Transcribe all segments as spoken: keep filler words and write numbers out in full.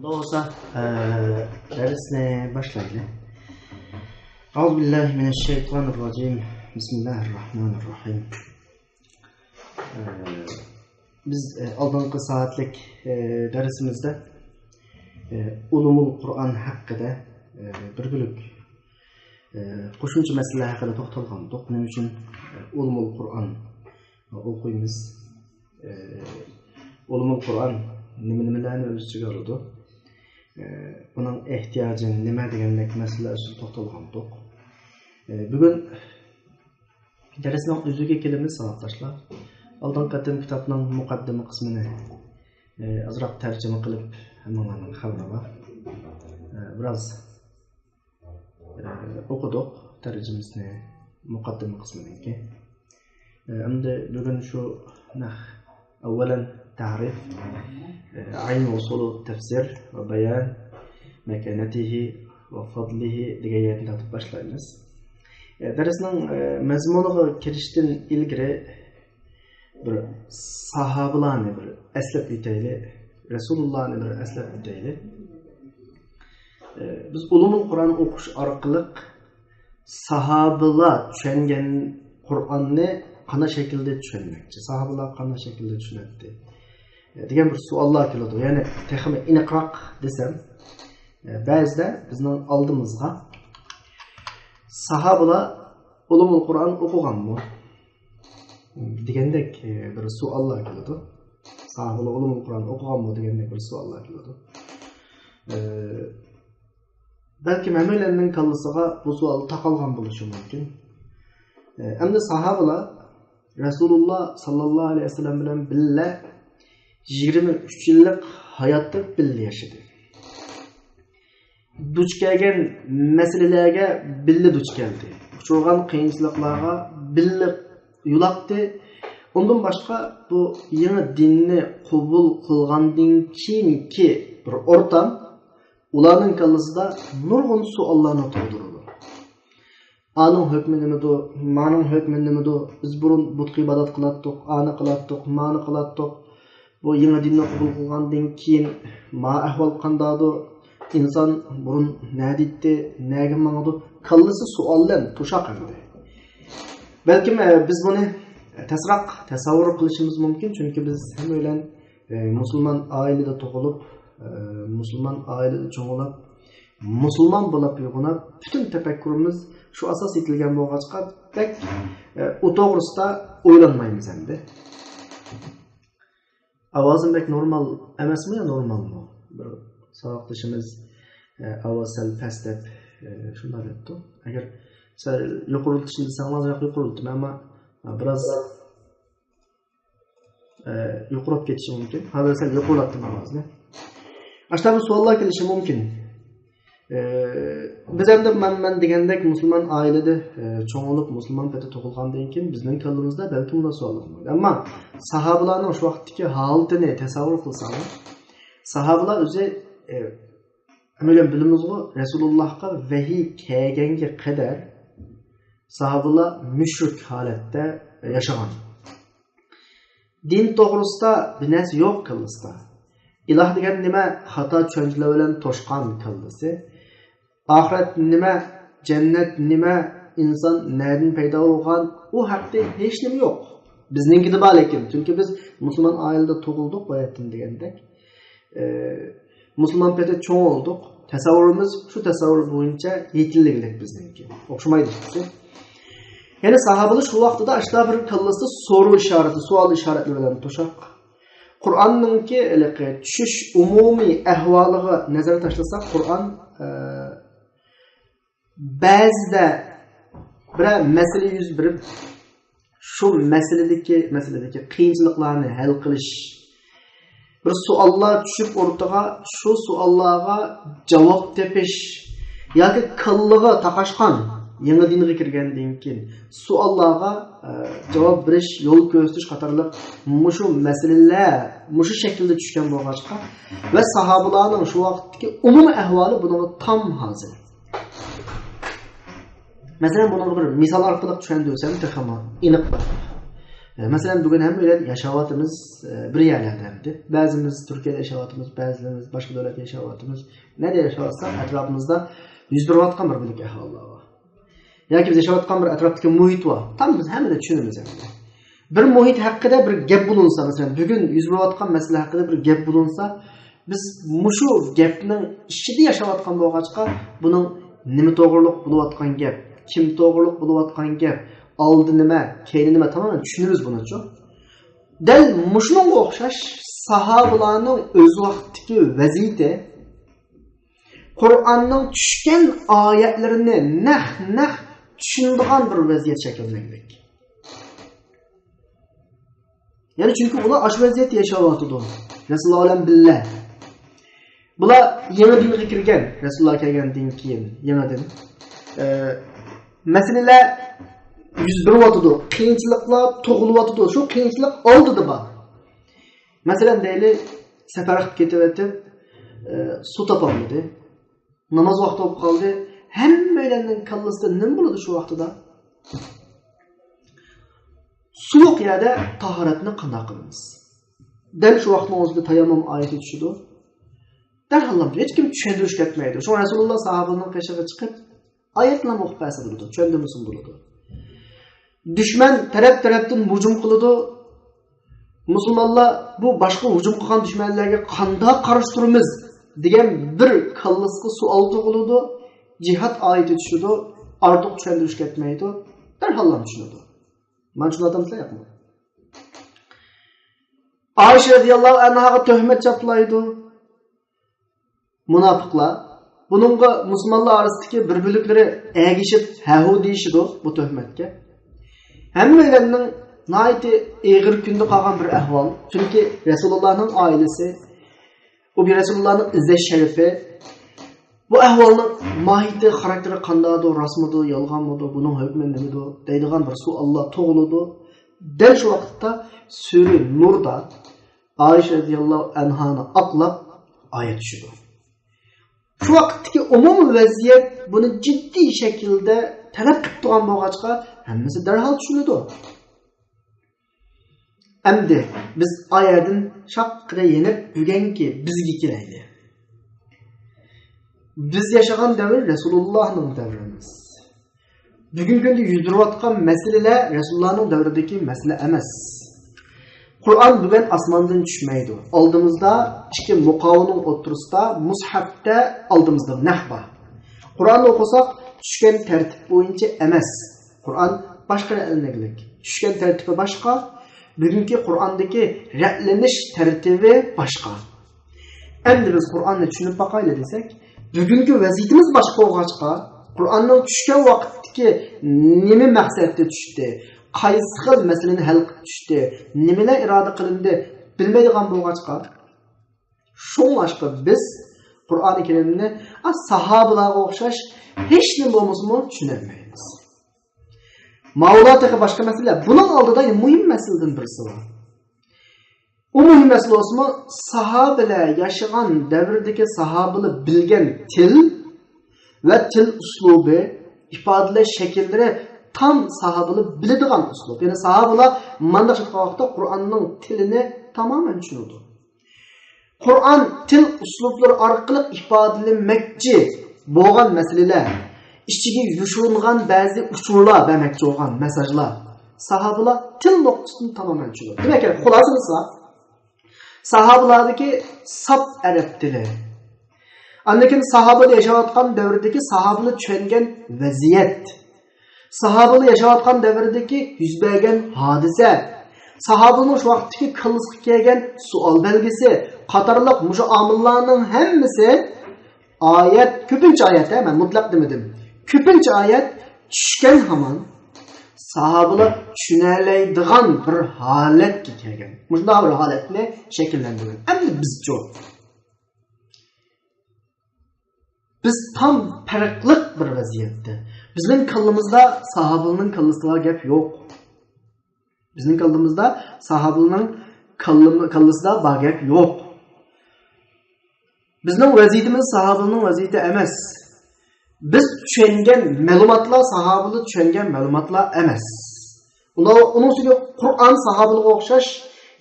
بولسا، ئە، دەرسنى باشلايلى. أعوذ بالله من الشيطان الرجيم. بسم الله الرحمن الرحيم. ئە، بىز، ئە، ئالدىنقى سائەتلىك، ئە، دەرسىمىزدە، ئە، ئۇلۇمۇل قۇرئان ھەققىدە، ئە، بىر بۆلەك، ئە، قوشۇمچە مەسىلىلەر ھەققىدە توختالغانىدۇق. نېمە ئۈچۈن، ئە، ئۇلۇمۇل قۇرئان ئوقۇيمىز؟ ئە، ئۇلۇمۇل قۇرئان نېمە-نېمىلەرنى ئۆز ئىچىگە ئالىدۇ؟ ئە، ئۇنىڭ ئېھتىياجى نېمە دېگەندەك مەسىلىلەر ئۈستىدە توختالغانىدۇق. ئە، بۈگۈن دەرسنىڭ ئۆزىگە كېلىمىز، ساۋاقداشلار. ئالدىنقى قېتىم كىتابنىڭ مۇقەددىمە قىسمىنى، ئە، ئازراق تەرجىمە قىلىپ، ھەممىڭلارنىڭ خەۋىرى بار. ئە، بىراز، ئە، ئوقۇدۇق تەرجىمىسىنى، مۇقەددىمە قىسمىنىڭكى. ئە، ئەمدى بۈگۈن شۇ نەق-، ئەۋۋەلەن تەرىف، ئە، ئەينى ئۇسۇلى تەفسىر ۋە بايان مەكانەتىھى ۋە فەزلىھى دېگەن يەردىن تارتىپ باشلايمىز. ئە، دەرسنىڭ، ئە، مەزمۇنىغا كىرىشتىن ئىلگىرى بىر ساھابىلارنى بىر ئەسلەپ ئۆتەيلى، رەسۇلۇللانى بىر ئەسلەپ ئۆتەيلى. ئە، بىز ئۇلۇمۇل قۇرئان ئوقۇش ئارقىلىق ساھابىلار چۈشەنگەن قۇرئاننى قانداق شەكىلدە چۈشەنمەكچى؟ ساھابىلار قانداق شەكىلدە چۈشىنەتتى؟ دېگەن بىر سوئاللار كېلىدۇ. يەنى تېخىمۇ ئېنىقراق دېسەم، بەزىدە بىزنىڭ ئالدىمىزغا ساھابىلار ئۇلۇمۇل قۇرئان ئوقۇغانمۇ؟ دېگەندەك بىر سوئاللار كېلىدۇ. ساھابىلار ئۇلۇمۇل قۇرئان ئوقۇغانمۇ؟ دېگەندەك بىر سوئاللار كېلىدۇ. بەلكىم ھەممەيلەننىڭ كاللىسىغا بۇ سوئال تاقالغان بولۇشى مۇمكىن. ئەمدى ساھابىلار رەسۇلۇللا ساللاللاھۇ ئەلەيھى ۋەسەللەم بىلەن بىللە يىگىرمە ئۈچ يىللىق ھاياتتا بىللە ياشىدى. دۇچ كەلگەن مەسىلىلەرگە بىللە دۇچ كەلدى. ئۇچرىغان قىيىنچىلىقلارغا بىللە يولۇقتى. ئۇندىن باشقا، بۇ يېڭى دىننى قوبۇل قىلغاندىن كېيىنكى بىر ئورتام ئۇلارنىڭ كاللىسىدا نۇرغۇن سوئاللارنى تۇغدۇرىدۇ. ئانىڭ ھۆكمى نېمىدۇ؟ مانىڭ ھۆكمى نېمىدۇ؟ بىز بۇرۇن بۇتقا ئىبادەت قىلاتتۇق، ئانى قىلاتتۇق، مانى قىلاتتۇق. بۇ يېڭى دىننى قوبۇل قىلغاندىن كېيىن ما ئەھۋال قانداقدۇ؟ ئىنسان بۇرۇن نەدىتتى، نەگە ماڭىدۇ؟ كاللىسى سوئال بىلەن توشاق ئەمدى. بەلكىم، ئە، بىز بۇنى تەسراق تەسەۋۋۇر قىلىشىمىز مۇمكىن، چۈنكى بىز ھەممەيلەن، ئە، مۇسۇلمان ئائىلىدە تۇغۇلۇپ، ئە، مۇسۇلمان ئائىلىدە چوڭ بولۇپ، مۇسۇلمان بولۇپ ئويغىنىپ، پۈتۈن تەپەككۇرىمىز شۇ ئاساس يېتىلگەن بولغاچقا، بەك، ئە، ئۇ توغرىسىدا ئويلانمايمىز ئەمدى. ئاۋازىم بەك نورمال ئەمەسمۇ يا نورمالمۇ؟ بىر ساۋاقدىشىمىز، ئە، ئاۋاز سەل پەس دەپ، ئە، شۇنداق دەپتۇ. ئەگەر سەل يۇقىرىلىتىشنى دېسەڭلار، يۇقىرىلىتىمەن، ئەمما، ئە، بىراز، ئە، يۇقىرىلاپ كېتىشى مۇمكىن. ھازىر سەل يۇقىرىلاتتىم ئاۋازنى. ئاشۇنداق بىر سوئاللار كېلىشى مۇمكىن. ئە، بىز ئەمدى مەن، مەن دېگەندەك مۇسۇلمان ئائىلىدە، ئە، چوڭ بولۇپ، مۇسۇلمان پېتى تۇغۇلغاندىن كېيىن بىزنىڭ كاللىمىزدا بەلكىم بۇنداق سوئال بولمايدۇ. ئەمما ساھابىلارنىڭ شۇ ۋاقىتتىكى ھالىتىنى تەسەۋۋۇر قىلساڭلار، ساھابىلار ئۆزى، ئە، ئەمەلىيەن بىلىمىزغۇ، رەسۇلۇللاھقا ۋەھىي كەلگەنگە قەدەر ساھابىلار مۇشرىك ھالەتتە ياشىغان. دىن توغرىسىدا بىر نەرسە يوق كاللىسىدا. ئىلاھ دېگەن نېمە؟ خاتا چۈشەنچىلەر بىلەن توشقان كاللىسى. ئاخىرەت نېمە؟ جەننەت نېمە؟ ئىنسان نەدىن پەيدا بولغان؟ ئۇ ھەقتە ھېچنېمە يوق. بىزنىڭكىدە بار لېكىن. چۈنكى بىز مۇسۇلمان ئائىلىدە تۇغۇلدۇق، باياتىن دېگەندەك. ئى، مۇسۇلمان پېتى چوڭ بولدۇق. تەسەۋۋۇرىمىز شۇ تەسەۋۋۇر بويىچە يېتىلگۈدەك بىزنىڭكى. ئوخشىمايدۇ ئىككىسى. يەنى ساھابىلار شۇ ۋاقتىدا ئاشۇنداق بىر كاللىسىدا سورۇن ئىشارىتى، سوئال ئىشارەتلىرى بىلەن توشاق. قۇرئاننىڭكى ھېلىقى چۈشۈش ئومۇمىي ئەھۋالىغا نەزەر تاشلىساق، قۇرئان، ئە، بەزىدە بىرەر مەسىلە يۈز بېرىپ، شۇ مەسىلىدىكى، مەسىلىدىكى قىيىنچىلىقلارنى ھەل قىلىش، بىر سوئاللار چۈشۈپ ئورتىغا، شۇ سوئاللارغا جاۋاب تېپىش ياكى كاللىغا تاقاشقان، يېڭى دىنغا كىرگەندىن كېيىن سوئاللارغا، ئە، جاۋاب بېرىش، يول كۆرسىتىش قاتارلىق مۇشۇ مەسىلىلەر مۇشۇ شەكىلدە چۈشكەن بولغاچقا ۋە ساھابىلارنىڭ شۇ ۋاقىتتىكى ئومۇمىي ئەھۋالى بۇنىڭغا تام ھازىر. مەسىلەن، بۇنىڭغا بىر مىسال ئارقىلىق چۈشەندۈرسەم تېخىمۇ ئېنىق بولىدۇ. مەسىلەن، بۈگۈن ھەممەيلەن ياشاۋاتىمىز، ئە، بىر يەرلەردە ئەمدى. بەزىمىز تۈركىيەدە ياشاۋاتىمىز، بەزىلىرىمىز باشقا دۆلەتتە ياشاۋاتىمىز. نەدە ياشاۋاتساق، ئەتراپىمىزدا يۈز بېرىۋاتقان بىر بۆلەك ئەھۋاللار بار. ياكى بىز ياشاۋاتقان بىر ئەتراپتىكى مۇھىت بار. تام بىز ھەممىدە چۈشىنىمىز ئەمدى. بىر مۇھىت ھەققىدە بىر گەپ بولۇنسا، مەسىلەن، بۈگۈن يۈز بېرىۋاتقان مەسىلە ھەققىدە بىر گەپ بولۇنسا، بىز مۇشۇ گەپنىڭ ئىچىدە ياشاۋاتقان بولغاچقا، بۇنىڭ نېمە توغرۇلۇق بولۇۋاتقان گەپ، كىم توغرۇلۇق بولۇۋاتقان گەپ، ئالدى نېمە، كەينى نېمە، تامامەن چۈشىنىمىز بۇنىچۇ. دەل مۇشۇنىڭغا ئوخشاش ساھابىلارنىڭ ئۆز ۋاقتىدىكى ۋەزىيىتى، قۇرئاننىڭ چۈشكەن ئايەتلىرىنى نەق نەق چۈشىنىدىغان بىر ۋەزىيەت شەكىللەنگەن. يەنى چۈنكى ئۇلار ئاشۇ ۋەزىيەتتە ياشاۋاتىدۇ. رەسۇلۇللا بىلەن بىللە. بۇلار يېڭى دىنغا كىرگەن، رەسۇلۇللا كەلگەندىن كېيىن يېڭىدىن. ئە، مەسىلىلەر يۈز بېرىۋاتىدۇ، قىيىنچىلىقلار تۇغۇلۇۋاتىدۇ. شۇ قىيىنچىلىق ئالدىدا بار. مەسىلەن، دەيلى، سەپەر قىلىپ كېتىۋېتىپ، ئە، سۇ تاپالمىدى. ناماز ۋاقتى بولۇپ قالدى. ھەممەيلەننىڭ كاللىسىدا نېمە بولىدۇ شۇ ۋاقتىدا؟ سۇيۇق يەردە تاھارەتنى قانداق قىلىمىز؟ دەل شۇ ۋاقىتنىڭ ئۆزىدە تاياممۇم ئايىتى چۈشىدۇ. دەرھاللا ھېچكىم چۈشەندۈرۈش كەتمەيدۇ. شۇڭا رەسۇلۇللا ساھابىنىڭ قېشىغا چىقىپ، ئايەتلەرنى ئوقۇپ بەرسە بولىدۇ، چۈشەندۈرمىسىمۇ بولىدۇ. دۈشمەن تەرەپ-تەرەپتىن ھۇجۇم قىلىدۇ. مۇسۇلمانلار بۇ باشقا ھۇجۇم قىلغان دۈشمەنلەرگە قانداق قارشى تۇرىمىز دېگەن بىر كاللىسىغا سوئال تۇغۇلىدۇ. جىھاد ئايىتى چۈشىدۇ. ئارتۇق چۈشەندۈرۈش كەتمەيدۇ. دەرھاللا چۈشىنىدۇ. مانا شۇنداق ئادەملەر يوقمۇ؟ ئائىشە رەزىياللاھۇ ئەنھاغا تۆھمەت چاپلايدۇ. مۇناپىقلار. بۇنىڭغا مۇسۇلمانلار ئارىسىدىكى بىر بۆلەكلىرى ئەگىشىپ ھەھۇ دېيىشىدۇ بۇ تۆھمەتكە. ھەممەيلەننىڭ ناھايىتى ئېغىر كۈندە قالغان بىر ئەھۋال. چۈنكى رەسۇلۇللانىڭ ئائىلىسى، ئۇ بىر رەسۇلۇللانىڭ ئىززەت شەرىپى. بۇ ئەھۋالنىڭ ماھىيىتى، خاراكتېرى قانداقدۇ، راستمىدۇ، يالغانمىدۇ، بۇنىڭ ھۆكمى نېمىدۇ دەيدىغان بىر سوئاللار تۇغۇلىدۇ. دەل شۇ ۋاقىتتا سۈرە نۇردا ئائىشە رەزىياللاھۇ ئەنھانى ئاقلاپ ئايەت چۈشىدۇ. شۇ ۋاقىتتىكى ئومۇمىي ۋەزىيەت بۇنى جىددىي شەكىلدە تەلەپ قىلىپ تۇرغان بولغاچقا، ھەممىسى دەرھال چۈشىنىدۇ. ئەمدى بىز ئايەتتىن شاققىدە يېنىپ، بۈگۈنكى بىزگە كېلەيلى. بىز ياشىغان دەۋر رەسۇلۇللانىڭ دەۋرى ئەمەس. بۈگۈنكى كۈندە يۈز بېرىۋاتقان مەسىلىلەر رەسۇلۇللانىڭ دەۋرىدىكى مەسىلە ئەمەس. قۇرئان بۈگۈن ئاسماندىن چۈشمەيدۇ. ئالدىمىزدا ئىككى مۇقاۋىنىڭ ئوتتۇرىسىدا، مۇسھەپتە ئالدىمىزدا نەق بار. قۇرئاننى ئوقۇساق، چۈشكەن تەرتىپ بويىچە ئەمەس. قۇرئان باشقا رەتلىنىگلىك. چۈشكەن تەرتىپى باشقا، بۈگۈنكى قۇرئاندىكى رەتلىنىش تەرتىپى باشقا. ئەمدى بىز قۇرئاننى چۈشىنىپ باقايلى دېسەك، بۈگۈنكى ۋەزىيىتىمىز باشقا بولغاچقا، قۇرئاننىڭ چۈشكەن ۋاقىتتىكى نېمە مەقسەتتە چۈشتى، قايسى خىل مەسىلىنى ھەل قىلىپ چۈشتى، نېمىلەر ئىرادە قىلىندى، بىلمەيدىغان بولغاچقا، شۇڭلاشقا بىز قۇرئانى كەرىمنى، ئا، ساھابىلارغا ئوخشاش ھېچنېمە بولمىسىمۇ چۈشىنەلمەيمىز. ماۋۇلار تېخى باشقا مەسىلە. بۇنىڭ ئالدىدا مۇھىم مەسىلىدىن بىرسى بار. ئۇ مۇھىم مەسىلە بولسىمۇ، ساھابىلەر ياشىغان دەۋردىكى ساھابىلار بىلگەن تىل ۋە تىل ئۇسلۇبى، ئىپادىلەش شەكىللىرى تام ساھابىلار بىلىدىغان ئۇسلۇب. يەنى ساھابىلار مانداق ئىشلەتكەن ۋاقىتتا قۇرئاننىڭ تىلىنى تامامەن چۈشىنىدۇ. قۇرئان تىل ئۇسلۇبلىرى ئارقىلىق ئىپادىلىمەكچى بولغان مەسىلىلەر، ئىچىگە يوشۇرۇنغان بەزى ئۇچۇرلار بەرمەكچى بولغان مېساژلار، ساھابىلار تىل نۇقتىسىدىن تامامەن چۈشىنىدۇ. دېمەك، خۇلاسىلىسا، ساھابىلاردىكى ساپ ئەرەب تىلى، ئاندىن كېيىن ساھابىلار ياشاۋاتقان دەۋردىكى ساھابىلار چۈشەنگەن ۋەزىيەت، ساھابىلار ياشاۋاتقان دەۋردىكى يۈز بەرگەن ھادىسە، ساھابىلارنىڭ شۇ ۋاقىتتىكى كاللىسىغا كەلگەن سوئال بەلگىسى قاتارلىق مۇشۇ ئامىللارنىڭ ھەممىسى ئايەت، كۆپىنچە ئايەت، ھە، مەن مۇتلەق دېمىدىم. كۆپىنچە ئايەت چۈشكەن ھامان ساھابىلار چۈشىنەلەيدىغان بىر ھالەتكە كەلگەن. مۇشۇنداق بىر ھالەتنى شەكىللەندۈرگەن. ئەمدى بىزچۇ؟ بىز تام پەرقلىق بىر ۋەزىيەتتە. بىزنىڭ كاللىمىزدا ساھابىلارنىڭ كاللىسىدا گەپ يوق. بىزنىڭ كاللىمىزدا ساھابىلارنىڭ كاللىمى-، كاللىسىدا بار گەپ يوق. بىزنىڭ ۋەزىيىتىمىز ساھابىلارنىڭ ۋەزىيىتى ئەمەس. بىز چۈشەنگەن مەلۇماتلار ساھابىلار چۈشەنگەن مەلۇماتلار ئەمەس. ئۇنىڭ ئۈستىگە قۇرئان ساھابىلىرىغا ئوخشاش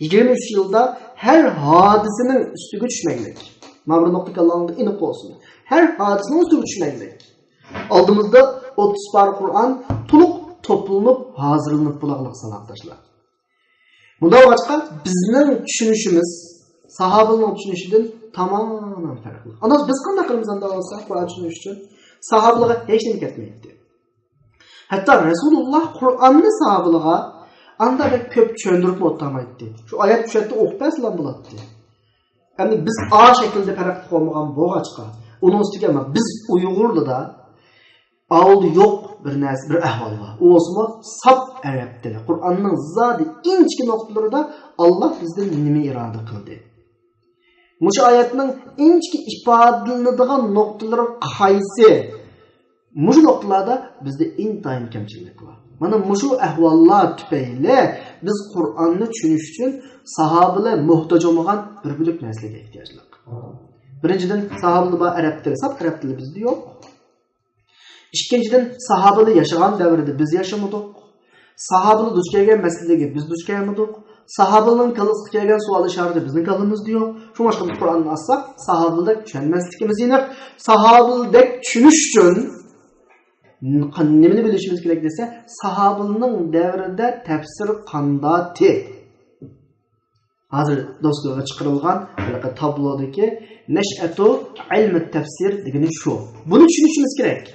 يىگىرمە ئۈچ يىلدا ھەر ھادىسىنىڭ ئۈستىگە چۈشمەيلىك. مانا بىر نۇقتا كاللاڭلاردا ئېنىق بولسۇن. ھەر ھادىسىنىڭ ئۈستىگە چۈشمەيلىك. ئالدىمىزدا ئوتتۇز پارە قۇرئان تولۇق توپلىنىپ، ھازىرلىنىپ بولغانلىق ساۋاقداشلار. مۇنداق بولغاچقا، بىزنىڭ چۈشىنىشىمىز ساھابىلارنىڭ چۈشىنىشىدىن تامامەن پەرقلىق. ئاندىن بىز قانداق قىلىمىز ئەمدى بولسا قۇرئان چۈشىنىش ئۈچۈن؟ ساھابىلارغا ھېچ نېمە كەتمەيتتى. ھەتتا رەسۇلۇللا قۇرئاننى ساھابىلارغا ئاندا بەك كۆپ چۈشەندۈرۈپمۇ ئولتۇرمايتتى. شۇ ئايەت چۈشەتتى، ئوقۇپ بەرسىلەم بولاتتى. ئەمدى بىز ئا شەكىلدە پەرق قىلىپ بولمىغان بولغاچقا، ئۇنىڭ ئۈستىگە ئەمما بىز ئۇيغۇرلىدا ئالدى يوق بىر نەرسە، بىر ئەھۋال بار. ئۇ بولسىمۇ ساپ ئەرەب تىلى. قۇرئاننىڭ زادى ئىنچىكە نۇقتىلىرىدا ئاللا بىزدىن نېمە ئىرادە قىلدى؟ مۇشۇ ئايەتنىڭ ئىنچىكە ئىپادىلىنىدىغان نۇقتىلىرى قايسى؟ مۇشۇ نۇقتىلاردا بىزدە ئىنتايىن كەمچىلىك بار. مانا مۇشۇ ئەھۋاللار تۈپەيلى بىز قۇرئاننى چۈشىنىش ئۈچۈن ساھابىلەر موھتاج بولمىغان بىر بۆلەك نەرسىلەرگە ئېھتىياجلىق. بىرىنچىدىن، ساھابىلەر بار ئەرەب تىلى، ساپ ئەرەب تىلى بىزدە يوق. ئىككىنچىدىن، ساھابىلەر ياشىغان دەۋردە بىز ياشىمىدۇق. ساھابىلەر دۇچ كەلگەن مەسىلىگە بىز دۇچ كەلمىدۇق. ساھابىلەرنىڭ كاللىسىغا كەلگەن سوئال ئىشارىتى بىزنىڭ كاللىمىزدا يوق. شۇڭلاشقا بىز قۇرئاننى ئاچساق، ساھابىلەردەك چۈشەنمەسلىكىمىز ئېنىق. ساھابىلەردەك چۈشىنىش ئۈچۈن نېمىنى بىلىشىمىز كېرەك دېسە، ساھابىلەرنىڭ دەۋرىدە تەپسىر قانداقتى؟ ھازىر دوسكىغا چىقىرىلغان ھېلىقى تابلودىكى نەشئەتۇ ئىلمى تەپسىر دېگىنى شۇ. بۇنى چۈشىنىشىمىز كېرەك.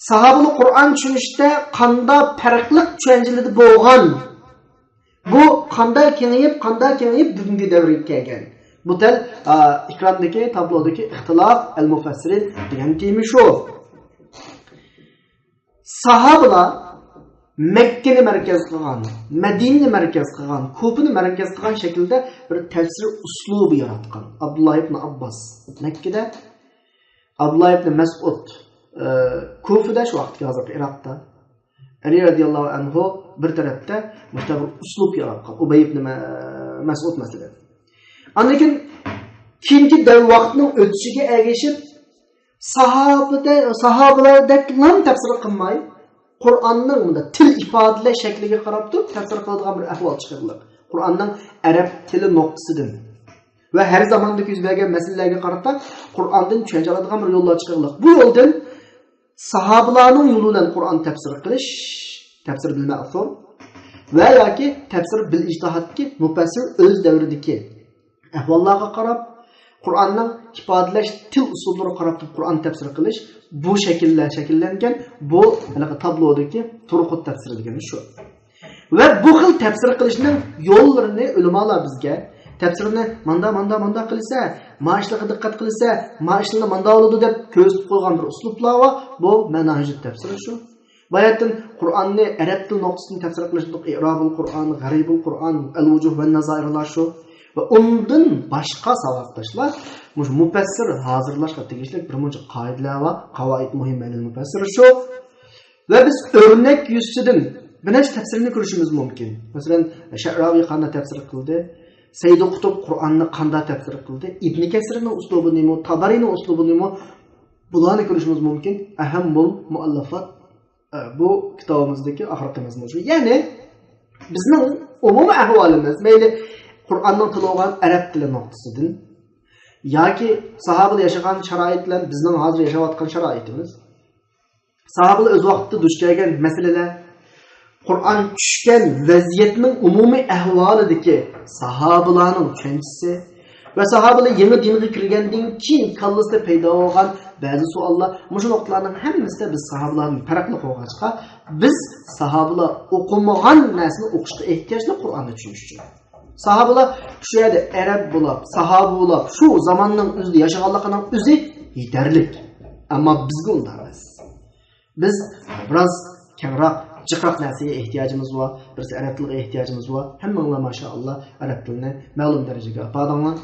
ساھابىلەر قۇرئان چۈشىنىشتە قانداق پەرقلىق چۈشەنچىلىدە بولغان؟ بۇ قانداق كېڭىيىپ، قانداق كېڭىيىپ بۈگۈنكى دەۋرگە كەلگەن؟ بۇ دەل، ئا، ئېكراندىكى تابلودىكى ئىختىلاف ئەل مۇفەسسىرىن دېگەن تېما شۇ. ساھابىلار مەككىنى مەركەز قىلغان، مەدىنىنى مەركەز قىلغان، كۇفىنى مەركەز قىلغان شەكىلدە بىر تەپسىر ئۇسلۇبى ياراتقان. ئابدۇللا ئىبن ئابباس مەككىدە، ئابدۇللا ئىبن مەسئۇد، ئە، كۇفىدە، شۇ ۋاقىتتىكى ھازىرقى ئىراقتا. ئەلى رەزىياللاھۇ ئەنھۇ بىر تەرەپتە مۇشۇنداق بىر ئۇسلۇب ياراتقان. ئۇبەي ئىبن مە-، مەسئۇد مەسىلەن. ئاندىن كېيىن كېيىنكى دەۋ-، ۋاقىتنىڭ ئۆتۈشىگە ئەگىشىپ، ساھابىدە-، ساھابىلەردەكلا تەپسىر قىلماي، قۇرئاننىڭ مۇنداق تىل ئىپادىلەش شەكلىگە قاراپ تۇرۇپ تەپسىر قىلىدىغان بىر ئەھۋال چىقىرىلىق. قۇرئاننىڭ ئەرەب تىلى نۇقتىسىدىن ۋە ھەر زاماندا يۈز بەرگەن مەسىلىلەرگە قارىتا قۇرئاندىن چۈشەنچە ئالىدىغان بىر يوللار چىقىرىلىق. بۇ يولدىن ساھابىلارنىڭ يولى بىلەن قۇرئان تەپسىر قىلىش، تەپسىر بىل مەسۇر ۋە ياكى تەپسىر بىل ئىجتىھادتىكى مۇپەسسىر ئۆز دەۋرىدىكى ئەھۋاللارغا قاراپ، قۇرئاننىڭ ئىپادىلەش تىل ئۇسۇللىرىغا قاراپ تۇرۇپ قۇرئان تەپسىر قىلىش، بۇ شەكىللەر شەكىللەنگەن، بۇ ھېلىقى تابلودىكى تۇرۇقۇت تەپسىرى دېگىنى شۇ. ۋە بۇ خىل تەپسىر قىلىشنىڭ يوللىرىنى ئۆلىمالار بىزگە، تەپسىرنى ماندا، ماندا، ماندا قىلسا، ما ئىشلارغا دىققەت قىلسا، ما ئىشلارنى ماندا بولىدۇ دەپ كۆرسىتىپ قويغان بىر ئۇسلۇبلار بار. بۇ مەناھىجۇت تەپسىرى شۇ. باياتىن قۇرئاننى ئەرەب تىل نۇقتىسىدىن تەپسىر قىلىشتۇق. ئىرابۇل قۇرئان، غەرىبۇل قۇرئان، ئەل ۋۇجۇھ ۋە نازائىرلار شۇ. ۋە ئۇندىن باشقا ساۋاقداشلار مۇشۇ مۇپەسسىر ھازىرلاشقا تېگىشلىك بىر مۇنچە قائىدىلەر بار. قاۋائىد مۇھىممە لىل مۇپەسسىر شۇ. ۋە بىز ئۆرنەك يۈزىسىدىن بىر نەچچە تەپسىرنى كۆرۈشىمىز مۇمكىن. مەسىلەن، شەئراۋى قانداق تەپسىر قىلدى؟ سەيدى قۇتۇب قۇرئاننى قانداق تەپسىر قىلدى؟ ئىبنى كەسىرنىڭ ئۇسلۇبى نېمە؟ تابەرىنىڭ ئۇسلۇبى نېمە؟ بۇلارنى كۆرۈشىمىز مۇمكىن. ئەھەممۇل مۇئەللەفات، ئە، بۇ كىتابىمىزدىكى ئاخىرقى مەزمۇن شۇ. يەنى بىزنىڭ ئومۇمىي ئەھۋالىمىز، مەيلى قۇرئاننىڭ تىلى بولغان ئەرەب تىلى نۇقتىسىدىن ياكى ساھابىلەر ياشىغان شارائىت بىلەن بىزنىڭ ھازىر ياشاۋاتقان شارائىتىمىز، ساھابىلەر ئۆز ۋاقتىدا دۇچ كەلگەن مەسىلىلەر، قۇرئان چۈشكەن ۋەزىيەتنىڭ ئومۇمىي ئەھۋالىدىكى ساھابىلارنىڭ چۈشەنچىسى ۋە ساھابىلەر يېڭى دىنغا كىرگەندىن كېيىن كاللىسىدا پەيدا بولغان بەزى سوئاللار، مۇشۇ نۇقتىلارنىڭ ھەممىسىدە بىز ساھابىلاردىن پەرقلىق بولغاچقا، بىز ساھابىلار ئوقۇمىغان نەرسىنى ئوقۇشقا ئېھتىياجلىق قۇرئاننى چۈشىنىش ئۈچۈن. ساھابىلار شۇ يەردە ئەرەب بولاپ، ساھابە بولاپ، شۇ زاماننىڭ ئۆزىدە ياشىغانلىقىنىڭ ئۆزى يېتەرلىك. ئەمما بىزگە ئۇنداق ئەمەس. بىز بىراز كەڭرەك، جىقراق نەرسىگە ئېھتىياجىمىز بار، بىرسى ئەرەب تىلىغا ئېھتىياجىمىز بار. ھەممىڭلار ماشائاللا ئەرەب تىلىنى مەلۇم دەرىجىگە ئاپاردىڭلار.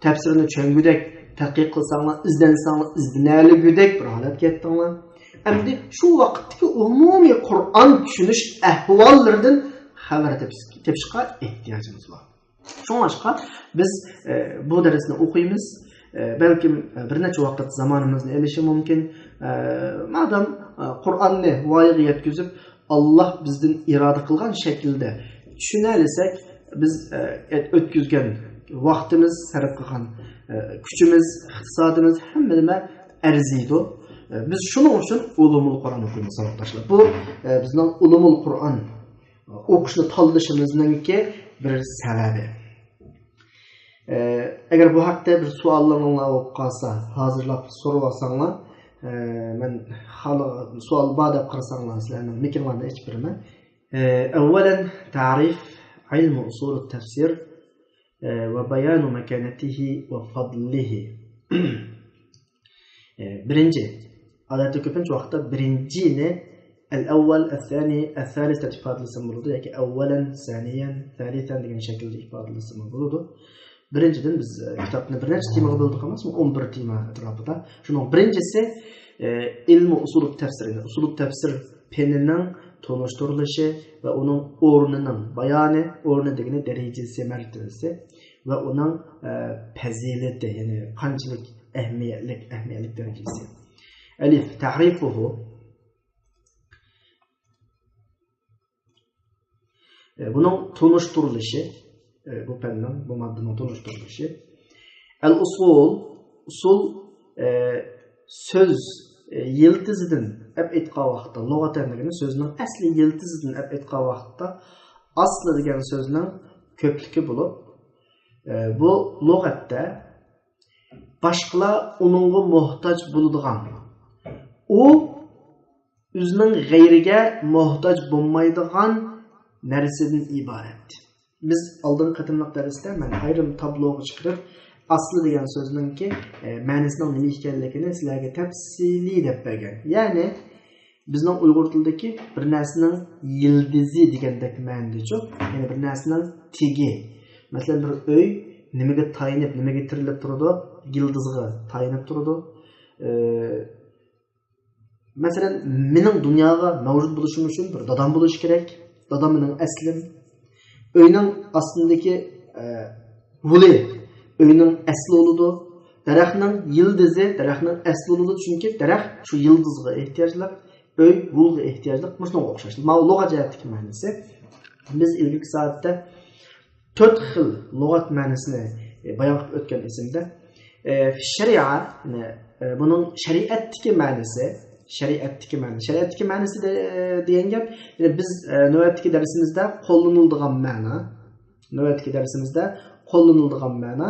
تەپسىرنى چۈشەنگۈدەك تەتقىق قىلساڭلار، ئىزدەنسەڭلار، ئىزدىنەلىگۈدەك بىر ھالەتكە يەتتىڭلار. ئەمدى شۇ ۋاقىتتىكى ئومۇمىي قۇرئان چۈشىنىش ئەھۋاللىرىدىن خەۋەر تېپىش-، تېپىشقا ئېھتىياجىمىز بار. شۇڭلاشقا بىز، ئە، بۇ دەرسنى ئوقۇيمىز. ئە، بەلكىم، ئە، بىر نەچچە ۋاقىت زامانىمىزنى ئېلىشى مۇمكىن. ئە، مادام، ئە، قۇرئاننى ۋايىغا يەتكۈزۈپ، ئاللاھ بىزدىن ئىرادە قىلغان شەكىلدە چۈشىنەلىسەك، بىز، ئە، ئۆتكۈزگەن ۋاقتىمىز، سەرپ قىلغان، ئە، كۈچىمىز، ئىقتىسادىمىز، ھەممە نېمە ئەرزىيدۇ. ئە، بىز شۇنىڭ ئۈچۈن ئۇلۇمۇل قۇرئان ئوقۇيمىز، ساۋاقداشلار. بۇ، ئە، بىزنىڭ ئۇلۇمۇل قۇرئان ئوقۇشنى تاللىشىمىزنىڭكى بىر سەۋەبى. ئە، ئەگەر بۇ ھەقتە بىر سوئاللىرىڭلار بولۇپ قالسا، ھازىرلاپ سورىۋالساڭلار، ئە، مەن خالىغان سوئال بار دەپ قارىساڭلار، سىلەرنىڭ مىكىڭلارنى ئېچىپ بېرىمەن. ئە، ئەۋۋەلەن، تەرىف ئىلمى ئۇسۇلۇت تەفسىر، ئە، ۋە بايانۇ مەكانەتىھى ۋە فەضلىھى. ئە، بىرىنچى، ئادەتتە كۆپىنچە ۋاقىتتا بىرىنچىنى ئەل ئەۋۋەل، ئەسسانى، ئەسسالىس دەپ ئىپادىلىسىمۇ بولىدۇ ياكى ئەۋۋەلەن، سانىيەن، سالىسەن دېگەن شەكىلدە ئىپادىلىسىمۇ بولىدۇ. بىرىنچىدىن، بىز، ئە، كىتابنى بىر نەچچە تېمىغا بۆلدۇق ئەمەسمۇ؟ ئون بىر تېما ئەتراپىدا. شۇنىڭ بىرىنچىسى، ئە، ئىلمى ئۇسۇلۇت تەفسىر، ئۇسۇلۇت تەفسىر پېنىنىڭ تونۇشتۇرۇلۇشى ۋە ئۇنىڭ ئورنىنىڭ بايانى، ئورنى دېگىنى دەرىجىسى، مەرتىۋىسى ۋە ئۇنىڭ، ئە، پەزىلىتى، يەنى قانچىلىك ئەھمىيەتلىك، ئەھمىيەتلىك دەرىجىسى. ئەلىف، تەرىفۇھۇ. ئە، بۇنىڭ تونۇشتۇرۇلۇشى، ئە، بۇ پەننىڭ، بۇ ماددىنىڭ تونۇشتۇرۇلۇشى. ئەل ئۇسۇل، ئۇسۇل، ئە، سۆز، ئە، يىلتىزىدىن دەپ ئېيتقان ۋاقىتتا، لۇغەتەن دېگىنى سۆزنىڭ ئەسلى يىلتىزىدىن دەپ ئېيتقان ۋاقىتتا، ئاسلى دېگەن سۆزنىڭ كۆپلۈكى بولۇپ، ئە، بۇ لۇغەتتە باشقىلار ئۇنىڭغا موھتاج بولىدىغان، ئۇ ئۆزىنىڭ غەيرىگە موھتاج بولمايدىغان نەرسىدىن ئىبارەت. بىز ئالدىنقى قېتىملىق دەرستە مەن ئايرىم تابلوغا چىقىرىپ، ئاسلى دېگەن سۆزنىڭكى، ئە، مەنىسىنىڭ نېمە ئىكەنلىكىنى سىلەرگە تەپسىلىي دەپ بەرگەن. يەنى، بىزنىڭ ئۇيغۇر تىلىدىكى بىر نەرسىنىڭ يىلدىزى دېگەندەك مەنىدىچۇ، يەنى بىر نەرسىنىڭ تېگى. مەسىلەن، بىر ئۆي نېمىگە تايىنىپ، نېمىگە تىرىلىپ تۇرىدۇ؟ يىلدىزغا تايىنىپ تۇرىدۇ. ئە، مەسىلەن، مېنىڭ دۇنياغا مەۋجۇت بولۇشۇم ئۈچۈن بىر دادام بولۇشى كېرەك. دادام مېنىڭ ئەسلىم. ئۆينىڭ ئاستىندىكى، ئە، ھولى ئۆينىڭ ئەسلى بولىدۇ. دەرەخنىڭ يىلدىزى دەرەخنىڭ ئەسلى بولىدۇ، چۈنكى دەرەخ شۇ يىلدىزغا ئېھتىياجلىق، ئۆي ھولغا ئېھتىياجلىق، مۇشۇنىڭغا ئوخشاش. ماۋۇ لۇغەت جەھەتتىكى مەنىسى. بىز ئىلگىرىكى سائەتتە تۆت خىل لۇغەت مەنىسىنى، ئە، بايان قىلىپ ئۆتكەن ئېسىمدە. ئە، شەرىئە، يەنى، ئە، بۇنىڭ شەرىئەتتىكى مەنىسى، شەرىئەتتىكى مەنە، شەرىئەتتىكى مەنىسى دە-، دېگەن گەپ، يەنى بىز، ئە، نۆۋەتتىكى دەرسىمىزدە قوللىنىلىدىغان مەنا، نۆۋەتتىكى دەرسىمىزدە قوللىنىلىدىغان مەنا،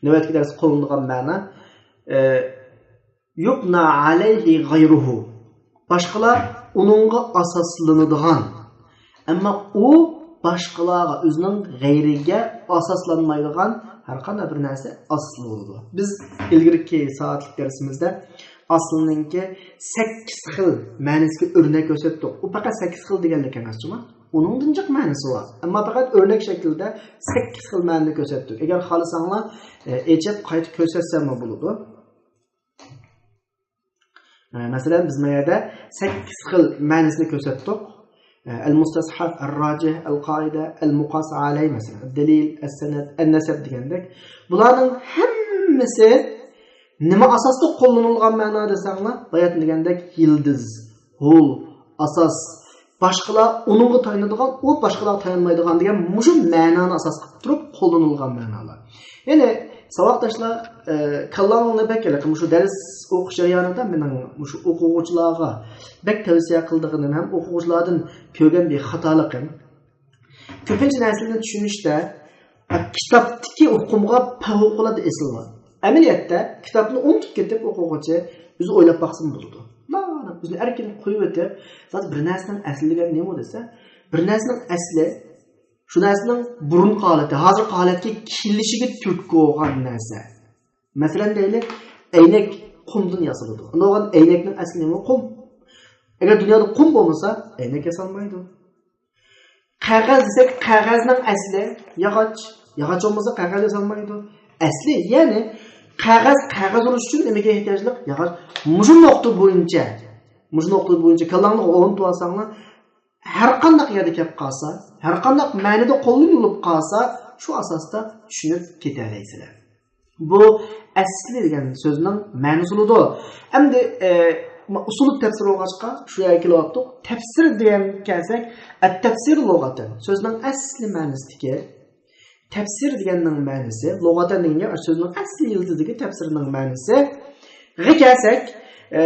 نۆۋەتتىكى دەرستە قوللىنىدىغان مەنا، ئە، يۇبنا ئەلەيھى غەيرۇھۇ. باشقىلار ئۇنىڭغا ئاساسلىنىدىغان، ئەمما ئۇ باشقىلارغا، ئۆزىنىڭ غەيرىگە ئاساسلانمايدىغان ھەر قانداق بىر نەرسە ئاساسلىق بولىدۇ. بىز ئىلگىرىكى سائەتلىك دەرسىمىزدە ئاسلىنىڭكى سەككىز خىل مەنىسىگە ئۆرنەك كۆرسەتتۇق. ئۇ پەقەت سەككىز خىل دېگەنلىك ئەمەس جۇما. ئۇنىڭدىن جىق مەنىسى بار. ئەمما پەقەت ئۆرنەك شەكلىدە سەككىز خىل مەنىنى كۆرسەتتۇق. ئەگەر خالىساڭلار، ئە، ئېچىپ قايتا كۆرسەتسەممۇ بولىدۇ. ئە، مەسىلەن، بىز ما يەردە سەككىز خىل مەنىسىنى كۆرسەتتۇق. ئە، ئەل مۇستەسھەب، ئەل راجىھ، ئەل قائىدە، ئەل مۇقاس ئەلەي، مەسىلەن، دەلىل، ئەسسەنەد، ئەننەسەب دېگەندەك. بۇلارنىڭ ھەممىسى نېمە ئاساستا قوللىنىلغان مەنا دېسەڭلار، باياتىن دېگەندەك يىلدىز، ھول، ئاساس، باشقىلار ئۇنىڭغا تايىنىدىغان، ئۇ باشقىلارغا تايانمايدىغان دېگەن مۇشۇ مەنانى ئاساس قىلىپ تۇرۇپ قوللىنىلغان مەنالار. يەنى ساۋاقداشلار، ئە، كاللاڭلارنى بەك ھېلىقى مۇشۇ دەرس ئوقۇش جەريانىدا مېنىڭ مۇشۇ ئوقۇغۇچىلارغا بەك تەۋسىيە قىلىدىغىنىم ھەم ئوقۇغۇچىلاردىن كۆرگەن بىر خاتالىقىم، كۆپىنچە نەرسىلەرنى چۈشىنىشتە، ئە، كىتابتىكى ئۇقۇمغا پەۋقۇلئاددە ئېسىلغان. ئەمەلىيەتتە كىتابنى ئۇنتۇپ كېتىپ ئوقۇغۇچى ئۆزى ئۆيلەپ باقسىمۇ بولىدۇ. مانا ئۆزىنى ئەركىن قويۇۋېتىپ، زادى بىر نەرسىنىڭ ئەسلى دېگەن نېمە دېسە، بىر نەرسىنىڭ ئەسلى شۇ نەرسىنىڭ بۇرۇنقى ھالىتى، ھازىرقى ھالەتكە كېلىشىگە تۈرتكە بولغان نەرسە. مەسىلەن دەيلى، ئەينەك قۇمدىن ياسىلىدۇ. ئۇنداق بولغان ئەينەكنىڭ ئەسلى نېمە؟ قۇم. ئەگەر دۇنيادا قۇم بولمىسا، ئەينەك ياسالمايدۇ. قەغەز دېسەك، قەغەزنىڭ ئەسلى ياغاچ. ياغاچ بولمىسا، قەغەز ياسالمايدۇ. ئەسلى، يەنى قەغەز، قەغەز بولۇش ئۈچۈن نېمىگە ئېھتىياجلىق؟ ياغاچ. مۇشۇ نۇقتا بويىچە، مۇشۇ نۇقتا بويىچە كاللاڭلارغا ئورنىتىۋالساڭلار، ھەر قانداق يەردە كەپ قالسا، ھەر قانداق مەنىدە قوللىنىلىپ قالسا، شۇ ئاساستا چۈشىنىپ كېتەلەيسىلەر. بۇ ئەسلى دېگەن سۆزنىڭ مەنىسى بولىدۇ. ئەمدى، ئە، ئۇسۇل تەپسىر بولغاچقا، شۇ يەرگە كېلىۋاتتۇق. تەپسىر دېگەن كەلسەك، ئەت-تەپسىر لۇغەتەن سۆزنىڭ ئەسلى مەنىسىدىكى، تەپسىر دېگەننىڭ مەنىسى، لۇغەتەن دېگەن گەپ، سۆزنىڭ ئەسلى يىلتىزىدىكى تەپسىرنىڭ مەنىسى. غا كەلسەك، ئە،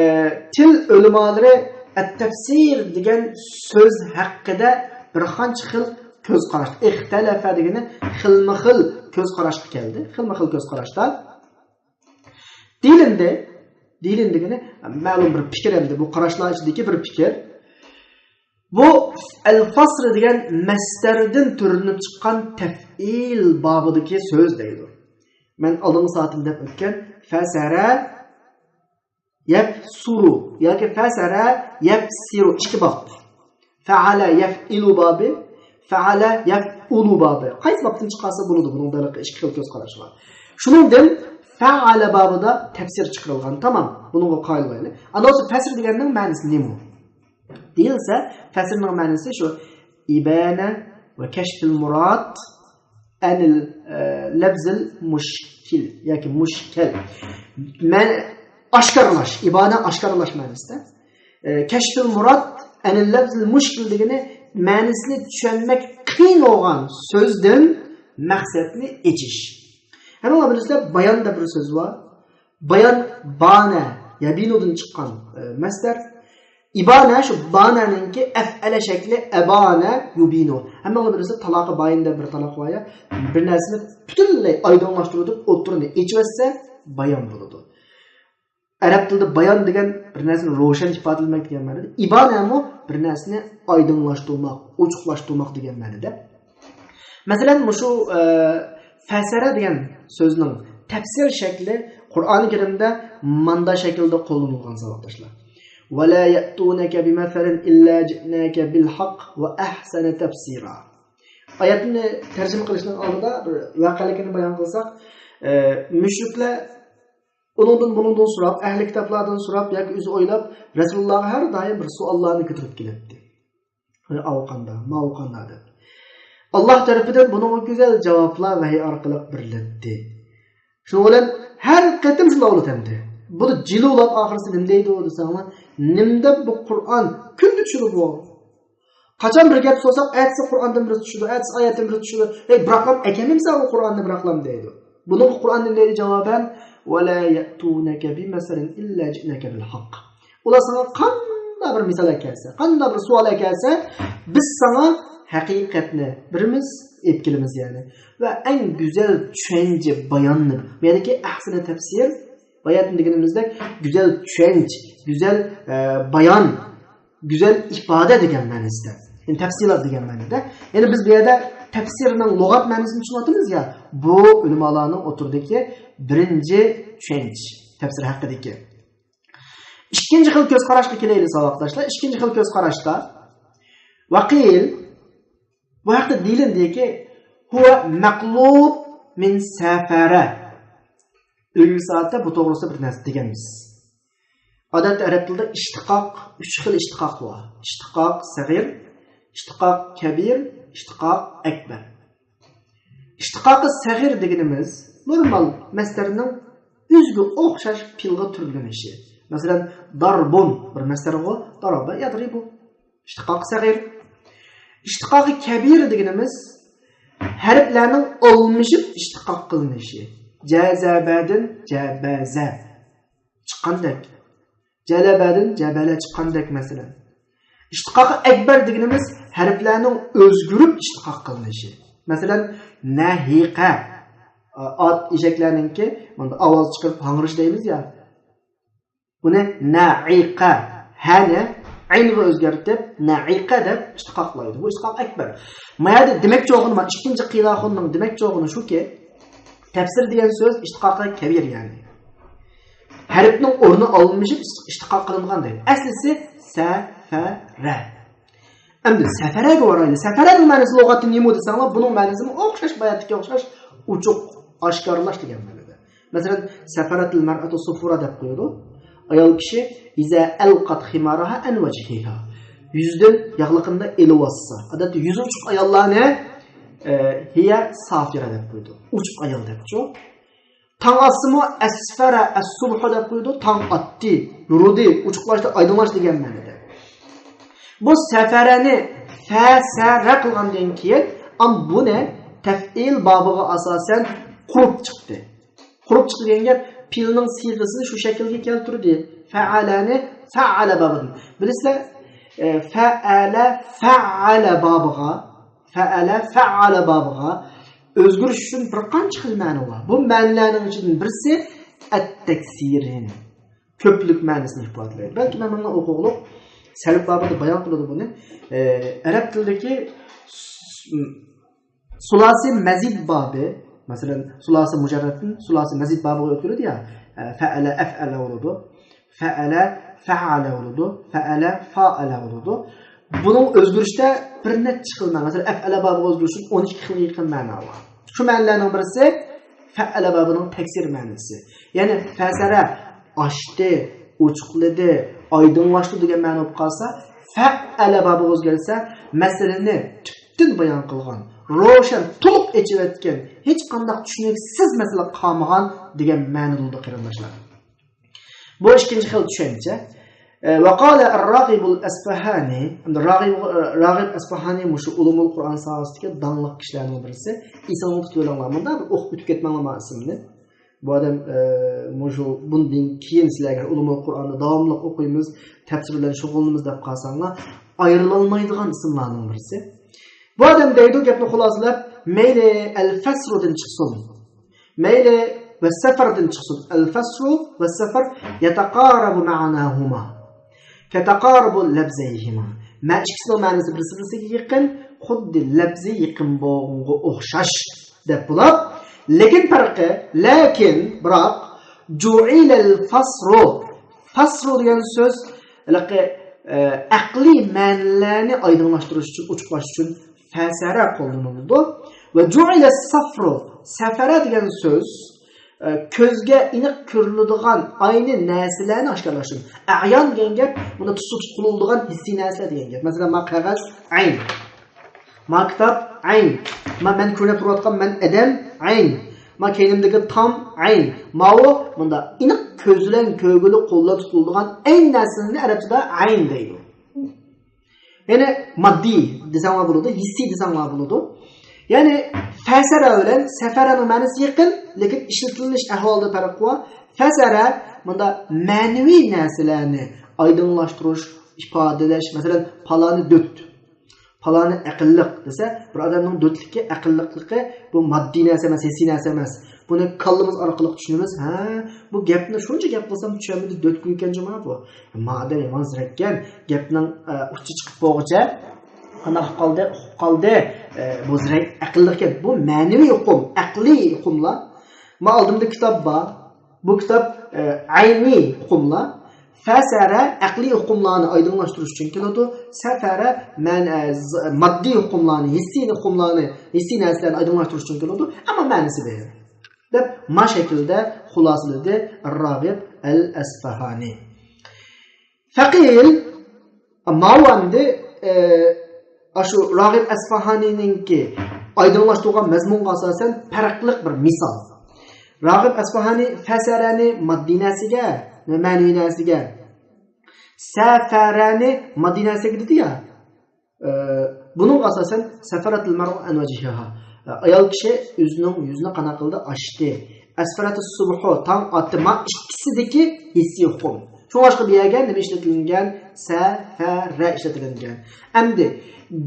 تىل ئۆلىمالىرى ئەت-تەپسىر دېگەن سۆز ھەققىدە بىر قانچە خىل كۆز قاراش. ئىختەلەفە دېگىنى خىلمۇ خىل كۆز قاراشقا كەلدى. خىلمۇ خىل كۆز قاراشتا دېيىلىندى. دېيىلىندى دېگىنى مەلۇم بىر پىكىر ئەمدى. بۇ قاراشلار ئىچىدىكى بىر پىكىر. بۇ ئەل-فەسر دېگەن مەسدەردىن تۈرلىنىپ چىققان تەفئىل بابىدىكى سۆز دەيدۇ. مەن ئالدىنقى سائەتتە دەپ ئۆتكەن فەسەرە يەفسۇرۇ ياكى فەسەرە يەفسىرۇ ئىككى باب. فەئەلە يەفئىلۇ بابى، فەئەلە يەفئۇلۇ بابى. قايسى بابتىن چىقارسا بولىدۇ، بۇنىڭدا ھېلىقى ئىككى خىل كۆز قاراش بار. شۇنىڭدىن فەئەلە بابىدا تەپسىر چىقىرىلغان. تامام. بۇنىڭغا قايىل بولايلى. ئاندىن بولسا فەسر دېگەننىڭ مەنىسى نېمە؟ دېيىلسە، فەسرنىڭ مەنىسى شۇ ئىبانە ۋە كەشفىل مۇراد ئەنىل، ئە، لەفزىل مۇشكىل ياكى مۇشكەل. مەن ئاشكارىلاش، ئىبانە ئاشكارىلاش مەنىسىدە. ئە، كەشفىل مۇراد ئەنىل لەفزىل مۇشكىل دېگىنى مەنىسىنى چۈشەنمەك قىيىن بولغان سۆزدىن مەقسەتنى ئېچىش. ھەممىڭلار بىلىسىلەر، بايان دەپ بىر سۆز بار. بايان بانە، يەبىنۇدىن چىققان، ئە، مەسدەر. ئىبانە شۇ بانەنىڭكى ئەفئەلە شەكلى ئەبانە يۇبىنۇ. ھەممىڭلار بىلىسىلەر، تالاقى بايىن دەپ بىر تالاق بار يا. بىر نەرسىنى پۈتۈنلەي ئايدىڭلاشتۇرۇپ، ئوتتۇرىنى ئېچىۋەتسە، بايان بولىدۇ. ئەرەب تىلىدا بايان دېگەن بىر نەرسىنى روشەن ئىپادىلىمەك دېگەن مەنىدە. ئىبانەمۇ بىر نەرسىنى ئايدىڭلاشتۇرماق، ئوچۇقلاشتۇرماق دېگەن مەنىدە. مەسىلەن، مۇشۇ، ئە، فەسەرە دېگەن سۆزنىڭ تەپسىر شەكلى قۇرئانى كەرىمدە ماندا شەكىلدە قوللىنىلغان، ساۋاقداشلار. وَلَا يَأْتُونَكَ بِمَثَلٍ إِلَّا جِئْنَاكَ بِالْحَقِّ وَأَحْسَنَ تَفْسِيرًا. ئايەتنى تەرجىمە قىلىشنىڭ ئالدىدا بىر ۋەقەلىكىنى بايان قىلساق، ئە، مۇشرىكلەر ئۇنىڭدىن، بۇنىڭدىن سوراپ، ئەھلى كىتابلاردىن سوراپ ياكى ئۆزى ئويلاپ، رەسۇلۇللاھقا ھەر دائىم بىر سوئاللارنى كۆتۈرۈپ كېلەتتى. ئاۋۇ قانداق، ماۋۇ قانداق دەپ. ئاللاھ تەرىپىدىن بۇنىڭغا گۈزەل جاۋابلار ۋەھىي ئارقىلىق بېرىلەتتى. شۇنىڭ بىلەن ھەر قېتىم شۇنداق بولىدۇ ئەمدى. بۇ جىلۇلاپ ئاخىرسى نېمە دەيدۇ دېسەڭلار، نېمە دەپ بۇ قۇرئان كۈندە چۈشىدۇ بۇ؟ قاچان بىر گەپ سورىساق، ئەتىسى قۇرئاندىن بىر چۈشىدۇ، ئەتىسى ئايەتتىن بىر چۈشىدۇ. ئەي، بىراقلام ئەكەلمەمسەن ئۇ قۇرئاننى، بىراقلام دەيدۇ. بۇنىڭغا قۇرئان نېمە دەيدۇ جاۋابەن؟ وَلَا يَأْتُونَكَ بِمَثَلٍ إِلَّا جِئْنَاكَ بِالْحَقِّ. ئۇلار ساڭا قانداق بىر مىسال ئەكەلسە، قانداق بىر سوئال ئەكەلسە، بىز ساڭا ھەقىقەتنى بېرىمىز، ئېلىپ كېلىمىز يەنى. ۋە ئەڭ گۈزەل چۈشەنچە باياننى، بۇ يەردىكى ئەھسىنە تەپسىر، باياتىن دېگىنىمىزدەك گۈزەل چۈشەنچە، گۈزەل، ئە، بايان، گۈزەل ئىپادە دېگەن مەنىسىدە. يەنى تەپسىلات دېگەن مەنىدە. يەنى بىز بۇ يەردە تەپسىرنىڭ لۇغەت مەنىسىنى چۈشىنىۋاتىمىز يا، بۇ ئۆلىمالارنىڭ ئوتتۇرىدىكى بىرىنچى چۈشەنچە، تەپسىر ھەققىدىكى. ئىككىنچى خىل كۆز قاراشقا كېلەيلى، ساۋاقداشلار. ئىككىنچى خىل كۆز قاراشتا ۋەقىل، بۇ ھەقتە دېيىلىندىكى، هو مقلوب من سافر. ئۆلگۈ سائەتتە بۇ توغرىسىدا بىر نەرسە دېگەنمىز. ئادەتتە ئەرەب تىلىدا ئىشتىقاق، ئۈچ خىل ئىشتىقاق بار. ئىشتىقاق سەغىر، ئىشتىقاق كەبىر، ئىشتىقاق ئەكبەر. ئىشتىقاقى سەغىر دېگىنىمىز نورمال مەسدەرنىڭ ئۆزىگە ئوخشاش پېئىلغا تۈرلىنىشى. مەسىلەن، داربۇن بىر مەسدەرغۇ، دارابە يەدرىبۇ. ئىشتىقاقى سەغىر. ئىشتىقاقى كەبىر دېگىنىمىز ھەرپلەرنىڭ ئالمىشىپ ئىشتىقاق قىلىنىشى. جەزەبەدىن جەبەزە چىققاندەك. جەلەبەدىن جەبەلە چىققاندەك، مەسىلەن. ئىشتىقاقى ئەكبەر دېگىنىمىز ھەرپلەرنىڭ ئۆزگىرىپ ئىشتىقاق قىلىنىشى. مەسىلەن، نەھىقە. ئات، ئېشەكلەرنىڭكى مۇنداق ئاۋاز چىقىرىپ ھاڭرىشى دەيمىز يا. بۇنى نەئىقە، ھەنى ئەينغا ئۆزگەرتىپ، نەئىقە دەپ ئىشتىقاقلايدۇ. بۇ ئىشتىقاق ئەكبەر. ما يەردە دېمەكچى بولغىنى، ما ئىككىنچى قىلاخۇننىڭ دېمەكچى بولغىنى شۇكى، تەپسىر دېگەن سۆز ئىشتىقاقى كەبىر، يەنى ھەرپنىڭ ئورنى ئالمىشىپ ئىشتىقاق قىلىنغان دەيدۇ. ئەسلىسى سەفەرە. ئەمدى سەفەرەگە بارايلى. سەفەرەنىڭ مەنىسى لۇغەتتە نېمە دېسەڭلار، بۇنىڭ مەنىسىمۇ ئوخشاش، باياتتىكىگە ئوخشاش، ئوچۇق، ئاشكارىلاش دېگەن مەنىدە. مەسىلەن، سەفەرەتىل مەرئەتۇ سۇفۇرا دەپ قويىدۇ. ئايال كىشى، ئىزا ئەلقەت خىمارەھا ئەن ۋەجھىھا. يۈزىدىن ياغلىقىنى ئېلىۋاتسا. ئادەتتە يۈزى ئوچۇق ئاياللارنى، ئە، ھىيە سافىرە دەپ قويىدۇ. ئوچۇق ئايال دەپچۇ. تاڭ ئاتسىمۇ ئەسفەرە ئەسسۇبھۇ دەپ قويىدۇ. تاڭ ئاتتى، يورۇدى، ئوچۇقلاشتى، ئايدىڭلاشتى دېگەن مەنىدە. بۇ سەفەرەنى فەسەرە قىلغاندىن كېيىن، ئام بۇنى تەفئىل بابىغا ئاساسەن قۇرۇپ چىقتى. قۇرۇپ چىقتى دېگەن گەپ پېئىلنىڭ سىيغىسىنى شۇ شەكىلگە كەلتۈردى. فەئەلەنى فەئەلە بابىدىن. بىلىسىلەر، ئە، فەئەلە فەئەلە بابىغا، فەئەلە فەئەلە بابىغا ئۆزگىرىش ئۈچۈن بىر قانچە خىل مەنە بار. بۇ مەنىلەرنىڭ ئىچىدىن بىرسى ئەت-تەكسىرىن، كۆپلۈك مەنىسىنى ئىپادىلەيدۇ. بەلكى مەن ماڭا ئوقۇغۇلۇق سەلەف بابىدا بايان قىلىدۇ بۇنى. ئە، ئەرەب تىلىدىكى س-، سۇلاسى مەزىد بابى، مەسىلەن، سۇلاسى مۇجەررەتتىن سۇلاسى مەزىد بابىغا ئۆتكۈلىدۇ يا، ئە، فەئەلە ئەفئەلە بولىدۇ، فەئەلە فەئەلە بولىدۇ، فەئەلە فائەلە بولىدۇ. بۇنىڭ ئۆزگىرىشتە بىر نەچچە خىل مەنە، مەسىلەن، ئەفئەلە بابىغا ئۆزگىرىشتىن ئون ئىككى خىلغا يېقىن مەنە بار. شۇ مەنىلەرنىڭ بىرسى فەئەلە بابىنىڭ تەكسىر مەنىسى. يەنى فەسەرە ئاچتى، ئوچۇقلىدى، ئايدىڭلاشتى دېگەن مەنە بولۇپ قالسا، فەئەلە بابىغا ئۆزگەرسە، مەسىلىنى تۈپتىن بايان قىلغان، روشەن، تولۇق ئېچىۋەتكەن، ھېچقانداق چۈشىنىكسىز مەسىلە قالمىغان دېگەن مەنىدە بولىدۇ، قېرىنداشلار. بۇ ئىككىنچى خىل چۈشەنچە. ئە، ۋەقالە ئەر-راغىبۇل ئەسپەھانى. ئەمدى راغىب، راغىب ئەسپەھانى مۇشۇ ئۇلۇمۇل قۇرئان ساھەسىدىكى داڭلىق كىشىلەرنىڭ بىرسى. ئېسىڭلاردا تۇتۇۋېلىڭلار. مۇنداق بىر ئوقۇپ ئۆتۈپ كەتمەڭلار ما ئىسىمنى. بۇ ئادەم، ئە، مۇشۇ بۇندىن كېيىن سىلەرگە ئۇلۇمۇل قۇرئاننى داۋاملىق ئوقۇيمىز، تەپسىر بىلەن شۇغۇللىنىمىز دەپ قالساڭلار، ئايرىلالمايدىغان ئىسىملارنىڭ بىرسى. بۇ ئادەم دەيدۇ، گەپنى خۇلاسىلەپ، مەيلى ئەل-فەسرۇدىن چىقسۇن، مەيلى ۋە سەفەردىن چىقسۇن. ئەل-فەسرۇ ۋە سەفەر يەتەقارەبۇ مەئناھۇما. كەتەقارۇبۇ لەبزەيھىما. مە ئىككىسىنىڭ مەنىسى بىرسى بىرسىگە يېقىن، خۇددى لەپزى يېقىن بولغىنىغا ئوخشاش دەپ بولۇپ، لېكىن پەرقى، لېكىن، بىراق، جۇئىلەل فەسرۇ. فەسرۇ دېگەن سۆز ھېلىقى، ئە، ئەقلىي مەنىلەرنى ئايدىڭلاشتۇرۇش ئۈچۈن، ئوچۇقلاش ئۈچۈن فەسەرە قوللىنىلىدۇ. ۋە جۇئىلە سەفرۇ، سەفەرە دېگەن سۆز، ئە، كۆزگە ئېنىق كۆرۈلىدىغان ئاينى نەرسىلەرنى ئاشكارىلاش ئۈچۈن. ئەيان دېگەن گەپ، بۇنى تۇتۇپ قوللىنىدىغان ھېسسىي نەرسىلەر دېگەن گەپ. مەسىلەن، ما قەغەز، ئەين. ما كىتاب، ئەين. ما مەن كۆرۈنۈپ تۇرۇۋاتقان مەن ئادەم، ئەين. ما كەينىمدىكى تام، ئەين. ماۋۇ، مۇنداق ئېنىق كۆز بىلەن كۆرگىلى، قولدا تۇتۇلىدىغان ئەين نەرسىنى ئەرەبچىدە ئەين دەيدۇ. يەنى ماددىي دېسەڭلار بولىدۇ، ھېسسىي دېسەڭلار بولىدۇ. يەنى فەسەرە بىلەن سەفەرەنىڭ مەنىسى يېقىن، لېكىن ئىشلىتىلىش ئەھۋالىدا پەرق بار. فەسەرە مۇنداق مەنىۋى نەرسىلەرنى ئايدىڭلاشتۇرۇش، ئىپادىلەش، مەسىلەن، پالانى دۆت، پالانى ئەقىللىق دېسە، بىر ئادەمنىڭ دۆتلۈكى، ئەقىللىقلىقى بۇ ماددىي نەرسە ئەمەس، ھېسسىي نەرسە ئەمەس. بۇنى كاللىمىز ئارقىلىق چۈشىنىمىز. ھە، بۇ گەپنى شۇنچە گەپ قىلسام چۈشەنمىدى، دۆت كۈلكەن جۇما بۇ. ما ئادەم يامان زېرەككەن، گەپنىڭ، ئە، ئۇچى چىقىپ بولغۇچە قانداق قىلىپ قالدى، ئۇقۇپ قالدى. ئە، بۇ زېرەك ئەقىللىقكەن. بۇ مەنىۋى ئۇقۇم، ئەقلىي ئۇقۇملار. ما ئالدىمدا كىتاب بار. بۇ كىتاب، ئە، ئەينىي ئۇقۇملار. فەسەرە ئەقلىي ئۇقۇملارنى ئايدىڭلاشتۇرۇش ئۈچۈن كېلىدۇ. سەفەرە مەن-، ئە، ز-، ماددىي ئۇقۇملارنى، ھېسسىي ئۇقۇملارنى، ھېسسىي نەرسىلەرنى ئايدىڭلاشتۇرۇش ئۈچۈن كېلىدۇ. ئەمما مەنىسى بىر. دەپ ما شەكىلدە خۇلاسىلىدى راغىب ئەل ئەسفاھانى. فەقىل، ماۋۇ ئەمدى، ئە، ئاشۇ راغىب ئەسفاھانىنىڭكى ئايدىڭلاشتۇرغان مەزمۇنغا ئاساسەن پەرقلىق بىر مىسال. راغىب ئەسفاھانى فەسەرەنى ماددىي نەرسىگە ۋە مەنىۋى نەرسىگە، سەفەرەنى ماددىي نەرسىگە دېدى يا. ئە، بۇنىڭغا ئاساسەن، سەفەرەتىل مەرئۇ ئەن ۋەجھىھا. ئە، ئايال كىشى ئۆزىنىڭ يۈزىنى قانداق قىلدى؟ ئاچتى. ئەسفەرەتىس سۇبھۇ، تاڭ ئاتتى. ما ئىككىسىدىكى ھېسسىي ئۇقۇم. شۇڭلاشقا بۇ يەرگە نېمە ئىشلىتىلگەن؟ سەفەرە ئىشلىتىلگەن. ئەمدى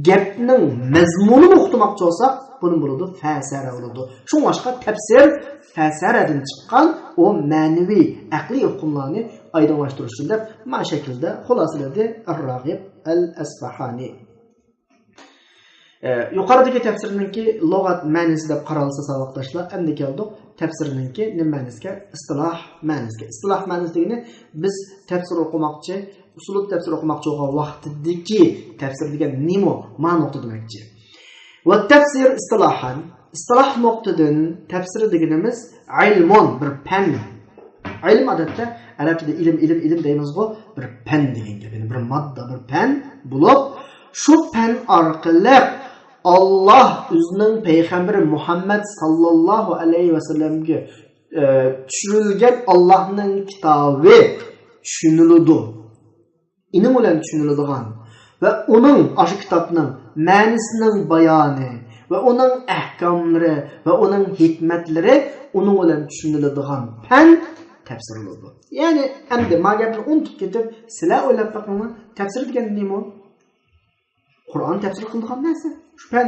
گەپنىڭ مەزمۇنىنى ئۇقتۇرماقچى بولساق، بۇنى بولىدۇ، فەسەرە بولىدۇ. شۇڭلاشقا تەپسىر فەسەرەدىن چىققان ئۇ مەنىۋى، ئەقلىي ئۇقۇملارنى ئايدىڭلاشتۇرۇش ئۈچۈن دەپ، ما شەكىلدە خۇلاسىلىدى ئەر-راغىب ئەل ئەسفاھانى. ئە، يۇقىرىدىكى تەپسىرنىڭكى لۇغەت مەنىسى دەپ قارالسا، ساۋاقداشلار، ئەمدى كەلدۇق تەپسىرنىڭكى نېمە مەنىسىگە؟ ئىستىلاھ مەنىسىگە. ئىستىلاھ مەنىسى دېگىنى بىز تەپسىر ئوقۇماقچى، ئۇسۇلۇب تەپسىر ئوقۇماقچى بولغان ۋاقتىدىكى تەپسىر دېگەن نېمە؟ ما نۇقتا دېمەكچى. ۋە تەپسىر ئىستىلاھەن. ئىستىلاھ نۇقتىدىن تەپسىر دېگىنىمىز ئىلمۇن، بىر پەن. ئىلىم ئادەتتە ئەرەبچىدە ئىلىم، ئىلىم، ئىلىم دەيمىزغۇ، بىر پەن دېگەن گەپ، يەنى بىر ماددا، بىر پەن بولۇپ، شۇ پەن ئارقىلىق ئاللاھ ئۆزىنىڭ پەيغەمبىرى مۇھەممەد ساللاللاھۇ ئەلەيھى ۋەسەللەمگە ئە، چۈشۈرۈلگەن ئاللاھنىڭ كىتابى چۈشىنىلىدۇ. ئېنىڭ بىلەن چۈشىنىلىدىغان ۋە ئۇنىڭ، ئاشۇ كىتابنىڭ مەنىسىنىڭ بايانى ۋە ئۇنىڭ ئەھكاملىرى ۋە ئۇنىڭ ھېكمەتلىرى ئۇنىڭ بىلەن چۈشىنىلىدىغان پەن تەپسىر بولىدۇ. يەنى ئەمدى ما گەپنى ئۇنتۇپ كېتىپ، سىلەر ئويلاپ بېقىڭلار، تەپسىر دېگەن نېمە؟ قۇرئان تەپسىر قىلىدىغان نەرسە. شۇ پەن.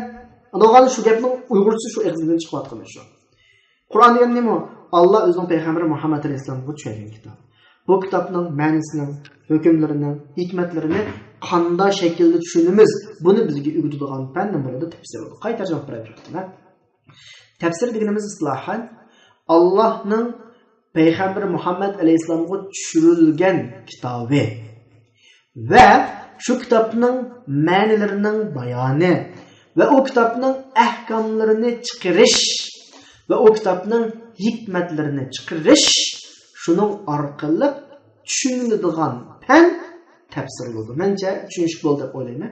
ئاندىغان شۇ گەپنىڭ ئۇيغۇرچىسى شۇ ئېغىزىمدىن چىقىۋاتقىنى شۇ. قۇرئان دېگەن نېمە؟ ئاللا ئۆزىنىڭ پەيغەمبىرى مۇھەممەد ئەلەيھىسسالامغا چۈشۈرگەن كىتاب. بۇ كىتابنىڭ مەنىسىنىڭ، ھۆكۈملىرىنىڭ، ھېكمەتلىرىنى قانداق شەكىلدە چۈشىنىمىز، بۇنى بىزگە ئۆگىتىدىغان پەن نېمە بولىدۇ؟ تەپسىر بولىدۇ. قايتا تەرجىمە قىلىپ بېرىپ بېقىڭ. تەپسىر دېگىنىمىز ئىستىلاھەن، ئاللانىڭ پەيغەمبىرى مۇھەممەد ئەلەيھىسسالامغا چۈشۈرۈلگەن كىتابى ۋە شۇ كىتابنىڭ مەنىلىرىنىڭ بايانى ۋە ئۇ كىتابنىڭ ئەھكاملىرىنى چىقىرىش ۋە ئۇ كىتابنىڭ ھېكمەتلىرىنى چىقىرىش، شۇنىڭ ئارقىلىق چۈشىنىلىدىغان پەن تەپسىر بولىدۇ. مەنچە چۈشىنىشلىك بولدى دەپ ئويلايمەن.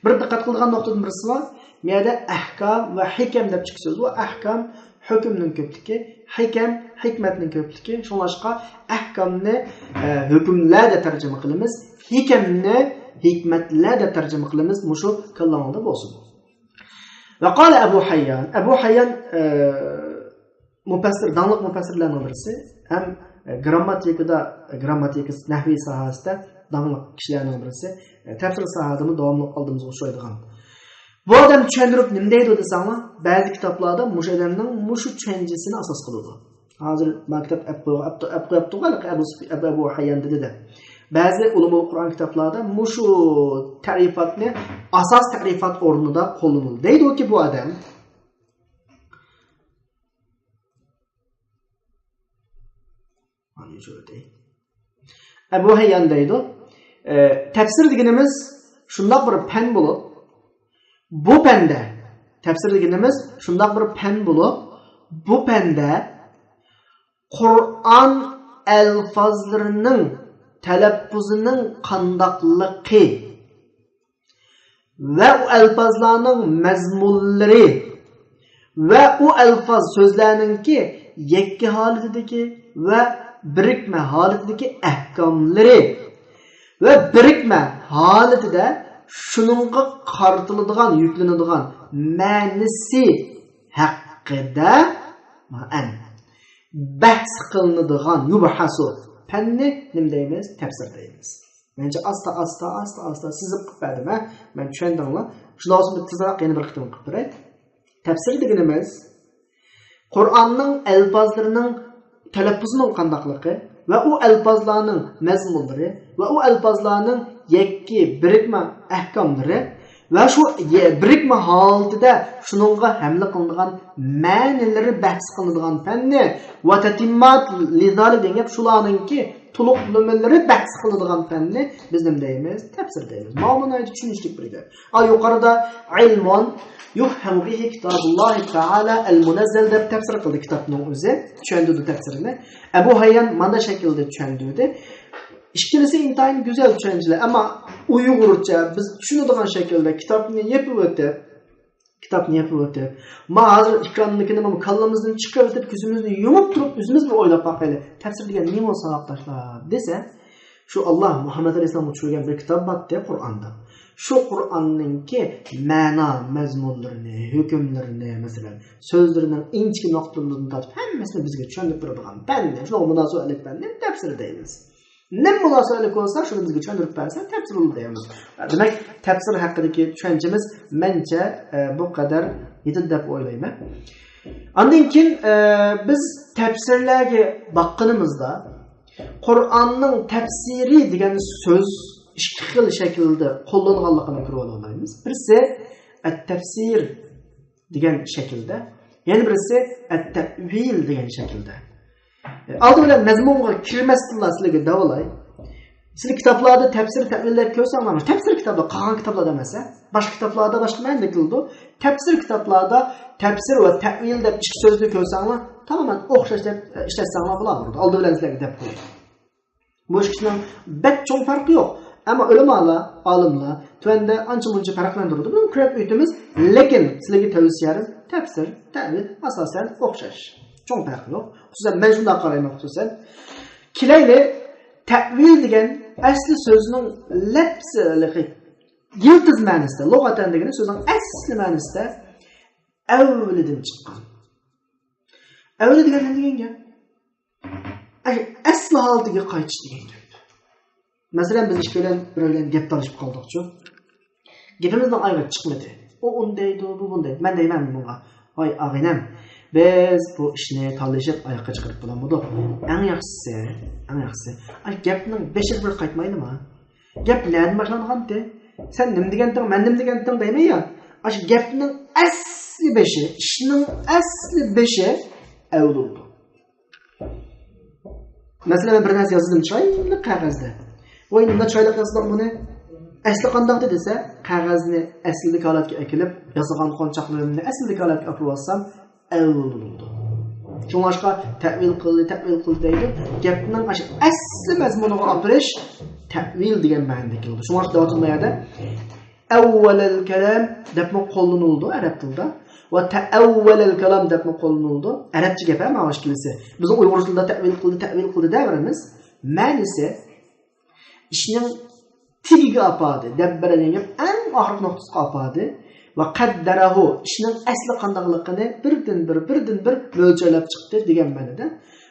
بىر دىققەت قىلىدىغان نۇقتىدىن بىرسى بار. بۇ يەردە ئەھكام ۋە ھىكەم دەپ ئىككى سۆز بار. ئەھكام ھۆكۈمنىڭ كۆپلۈكى، ھىكەم ھېكمەتنىڭ كۆپلۈكى. شۇڭلاشقا ئەھكامنى، ئە، ھۆكۈملەر دەپ تەرجىمە قىلىمىز، ھىكەمنى ھېكمەتلەر دەپ تەرجىمە قىلىمىز. مۇشۇ كاللاڭلاردا بولسۇن. ۋە قالە ئەبۇ ھەييان. ئەبۇ ھەييان، ئە، مۇپەسسىر، داڭلىق مۇپەسسىرلەرنىڭ بىرسى ھەم گىرامماتىكىدا، گىرامماتىكا، نەھۋى ساھەسىدە داڭلىق كىشىلەرنىڭ بىرسى، تەپسىر ساھەدىمۇ داۋاملىق ئالدىمىزغا ئۇچرايدىغان. بۇ ئادەم چۈشەندۈرۈپ نېمە دەيدۇ دېسەڭلار، بەزى كىتابلاردا مۇشۇ ئادەمنىڭ مۇشۇ چۈشەنچىسىنى ئاساس قىلىدۇ. ھازىر ما كىتاب ئەپ قويغان، ئەپ، ئەپ قويۇپتۇغۇ ھېلىقى ئەبۇ سۇپي-، ئەبۇ، ئەبۇ ھەييان دېدى دە. بەزى ئۇلۇمۇل قۇرئان كىتابلاردا مۇشۇ تەرىپاتنى ئاساس تەرىپات ئورنىدا قوللىنىدۇ دەيدۇكى بۇ ئادەم. ئەبۇ ھەييان دەيدۇ، ئە، تەپسىر دېگىنىمىز شۇنداق بىر پەن بولۇپ، بۇ پەندە، تەپسىر دېگىنىمىز شۇنداق بىر پەن بولۇپ، بۇ پەندە قۇرئان ئەلفازلىرىنىڭ تەلەپپۇزىنىڭ قانداقلىقى، ۋە ئۇ ئەلپازلارنىڭ مەزمۇنلىرى ۋە ئۇ ئەلپاز سۆزلەرنىڭكى يەككە ھالىتىدىكى ۋە بىرىكمە ھالىتىدىكى ئەھكاملىرى ۋە بىرىكمە ھالىتىدە شۇنىڭغا قارىتىلىدىغان، يۈكلىنىدىغان مەنىسى ھەققىدە مائەن بەھس قىلىنىدىغان يۇبھەسۇ پەننى نېمە دەيمىز؟ تەپسىر دەيمىز. مەنچە ئاستا، ئاستا، ئاستا، ئاستا سىزىپ قىلىپ بەردىم، ھە؟ مەن چۈشەندىڭلار. شۇنداق بولسا بىر تېزراق يەنە بىر قېتىم قىلىپ بېرەي. تەپسىر دېگىنىمىز قۇرئاننىڭ ئەلپازلىرىنىڭ تەلەپپۇزىنىڭ قانداقلىقى ۋە ئۇ ئەلپازلارنىڭ مەزمۇنلىرى ۋە ئۇ ئەلپازلارنىڭ يەككە بىرىكمە ئەھكاملىرى ۋە شۇ يە-، بىرىكمە ھالىتىدە شۇنىڭغا ھەملە قىلىنىدىغان مەنىلىرى بەھس قىلىنىدىغان پەننى ۋە تەتىممات لىزالىك دېگەن گەپ شۇلارنىڭكى تولۇقلىمىلىرى بەھس قىلىنىدىغان پەننى بىز نېمە دەيمىز؟ تەپسىر دەيمىز. ماۋۇ ناھايىتى چۈشىنىشلىك بىر گەپ. ئا، يۇقىرىدا ئىلمۇن يۇفھەمۇ بىھى كىتابۇللاھى تەئالە ئەل مۇنەززەل دەپ تەپسىر قىلدى كىتابنىڭ ئۆزى. چۈشەندۈردى تەپسىرىنى. ئەبۇ ھەييان مانا شەكىلدە چۈشەندۈردى. ئىككىلىسى ئىنتايىن گۈزەل چۈشەنچىلەر، ئەمما ئۇيغۇرچە بىز چۈشىنىدىغان شەكىلدە كىتابنى يېپىۋېتىپ، كىتابنى يېپىۋېتىپ، ما ھازىر ئېكراننىڭكىنى ما كاللىمىزدىن چىقىرىۋېتىپ، كۆزىمىزنى يۇمۇپ تۇرۇپ، ئۆزىمىز بىر ئويلاپ باقايلى. تەپسىر دېگەن نېمە بولسا، ساۋاقداشلار دېسە، شۇ ئاللا مۇھەممەد ئەلەيھىسسالامغا چۈشۈرگەن بىر كىتاب بارتتى قۇرئاندا. شۇ قۇرئاننىڭكى مەنا، مەزمۇنلىرىنى، ھۆكۈملىرىنى، مەسىلەن، سۆزلىرىنىڭ ئىنچىكە نۇقتىلىرىدىن تارتىپ ھەممىسىنى بىزگە چۈشەندۈرۈپ بېرىدىغان پەننى، شۇنىڭغا مۇناسىۋەتلىك پەننى تەپسىر دەيمىز. نېمە مۇناسىۋەتلىك بولسا، شۇنى بىزگە چۈشەندۈرۈپ بەرسە، تەپسىر بولىدۇ دەيمىز. دېمەك، تەپسىر ھەققىدىكى چۈشەنچىمىز مەنچە، ئە، بۇ قەدەر يېتىدۇ دەپ ئويلايمەن. ئاندىن كېيىن، ئە، بىز تەپسىرلەرگە باققىنىمىزدا، قۇرئاننىڭ تەپسىرى دېگەن سۆز ئىككى خىل شەكىلدە قوللانغانلىقىنى كۆرۈۋالالايمىز. بىرسى، ئەت-تەپسىر دېگەن شەكىلدە، يەنە بىرسى ئەت-تەئۋىل دېگەن شەكىلدە. ئالدى بىلەن مەزمۇنغا كىرمەستىنلا سىلەرگە دەۋالاي. سىلەر كىتابلاردا تەپسىر، تەئۋىل دەپ كۆرسەڭلار، تەپسىر كىتابلار، قالغان كىتابلار ئەمەس، ھە؟ باشقا كىتابلاردا باشقا مەنىدە كېلىدۇ. تەپسىر كىتابلاردا تەپسىر ۋە تەئۋىل دەپ ئىككى سۆزنى كۆرسەڭلار، تامامەن ئوخشاش دەپ ئىشلەتسەڭلار بولىدۇ. ئالدى بىلەن سىلەرگە دەپ قوياي. بۇ ئىككىسىنىڭ بەك چوڭ پەرقى يوق. ئەمما ئۆلىمالار، ئالىملار تۆۋەندە ئانچە-مۇنچە پەرقلەندۈرىدۇ. بۇنى كۆرۈپ ئۆتىمىز. لېكىن سىلەرگە تەۋسىيەم، تەپسىر، تەئۋىل ئاساسەن ئوخشاش. چوڭ پەرق يوق. خۇسۇسەن، مەن شۇنداق قارايمەن، خۇسۇسەن. كېلەيلى، تەئۋىل دېگەن ئەسلى سۆزنىڭ لەپزى، يىلتىز مەنىسىدە، لۇغەتەن دېگىنى سۆزنىڭ ئەسلى مەنىسىدە ئەۋلىدىن چىققان. ئەۋلى دېگەن نېمە دېگەن گەپ؟ ئەي، ئەسلى ھالىتىگە قايتىش دېگەن گەپ. مەسىلەن، بىز ئىككى بىلەن بىر بىلەن گەپ تالىشىپ قالدۇقچۇ. گېپىمىزنىڭ ئايىغى چىقمىدى. ئۇ ئۇندايدۇ، بۇ بۇندايدۇ. مەن دەيمەن بۇنىڭغا، ۋاي ئاغىنەم، بىز بۇ ئىشنى تالىشىپ ئاياققا چىقىرىپ بولالمىدۇق. ئەڭ ياخشىسى، ئەڭ ياخشىسى، ئاي، گەپنىڭ بېشىغا بىر قايتمايلىما؟ گەپ نەدىن باشلانغانتى؟ سەن نېمە دېگەنتىڭ، مەن نېمە دېگەنتىڭ دەيمەن يا. ئاشۇ گەپنىڭ ئەسلى بېشى، ئىشنىڭ ئەسلى بېشى ئەۋلىدۇ. مەسىلەن، مەن بىر نەرسە يازدىم چىرايلىق قەغەزدە. ۋاي، نېمە چىرايلىق يازدىڭ بۇنى؟ ئەسلى قانداقتى دېسە، قەغەزنى ئەسلىدىكى ھالەتكە ئەكېلىپ، ياسىغان قونچاقلىرىمنى ئەسلىدىكى ھالەتكە ئاپىرىۋالسام، ئەۋلىدۇ. شۇڭلاشقا تەئۋىل قىلدى، تەئۋىل قىلدى دەيدۇ. گەپنىڭ ئاشۇ ئەسلى مەزمۇنىغا ئاپىرىش تەئۋىل دېگەن مەنىدە كېلىدۇ. شۇڭلاشقا دەۋاتىدۇ بۇ يەردە، ئەۋۋەلەل كەلام دەپمۇ قوللىنىلىدۇ ئەرەب تىلىدا. ۋە تەئەۋۋەلەل كەلام دەپمۇ قوللىنىلىدۇ. ئەرەبچە گەپ ھە، ماۋۇ ئىككىلىسى. بىزنىڭ ئۇيغۇر تىلىدا تەئۋىل قىلدى، تەئۋىل قىلدى دەۋېرىمىز. مەنىسى، ئىشنىڭ تېگىگە ئاپاردى، دەببەرە دېگەن گەپ ئەڭ ئاخىرقى نۇقتىسىغا ئاپاردى. ۋە قەددەرەھۇ، ئىشنىڭ ئەسلى قانداقلىقىنى بىردىن بىر، بىردىن بىر مۆلچەرلەپ چىقتى دېگەن مەنىدە.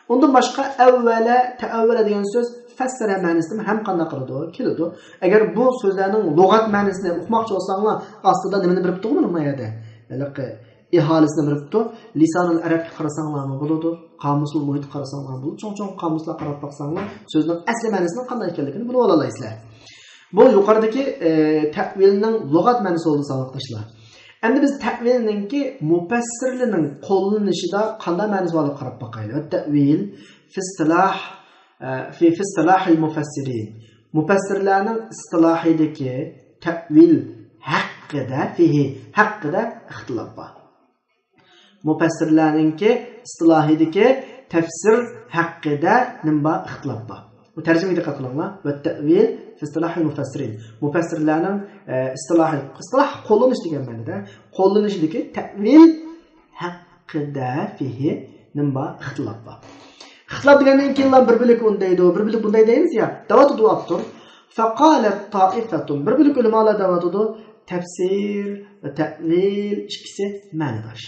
ئۇندىن باشقا ئەۋۋەلە، تەئەۋۋەلە دېگەن سۆز فەسسەرە مەنىسىدىمۇ ھەم قانداق قىلىدۇ؟ كېلىدۇ. ئەگەر بۇ سۆزلەرنىڭ لۇغەت مەنىسىنى ئۇقماقچى بولساڭلار، ئاستىدا نېمىنى بېرىپتۇ بۇنىڭ ما يەردە؟ ھېلىقى ئىھالىسىنى بېرىپتۇ. لىسانۇل ئەرەبكە قارىساڭلارمۇ بولىدۇ، قامۇسۇل مۇھىتقا قارىساڭلار بولىدۇ. چوڭ-چوڭ قامۇسلارغا قاراپ باقساڭلار، سۆزنىڭ ئەسلى مەنىسىنىڭ قانداق ئىكەنلىكىنى بىلىپ ئالالايسىلەر. بۇ يۇقىرىدىكى، ئە، تەئۋىلنىڭ لۇغەت مەنىسى بولدى، ساۋاقداشلار. ئەمدى بىز تەئۋىلنىڭكى مۇپەسسىرلىرىنىڭ قوللىنىشىدا قانداق مەنىسى بارلىقىغا قاراپ باقايلى. تەئۋىل فى ئىستىلاھ، ئە، فى، فى ئىستىلاھىل مۇپەسسىرىن. مۇپەسسىرلەرنىڭ ئىستىلاھىدىكى تەئۋىل ھەققىدە، فىھى، ھەققىدە ئىختىلاپ بار. مۇپەسسىرلەرنىڭكى ئىستىلاھىدىكى تەپسىر ھەققىدە نېمە بار؟ ئىختىلاپ بار. بۇ تەرجىمىگە دىققەت قىلىڭلار. ۋە تەئۋىل فى ئىستىلاھىل مۇپەسسىرىن. مۇپەسسىرلەرنىڭ، ئە، ئىستىلاھى، ئىستىلاھ قوللىنىش دېگەن مەنىدە، قوللىنىشىدىكى تەئۋىل ھەققىدە فىھى نېمە بار؟ ئىختىلاپ بار. ئىختىلاپ دېگەندىن كېيىنلا بىر بۆلەك ئۇندايدۇ، بىر بۆلەك بۇنداي دەيمىز يا. دەۋاتىدۇ ئاپتور. فقالت طائفة. بىر بۆلەك ئۆلىمالار دەۋاتىدۇ. تەپسىر ۋە تەئۋىل ئىككىسى مەنىداش.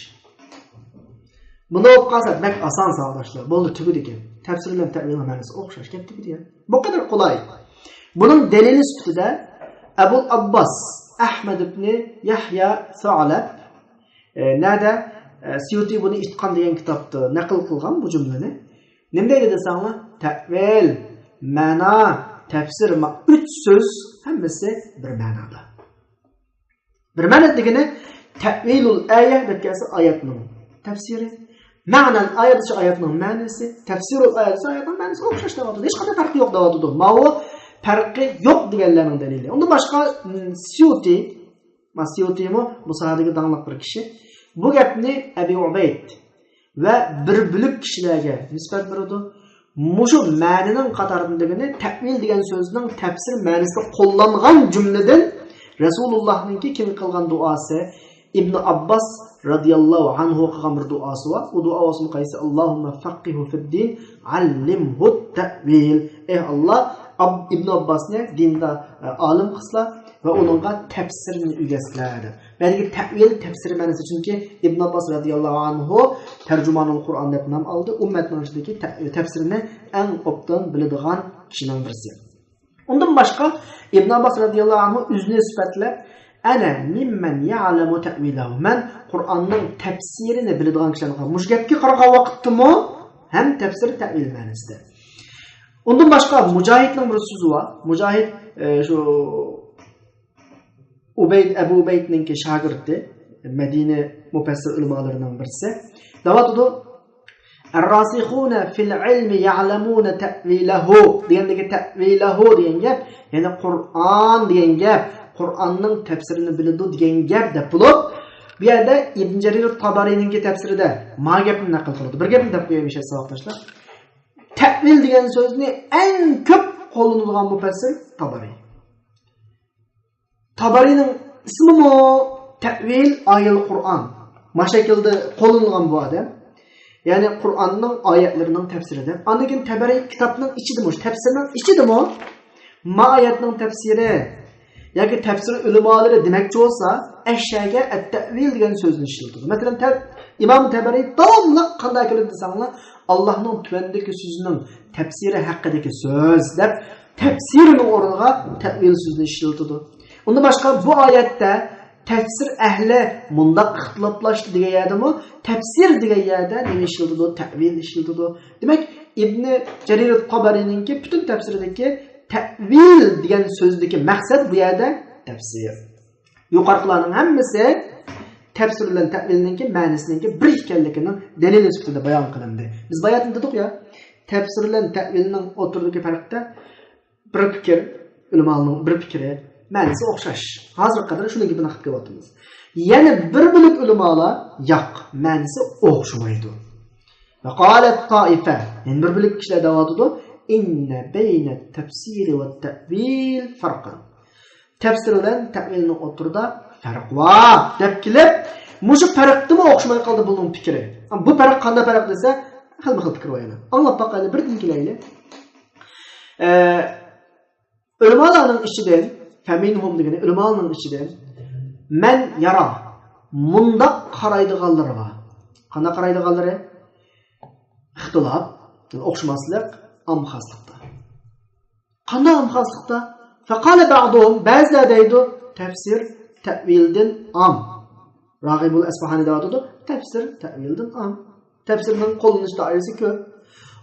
بۇنداق بولۇپ قالسا بەك ئاسان ساۋاقداشلار. بولدى، تۈگىدىكەن. تەپسىر بىلەن تەئۋىلنىڭ مەنىسى ئوخشاش گەپ تۈگىدىكەن. بۇ قەدەر قولاي. بۇنىڭ دەلىلى سۈپىتىدە ئەبۇل ئابباس ئەھمەد ئىبنى يەھيا سەئلەب، ئە، نەدە، ئە، سيۇتى بۇنى ئىتقان دېگەن كىتابتا نەقىل قىلغان بۇ جۈملىنى. نېمە دەيدۇ دېسەڭلار؟ تەئۋىل، مەنا، تەپسىر، ما ئۈچ سۆز ھەممىسى بىر مەنادا. بىر مەنە دېگىنى تەئۋىلۇل ئايە دەپ كەلسە ئايەتنىڭ تەپسىرى. مەنەل ئايە دېسە ئايەتنىڭ مەنىسى. تەپسىرۇل ئايە دېسە ئايەتنىڭ مەنىسى ئوخشاش دەۋاتىدۇ. ھېچقانداق پەرقى يوق دەۋاتىدۇ. ماۋۇ پەرقى يوق دېگەنلەرنىڭ دەلىلى. ئۇندىن باشقا، م، سيۇتى، ما سيۇتىمۇ بۇ ساھەدىكى داڭلىق بىر كىشى. بۇ گەپنى ئەبى ئۇبەيد ۋە بىر بۆلەك كىشىلەرگە نىسبەت بېرىدۇ. مۇشۇ مەنىنىڭ قاتارىدىن دېگىنى تەئۋىل دېگەن سۆزنىڭ تەپسىر مەنىسىدە قوللانغان جۈملىدىن رەسۇلۇللاھنىڭكى كېيىن قىلغان دۇئاسى، ئىبنى ئابباس رەزىياللاھۇ ئەنھۇ قىلغان بىر دۇئاسى بار. ئۇ دۇئا بولسىمۇ قايسى؟ اللهم فقهه في الدين علمه التأويل. ئەي ئاللا، ئاب-، ئىبنى ئابباسنى دىندا، ئە، ئالىم قىلسىلا ۋە ئۇنىڭغا تەپسىرنى ئۆگەتسىلە دەپ. بۇ يەردىكى تەئۋىل، تەپسىر مەنىسى، چۈنكى ئىبن ئابباس رەزىياللاھۇ ئەنھۇ تەرجۇمانۇل قۇرئان دەپ نام ئالدى. ئۈممەتنىڭ ئىچىدىكى تە-، تەپسىرنى ئەڭ ئوبدان بىلىدىغان كىشىنىڭ بىرسى. ئۇندىن باشقا ئىبن ئابباس رەزىياللاھۇ ئەنھۇ ئۆزىنى سۈپەتلەپ، ئەنە مىممەن يەئلەمۇ تەئۋىلەھۇ، مەن قۇرئاننىڭ تەپسىرىنى بىلىدىغان كىشىلەرنىڭ. مۇشۇ گەپكە قارىغان ۋاقىتتىمۇ ھەم تەپسىر تەئۋىل مەنىسىدە. ئۇندىن باشقا مۇجاھىدنىڭ بىر سۆزى بار. مۇجاھىد، ئە، شۇ ئۇبەيد، ئەبۇ ئۇبەيدنىڭكى شاگىرتى، مەدىنە مۇپەسسىر ئۆلىمالىرىنىڭ بىرسى. دەۋاتىدۇ، الراسخون في العلم يعلمون تأويله دېگەندىكى تەئۋىلەھۇ دېگەن گەپ، يەنى قۇرئان دېگەن گەپ، قۇرئاننىڭ تەپسىرىنى بىلىدۇ دېگەن گەپ دەپ بولۇپ، بۇ يەردە ئىبن جەرىر تابارىنىڭكى تەپسىرىدە ما گەپنى نەقىل قىلىدۇ. بىر گەپنى دەپ قويايمىش، ساۋاقداشلار. تەئۋىل دېگەن سۆزنى ئەڭ كۆپ قوللىنىدىغان مۇپەسسىر تابارى. تابارىنىڭ ئىسمىمۇ تەئۋىل ئايەل قۇرئان. ما شەكىلدە قوللىنىلغان بۇ ئادەم. يەنى قۇرئاننىڭ ئايەتلىرىنىڭ تەپسىرى دەپ. ئاندىن كېيىن تەبەرى كىتابنىڭ ئىچىدىمۇ، تەپسىرنىڭ ئىچىدىمۇ ما ئايەتنىڭ تەپسىرى ياكى تەپسىر ئۆلىمالىرى دېمەكچى بولسا، ئەشەگە ئەت-تەئۋىل دېگەن سۆزنى ئىشلىتىدۇ. مەسىلەن، تەپ-، ئىمام تەبەرى داۋاملىق قانداق كېلىدۇ دېسەڭلار، ئاللاھنىڭ تۆۋەندىكى سۆزىنىڭ تەپسىرى ھەققىدىكى سۆز دەپ، تەپسىرنىڭ ئورنىغا تەئۋىل سۆزىنى ئىشلىتىدۇ. ئۇندىن باشقا بۇ ئايەتتە تەپسىر ئەھلى مۇنداق ئىختىلاپلاشتى دېگەن يەردىمۇ تەپسىر دېگەن يەردە نېمە ئىشلىتىدۇ؟ تەئۋىل ئىشلىتىدۇ. دېمەك، ئىبنى جەرىر تابەرىنىڭكى پۈتۈن تەپسىرىدىكى تەئۋىل دېگەن سۆزدىكى مەقسەت بۇ يەردە تەپسىر. يۇقىرىقىلارنىڭ ھەممىسى تەپسىر بىلەن تەئۋىلنىڭكى مەنىسىنىڭكى بىر ئىكەنلىكىنىڭ دەلىلى سۈپىتىدە بايان قىلىندى. بىز باياتىن دېدۇق يا، تەپسىر بىلەن تەئۋىلنىڭ ئوتتۇرىدىكى پەرقتە بىر پىكىر، ئۆلىمالارنىڭ بىر پىكرى، مەنىسى ئوخشاش. ھازىرغا قەدەر شۇنىڭ گېپىنى قىلىپ كېلىۋاتىمىز. يەنە بىر بۆلەك ئۆلىمالار ياق، مەنىسى ئوخشىمايدۇ. وقالت طائفة، يەنە بىر بۆلەك كىشىلەر دەۋاتىدۇ، إن بين التفسير والتأويل فرقا. تەپسىر بىلەن تەئۋىلنىڭ ئوتتۇرىدا پەرق بار دەپ كېلىپ، مۇشۇ پەرقتىمۇ ئوخشىماي قالدى بۇنىڭ پىكرى. بۇ پەرق قانداق پەرق دېسە، خىلمۇ خىل پىكىر بار يەنە. ئاڭلاپ باقايلى، بىردىن كېلەيلى. ئە، ئۆلىمالارنىڭ ئىچىدىن، فمنهم دېگىنى ئۆلىمالارنىڭ ئىچىدىن، من يرى، مۇنداق قارايدىغانلىرى بار. قانداق قارايدىغانلىرى؟ ئىختىلاپ، يەنى ئوخشىماسلىق، ئام خاسلىقتا. قانداق ئام خاسلىقتا؟ فقال بعضهم، بەزىلەر دەيدۇ، تەپسىر تەئۋىلدىن ئام. راغىبۇل ئەسپاھانى دەۋاتىدۇ، تەپسىر تەئۋىلدىن ئام. تەپسىرنىڭ قوللىنىش دائىرىسى كۆپ.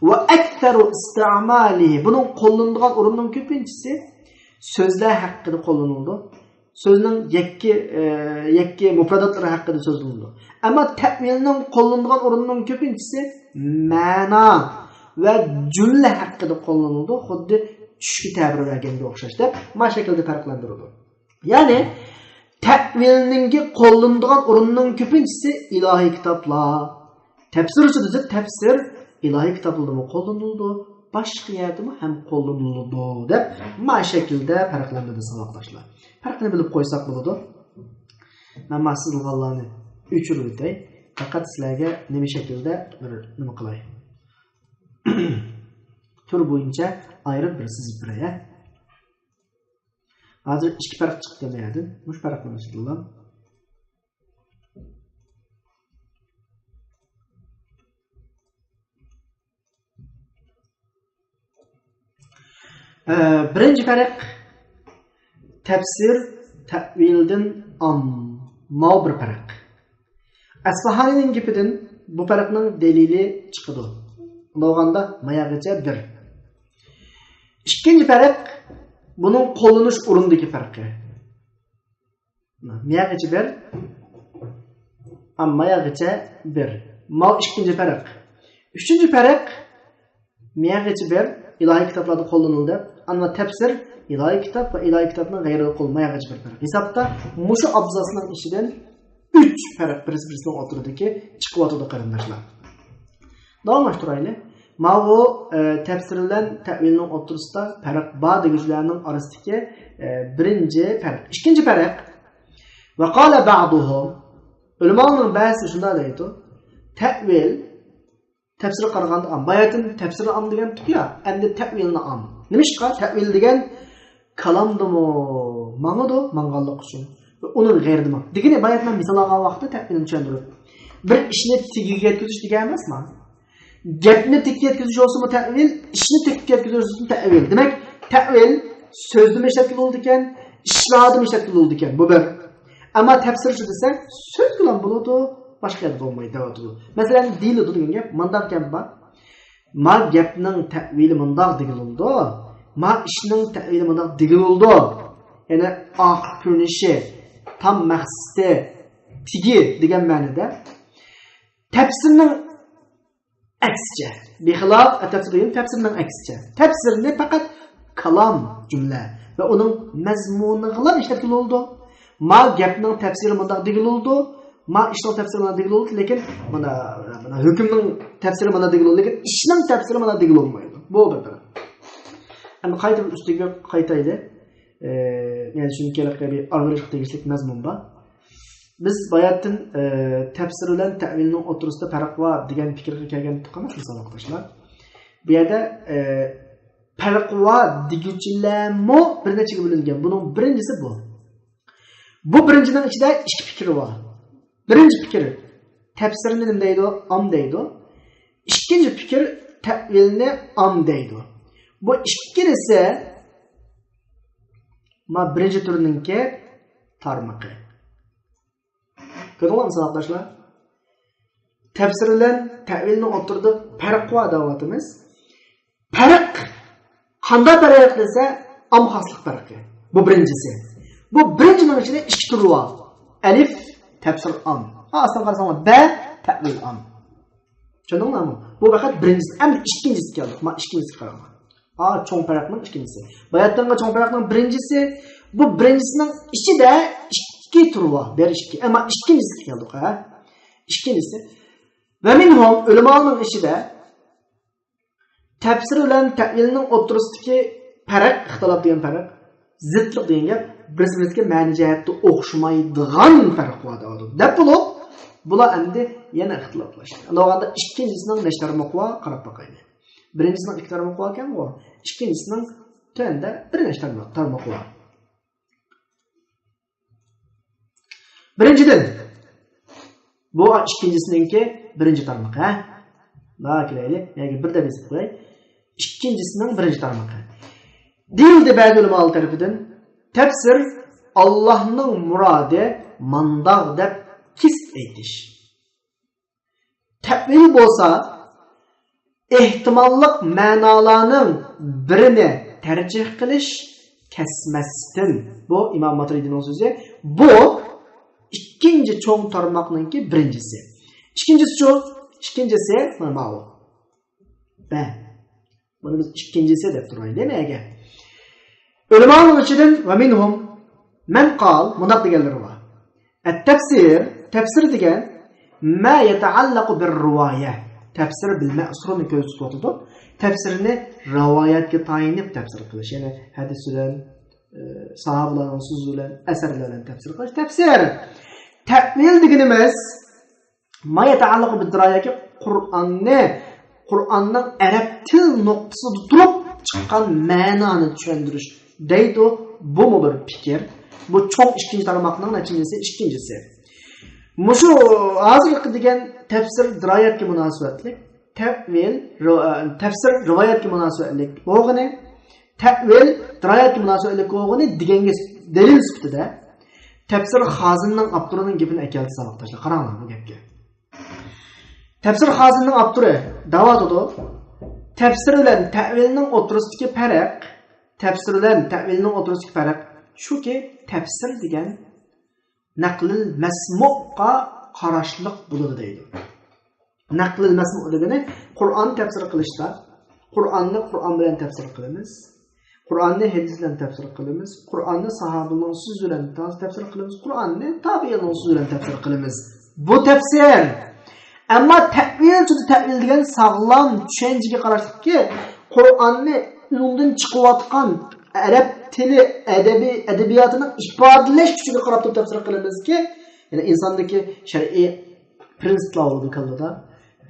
وأكثر استعماله، بۇنىڭ قوللىنىدىغان ئورۇننىڭ كۆپىنچىسى سۆزلەر ھەققىدە قوللىنىلىدۇ. سۆزنىڭ يەككە، ئە، يەككە مۇپراداتلىرى ھەققىدە سۆزلىنىدۇ. ئەمما تەئۋىلنىڭ قوللىنىدىغان ئورۇننىڭ كۆپىنچىسى مەنا ۋە جۈملە ھەققىدە قوللىنىلىدۇ، خۇددى چۈشكە تەبىر بەرگەنگە ئوخشاش دەپ، ما شەكىلدە پەرقلەندۈرىدۇ. يەنى، تەئۋىلنىڭكى قوللىنىدىغان ئورۇننىڭ كۆپىنچىسى ئىلاھىي كىتابلار. تەپسىرچى دېسە، تەپسىر ئىلاھىي كىتابلاردىمۇ قوللىنىلىدۇ، باشقا يەردىمۇ ھەم قوللىنىلىدۇ دەپ، ما شەكىلدە پەرقلەندۈردى ساۋاقداشلار. پەرقىنى بىلىپ قويساق بولىدۇ. مەن ما سىزىلغانلارنى ئۆچۈرۈۋېتەي. پەقەت سىلەرگە نېمە شەكىلدە بىر نېمە قىلاي. تۈر بويىچە ئايرىپ بىر سىزىپ بېرەي، ھە؟ ھازىر ئىككى پەرق چىقتى مەيەدىن. مۇشۇ پەرقنىڭ ئىچىدىلا. ئە، بىرىنچى پەرق، تەپسىر تەئۋىلدىن ئام. ماۋۇ بىر پەرق. ئەسپاھانىنىڭ گېپىدىن بۇ پەرقنىڭ دەلىلى چىقىدۇ. بولغاندا ماياغىچە بىر. ئىككىنچى پەرق، بۇنىڭ قوللىنىش ئورنىدىكى پەرقى. مىياغىچە بىر، ئەمما ماياغىچە بىر. ماۋۇ ئىككىنچى پەرق. ئۈچىنچى پەرق، مىياغىچە بىر، ئىلاھىي كىتابلاردا قوللىنىلدى دەپ، ئەمما تەپسىر ئىلاھىي كىتاب ۋە ئىلاھىي كىتابنىڭ غەيرىگە قول، ماياغىچە بىر پەرق. ھېسابتا مۇشۇ ئابزاسنىڭ ئىچىدىن ئۈچ پەرق بىرسى-بىرسىنىڭ ئوتتۇرىدىكى چىقىۋاتىدۇ، قېرىنداشلار. داۋاملاشتۇرايلى. ماۋۇ، ئە، تەپسىر بىلەن تەئۋىلنىڭ ئوتتۇرىسىدا پەرق بار دېگۈچىلەرنىڭ ئارىسىدىكى، ئە، بىرىنچى پەرق. ئىككىنچى پەرق. وقال بعضهم. ئۆلىمالارنىڭ بەزىسى شۇنداق دەيدۇ. تەئۋىل تەپسىرگە قارىغاندا ئام. باياتىن تەپسىرنى ئام دېگەنتۇق يا، ئەمدى تەئۋىلنى ئام. نېمىشقا؟ تەئۋىل دېگەن كالامدىمۇ ماڭىدۇ، ماڭغانلىقى ئۈچۈن. ئۇنىڭ غەيرىدىمۇ. دېگىنى باياتىن مەن مىسال ئالغان ۋاقىتتا تەئۋىلنى چۈشەندۈرۈپ. بىر ئىشنى تېگىگە يەتكۈزۈش دېگەن ئەمەسما؟ گەپنى تېگىگە يەتكۈزۈش بولسىمۇ تەئۋىل، ئىشنى تېگىگە يەتكۈزۈش بولسىمۇ تەئۋىل. دېمەك، تەئۋىل سۆزدىمۇ ئىشلەتكىلى بولىدىكەن، ئىشلاردىمۇ ئىشلەتكىلى بولىدىكەن. بۇ بىر. ئەمما تەپسىرچى دېسە، سۆزگىلا بولىدۇ، باشقا يەردە بولمايدۇ دەۋاتىدۇ. مەسىلەن، دېيىلىدۇ دېگەن گەپ، مۇنداق گەپ بار. ما گەپنىڭ تەئۋىلى مۇنداق دېگىلى بولىدۇ، ما ئىشنىڭ تەئۋىلى مۇنداق دېگىلى بولىدۇ. يەنى ئارقا كۆرۈنۈشى، تام مەقسىتى، تېگى دېگەن مەنىدە. تەپسىرنىڭ ئەكسىچە. بىخىلاپ، ئەتەپسىر دېگەن تەپسىرنىڭ ئەكسىچە. تەپسىرنى پەقەت كالام، جۈملە ۋە ئۇنىڭ مەزمۇنىغىلا ئىشلەتكىلى بولىدۇ. ما گەپنىڭ تەپسىرى مۇنداق دېگىلى بولىدۇ، ما ئىشنىڭ تەپسىرى مۇنداق دېگىلى بولىدۇ، لېكىن مانا، مانا ھۆكۈمنىڭ تەپسىرى مۇنداق دېگىلى بولىدۇ، لېكىن ئىشنىڭ تەپسىرى مۇنداق دېگىلى بولمايدۇ. بۇ بىر پەرق. ئەمدى قايتا بىر ئۈستىگە قايتايلى. ئە، يەنى چۈنكى ھېلىقى بىر ئاغرىشقا تېگىشلىك مەزمۇن بار. بىز باياتىن، ئە، تەپسىر بىلەن تەئۋىلنىڭ ئوتتۇرىسىدا پەرق بار دېگەن پىكىرگە كەلگەن ئىدۇق ئەمەسمۇ، ساۋاقداشلار؟ بۇ يەردە، ئە، پەرق بار دېگۈچىلەرمۇ بىر نەچچىگە بۆلۈنگەن. بۇنىڭ بىرىنچىسى بۇ. بۇ بىرىنچىنىڭ ئىچىدە ئىككى پىكىر بار. بىرىنچى پىكىر، تەپسىرنى نېمە دەيدۇ؟ ئام دەيدۇ. ئىككىنچى پىكىر، تەئۋىلنى ئام دەيدۇ. بۇ ئىككىلىسى ما بىرىنچى تۈرنىڭكى تارمىقى. كۆردۈڭلارمۇ، ساۋاقداشلار؟ تەپسىر بىلەن تەئۋىلنىڭ ئوتتۇرىدا پەرق بار دەۋاتىمىز. پەرق، قانداق پەرق دېسە، ئام خاسلىق پەرقى. بۇ بىرىنچىسى. بۇ بىرىنچىنىڭ ئىچىدە ئىككى تۈر بار. ئەلىف، تەپسىر ئام. ھا، ئاستىغا قارىساڭلار، بە، تەئۋىل ئام. چۈشەندىڭلارمۇ؟ بۇ پەقەت بىرىنچىسى. ئەمدى ئىككىنچىسىگە كەلدۇق. ما ئىككىنچىسىگە قاراڭلار. ھا، چوڭ پەرقنىڭ ئىككىنچىسى. باياتىنقى چوڭ پەرقنىڭ بىرىنچىسى. بۇ بىرىنچىسىنىڭ ئىچىدە ئىككى تۈر بار. بىر، ئىككى. ئەمما ئىككىنچىسىگە كەلدۇق، ھە. ئىككىنچىسى. ۋە مىنھۇم، ئۆلىمالارنىڭ ئىچىدە تەپسىر بىلەن تەئۋىلنىڭ ئوتتۇرىسىدىكى پەرق، ئىختىلاپ دېگەن پەرق، زىتلىق دېگەن گەپ، بىرسى بىرسىگە مەنە جەھەتتە ئوخشىمايدىغان پەرق بار دەۋاتىدۇ. دەپ بولۇپ، بۇلار ئەمدى يەنە ئىختىلاپلاشتى. ئۇنداق بولغاندا ئىككىنچىسىنىڭ نەچچە تارمىقى بار، قاراپ باقايلى. بىرىنچىسىنىڭ ئىككى تارمىقى باركەنغۇ، ئىككىنچىسىنىڭ تۆۋەندە بىر نەچچە تارمىق، تارمىقى بار. بىرىنچىدىن، بۇ ئىككىنچىسىنىڭكى بىرىنچى تارمىقى، ھە؟ مانا كېلەيلى، يەنە بىر دەپ يېزىپ قوياي. ئىككىنچىسىنىڭ بىرىنچى تارمىقى. دېيىلدى بەزى ئۆلىمالار تەرىپىدىن، تەپسىر، ئاللاھنىڭ مۇرادى مانداق دەپ كېسىپ ئېيتىش. تەئۋىل بولسا، ئېھتىماللىق مەنالارنىڭ بىرىنى تەرجىھ قىلىش، كەسمەستىن. بۇ ئىمام ماتۇرىدىنىڭ سۆزى. بۇ ئىككىنچى چوڭ تارماقنىڭكى بىرىنچىسى. ئىككىنچىسىچۇ؟ ئىككىنچىسى مانا ماۋۇ. بە. بۇنى بىز ئىككىنچىسى دەپ تۇرايلى، نەگە؟ ئۆلىمانىڭ ئىچىدىن ۋە مىنھۇم مەن قال، مۇنداق دېگەنلىرى بار. ئەت-تەپسىر، تەپسىر دېگەن، ما يەتەئەللەقۇ بىر رىۋايە، تەپسىر بىل مەئسۇرنى كۆرسىتىۋاتىدۇ. تەپسىرنى رىۋايەتكە تايىنىپ تەپسىر قىلىش، يەنى ھەدىس بىلەن، ئە، ساھابىلەرنىڭ سۆزى بىلەن، ئەسەرلەر بىلەن تەپسىر قىلىش. تەپسىر. تەئۋىل دېگىنىمىز، ما يەتەئەللەقۇ بىددىرايەكى، قۇرئاننى، قۇرئاننىڭ ئەرەب تىل نۇقتىسىدا تۇرۇپ چىققان مەنانى چۈشەندۈرۈش دەيدۇ. بۇمۇ بىر پىكىر. بۇ چوڭ ئىككىنچى تارماقنىڭ نەچچىنچىسى؟ ئىككىنچىسى. مۇشۇ ھازىرقى دېگەن تەپسىر دىرايەتكە مۇناسىۋەتلىك، تەئۋىل، رىۋا-، تەپسىر رىۋايەتكە مۇناسىۋەتلىك بولغىنى، تەئۋىل دىرايەتكە مۇناسىۋەتلىك بولغىنى دېگەنگە دەلىل سۈپىتىدە تەپسىر خازىننىڭ ئاپتورىنىڭ گېپىنى ئەكەلدى، ساۋاقداشلار. قاراڭلار بۇ گەپكە. تەپسىر خازىننىڭ ئاپتورى دەۋاتىدۇ، تەپسىر بىلەن تەئۋىلنىڭ ئوتتۇرىسىدىكى پەرق، تەپسىر بىلەن تەئۋىلنىڭ ئوتتۇرىسىدىكى پەرق شۇكى، تەپسىر دېگەن نەقلىل مەسمۇئقا قاراشلىق بولىدۇ دەيدۇ. نەقلىل مەسمۇئ دېگىنى قۇرئان تەپسىر قىلىشتا، قۇرئاننى قۇرئان بىلەن تەپسىر قىلىمىز، قۇرئاننى ھەدىس بىلەن تەپسىر قىلىمىز، قۇرئاننى ساھابىنىڭ سۆزى بىلەن تەپسىر قىلىمىز، قۇرئاننى تابىئىنىڭ سۆزى بىلەن تەپسىر قىلىمىز. بۇ تەپسىر. ئەمما تەئۋىل، تەئۋىل دېگەن ساغلام چۈشەنچىگە قاراشلىقكى، قۇرئاننى ئۇنىڭدىن چىقىۋاتقان ئەرەب تىلى، ئەدەبىي، ئەدەبىياتىنىڭ ئىپادىلەش كۈچىگە قاراپ تۇرۇپ تەپسىر قىلىمىزكى، يەنى ئىنساندىكى شەرئىي پرىنسىپلار بولىدۇ كاللىدا.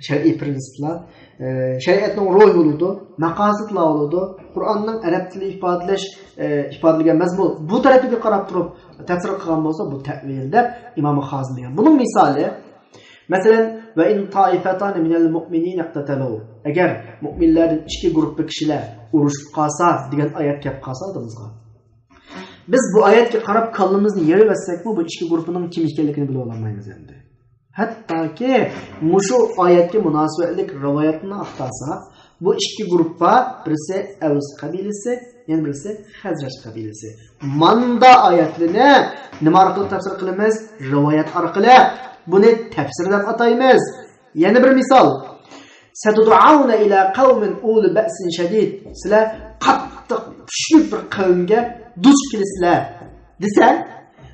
شەرئىي پرىنسىپلار، ئە، شەرىئەتنىڭ روھى بولىدۇ، مەقاسىتلار بولىدۇ. قۇرئاننىڭ ئەرەب تىلى ئىپادىلەش، ئە، ئىپادىلىگەن مەزمۇن بۇ تەرەپكە قاراپ تۇرۇپ تەپسىر قىلغان بولسا، بۇ تەئۋىل دەپ ئىمام خازىن دېگەن. بۇنىڭ مىسالى، مەسىلەن، ۋە ئىن تائىفەتانى مىنەل مۇئمىنىنە ئىقتەتەلۇ، ئەگەر مۇئمىنلەردىن ئىككى گۇرۇپپا كىشىلەر ئۇرۇشۇپ قالسا دېگەن ئايەت كەپ قالسا ئالدىمىزغا. بىز بۇ ئايەتكە قاراپ كاللىمىزنى يېرىۋەتسەكمۇ، بۇ ئىككى گۇرۇپپىنىڭ كىم ئىكەنلىكىنى بىلىۋالالمايمىز ئەمدى. ھەتتاكى مۇشۇ ئايەتكە مۇناسىۋەتلىك رىۋايەتنى ئاختارساق، بۇ ئىككى گۇرۇپپا، بىرسى ئەۋس قەبىلىسى، يەنە بىرسى خەزرەج قەبىلىسى. ماندا ئايەتلىرىنى نېمە ئارقىلىق تەپسىر قىلىمىز؟ رىۋايەت ئارقىلىق. بۇنى تەپسىر دەپ ئاتايمىز. يەنە بىر مىسال. سەتۇدئەۋنە ئىلە قەۋمىن ئۇلى بەئسىن شەدىد. سىلەر قاتتىق كۈچلۈك بىر قەۋمگە دۇچ كېلىسىلەر، دېسە،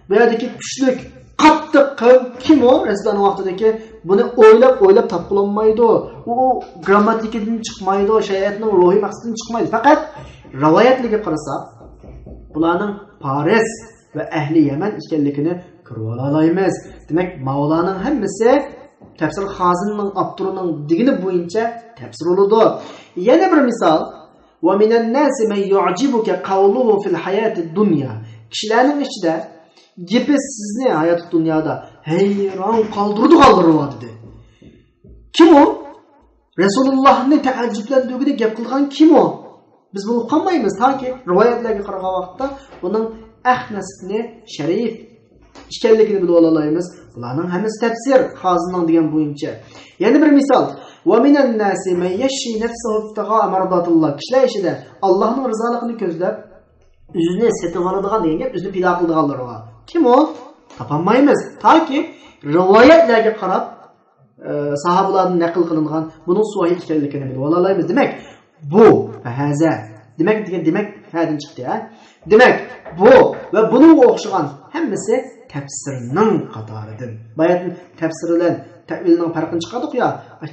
بۇ يەردىكى كۈچلۈك، قاتتىق قەۋم كىم ئۇ؟ رەسۇلۇللانىڭ ۋاقتىدىكى بۇنى ئويلاپ، ئويلاپ تاپقىلى بولمايدۇ. ئۇ، ئۇ گرامماتىكىدىن چىقمايدۇ، شەرىئەتنىڭ روھىي مەقسىتىدىن چىقمايدۇ. پەقەت رىۋايەتلىرىگە قارىساق، بۇلارنىڭ پارس ۋە ئەھلى يەمەن ئىكەنلىكىنى بىر بولالايمىز. دېمەك، ماۋۇلارنىڭ ھەممىسى تەپسىر خازىننىڭ، ئاپتورىنىڭ دېگىنى بويىچە تەپسىر بولىدۇ. يەنە بىر مىسال. ومن الناس من يعجبك قوله في الحياة الدنيا. كىشىلەرنىڭ ئىچىدە گېپى سىزنى ھايات دۇنيادا ھەيران قالدۇرىدىغانلىرى بار، دېدى. كىم ئۇ؟ رەسۇلۇللاھنى تەئەججۈپلەندۈرگۈدەك گەپ قىلغان كىم ئۇ؟ بىز بۇنى ئۇقالمايمىز، تاكى رىۋايەتلەرگە قارىغان ۋاقىتتا بۇنىڭ ئەخنەس ئىبنى شەرىف ئىكەنلىكىنى بىلىۋالالايمىز. بۇلارنىڭ ھەممىسى تەپسىر، خازىننىڭ دېگەن بويىچە. يەنە بىر مىسال. ومن الناس من يشري نفسه ابتغاء مرضات الله. كىشىلەر ئىچىدە ئاللاھنىڭ رىزالىقىنى كۆزلەپ، ئۆزىنى سېتىۋالىدىغان دېگەن گەپ، ئۆزىنى پىدا قىلىدىغانلار بار. كىم ئۇ؟ تاپالمايمىز. تاكى رىۋايەتلەرگە قاراپ، ئە، ساھابىلاردىن نەقىل قىلىنغان بۇنىڭ سۇھەيھ ئىكەنلىكىنى بىلىپ ئالالايمىز. دېمەك، بۇ، ھازا. دېمەك دېگەن، دېمەك، ھەدىن چىقتى، ھە؟ دېمەك، بۇ ۋە بۇنىڭغا ئوخشىغان ھەممىسى تەپسىرنىڭ قاتارىدىن. باياتىن تەپسىر بىلەن تەئۋىلنىڭ پەرقىنى چىقاردۇق يا،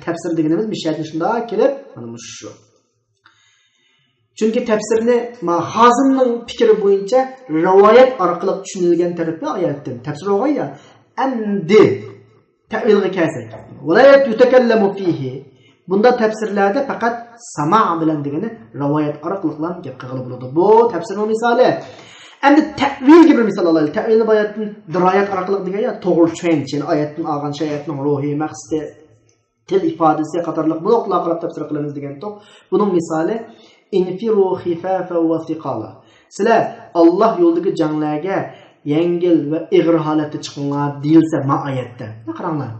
تەپسىر دېگىنىمىز مىشەدىن شۇنداق كېلىپ، مانا مۇشۇ. چۈنكى تەپسىرنى ما خازىننىڭ پىكرى بويىچە رىۋايەت ئارقىلىق چۈشىنىلگەن تەرىپى ئايەتتىن تەپسىر بولغان يا. ئەمدى تەئۋىلگە كەلسەك. ولا يتكلم فيه. بۇنداق تەپسىرلەردە پەقەت ساما بىلەن دېگىنى رىۋايەت ئارقىلىقلا گەپ قىلغىلى بولىدۇ. بۇ تەپسىرنىڭ مىسالى. ئەمدى تەئۋىلگە بىر مىسال ئالايلى. تەئۋىلنى باياتتىن دىرايەت ئارقىلىق دېگەن يا توغرا چۈشەنچىنى، ئايەتتىن ئالغان شۇ ئايەتنىڭ روھى، مەقسىتى، تىل ئىپادىسى قاتارلىق بۇ نۇقتىلارغا قاراپ تەپسىر قىلىمىز دېگەنتۇق. بۇنىڭ مىسالى، انفروا خفافا وثقالا. سىلەر ئاللاھ يولىدىكى جەڭلەرگە يەڭگىل ۋە ئېغىر ھالەتتە چىقىڭلار دېيىلسە ما ئايەتتە. قاراڭلار.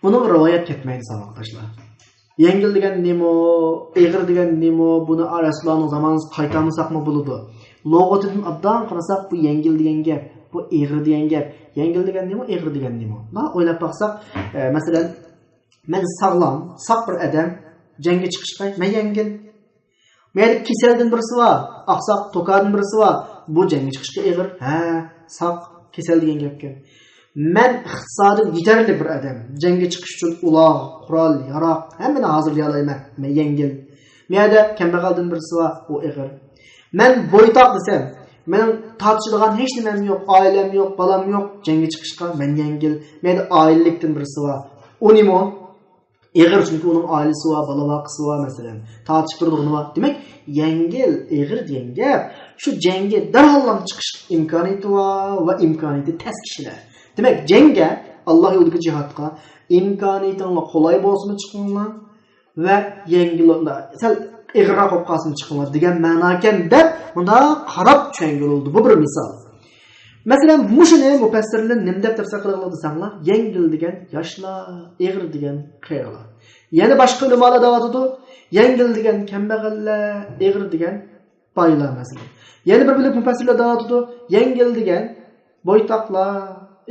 بۇنىڭغا رىۋايەت كەتمەيدۇ، ساۋاقداشلار. يەڭگىل دېگەن نېمە؟ ئېغىر دېگەن نېمە؟ بۇنى رەسۇلۇللاھنىڭ زامانىسىغا قايتارمىساقمۇ بولىدۇ. لۇغىتىدىن ئوبدان قارىساق، بۇ يەڭگىل دېگەن گەپ، بۇ ئېغىر دېگەن گەپ. يەڭگىل دېگەن نېمە؟ ئېغىر دېگەن نېمە؟ ما ئويلاپ باقساق، ئە، مەسىلەن، مەن ساغلام، ساق بىر ئادەم جەڭگە چىقىشقا مەن يەڭگىل. مەيلى كېسەلدىن بىرسى بار، ئاقساق توكادىن بىرسى بار، بۇ جەڭگە چىقىشقا ئېغىر. ھە، ساق، كېسەل دېگەن گەپكەن. مەن ئىقتىسادىم يېتەرلىك بىر ئادەم، جەڭگە چىقىش ئۈچۈن ئۇلاغ، قورال، ياراغ، ھەممىنى ھازىرلىيالايمەن، مەن يەڭگىل. مەيەردە كەمبەغەلدىن بىرسى بار، ئۇ ئېغىر. مەن بويتاق دېسەم، مېنىڭ تارتىشىدىغان ھېچ نېمەم يوق، ئائىلەم يوق، بالام يوق، جەڭگە چىقىشقا مەن يەڭگىل. مەيلى ئائىلىلىكتىن بىرسى بار. ئۇ نېمە؟ ئېغىر، چۈنكى ئۇنىڭ ئائىلىسى بار، بالا ۋاقىسى بار، مەسىلەن. تارتىشىپ تۇرىدىغىنى بار. دېمەك، يەڭگىل، ئېغىر دېگەن گەپ، شۇ جەڭگە دەرھاللا چىقىش ئىمكانىيىتى بار ۋە ئىمكانىيىتى تەس كىشىلەر. دېمەك، جەڭگە، ئاللا يولىدىكى جىھادقا ئىمكانىيىتىڭلار قولاي بولسىمۇ چىقىڭلار. ۋە يەڭگىل، سەل ئېغىرراق بولۇپ قالسىمۇ چىقىڭلار دېگەن مەناكەن دەپ، مۇنداق قاراپ چۈشەنگىلى بولىدۇ. بۇ بىر مىسال. مەسىلەن، مۇشۇنى مۇپەسسىرلەر نېمە دەپ تەپسىر قىلغىلى دېسەڭلار، يەڭگىل دېگەن ياشلار، ئېغىر دېگەن قېرىلار. يەنە باشقا ئۆلىمالار دەۋاتىدۇ، يەڭگىل دېگەن كەمبەغەللەر، ئېغىر دېگەن بايلار، مەسىلەن. يەنە بىر بۆلەك مۇپەسسىرلەر دەۋاتىدۇ، يەڭگىل دېگەن بويتاقلار،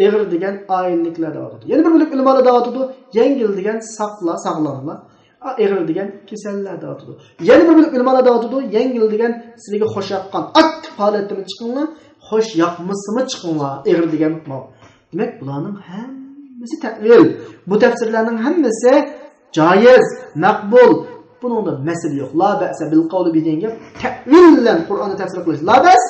ئېغىر دېگەن ئائىلىلىكلەر دەۋاتىدۇ. يەنە بىر بۆلەك ئۆلىمالار دەۋاتىدۇ، يەڭگىل دېگەن ساقلار، ساغلاملار، ئا، ئېغىر دېگەن كېسەللەر دەۋاتىدۇ. يەنە بىر بۆلەك ئۆلىمالار دەۋاتىدۇ، يەڭگىل دېگەن سىلەرگە خوش ياققان ئاكتىپ ھالەتتىمۇ چىقىڭلار، خوش ياقمىسىمۇ چىقىڭلار، ئېغىر دېگەن ماۋۇ. دېمەك، بۇلارنىڭ ھەممىسى تەئۋىل. بۇ تەپسىرلەرنىڭ ھەممىسى جايىز، مەقبۇل. بۇنىڭدا مەسىلە يوق. لا بەئسە بىل قەۋلى بى دېگەن گەپ تەئۋىل بىلەن قۇرئاننى تەپسىر قىلىش. لا بەس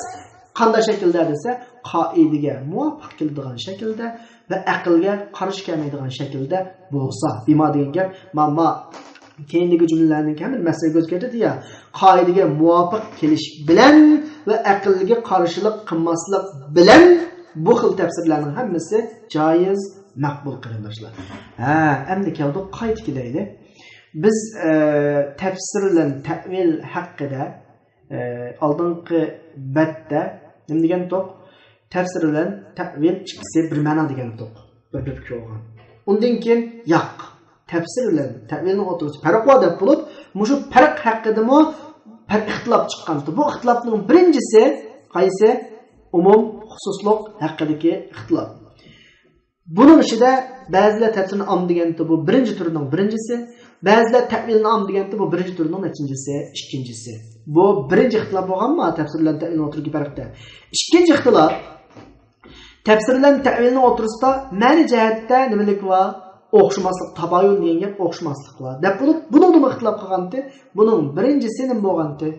قانداق شەكىلدە دېسە، قائىدىگە مۇۋاپىق كېلىدىغان شەكىلدە ۋە ئەقىلگە قارشى كەلمەيدىغان شەكىلدە بولسا. بىما دېگەن گەپ، ما، ما كېيىندىكى جۈملىلەرنىڭ ھەممە مەسىلىگە ئۆزگەردى يا. قائىدىگە مۇۋاپىق كېلىش بىلەن ۋە ئەقىلگە قارشىلىق قىلماسلىق بىلەن بۇ خىل تەپسىرلەرنىڭ ھەممىسى جايىز، مەقبۇل، قېرىنداشلار. ھە، ئەمدى كەلدۇق، قايتا كېلەيلى. بىز، ئە، تەپسىر بىلەن تەئۋىل ھەققىدە، ئە، ئالدىنقى بەتتە نېمە دېگەنتۇق؟ تەپسىر بىلەن تەئۋىل ئىككىسى بىر مەنا دېگەنتۇق. بىر، بىر پىكىر بولغان. ئۇندىن كېيىن ياق. تەپسىر بىلەن تەئۋىلنىڭ ئوتتۇرىسىدا پەرق بار دەپ بولۇپ، مۇشۇ پەرق ھەققىدىمۇ پەر-، ئىختىلاپ چىققانتى. بۇ ئىختىلاپنىڭ بىرىنچىسى قايسى؟ ئومۇم، خۇسۇسلۇق ھەققىدىكى ئىختىلاپ. بۇنىڭ ئىچىدە بەزىلەر تەپسىرنى ئام دېگەنتى، بۇ بىرىنچى تۈرنىڭ بىرىنچىسى، بەزىلەر تەئۋىلنى ئام دېگەنتى، بۇ بىرىنچى تۈرنىڭ نەچچىنچىسى؟ ئىككىنچىسى. بۇ بىرىنچى ئىختىلاپ بولغانما تەپسىر بىلەن تەئۋىلنىڭ ئوتتۇرىدىكى پەرقتە؟ ئىككىنچى ئىختىلاپ، تەپسىر بىلەن تەئۋىلنىڭ ئوتتۇرىسىدا مەنە جەھەتتە نېمىلىك بار؟ ئوخشىماسلىق، تابايۇن دېگەن گەپ ئوخشىماسلىق بار دەپ بولۇپ، بۇنىڭدىمۇ ئىختىلاپ قىلغانتى. بۇنىڭ بىرىنچىسى نېمە بولغانتى؟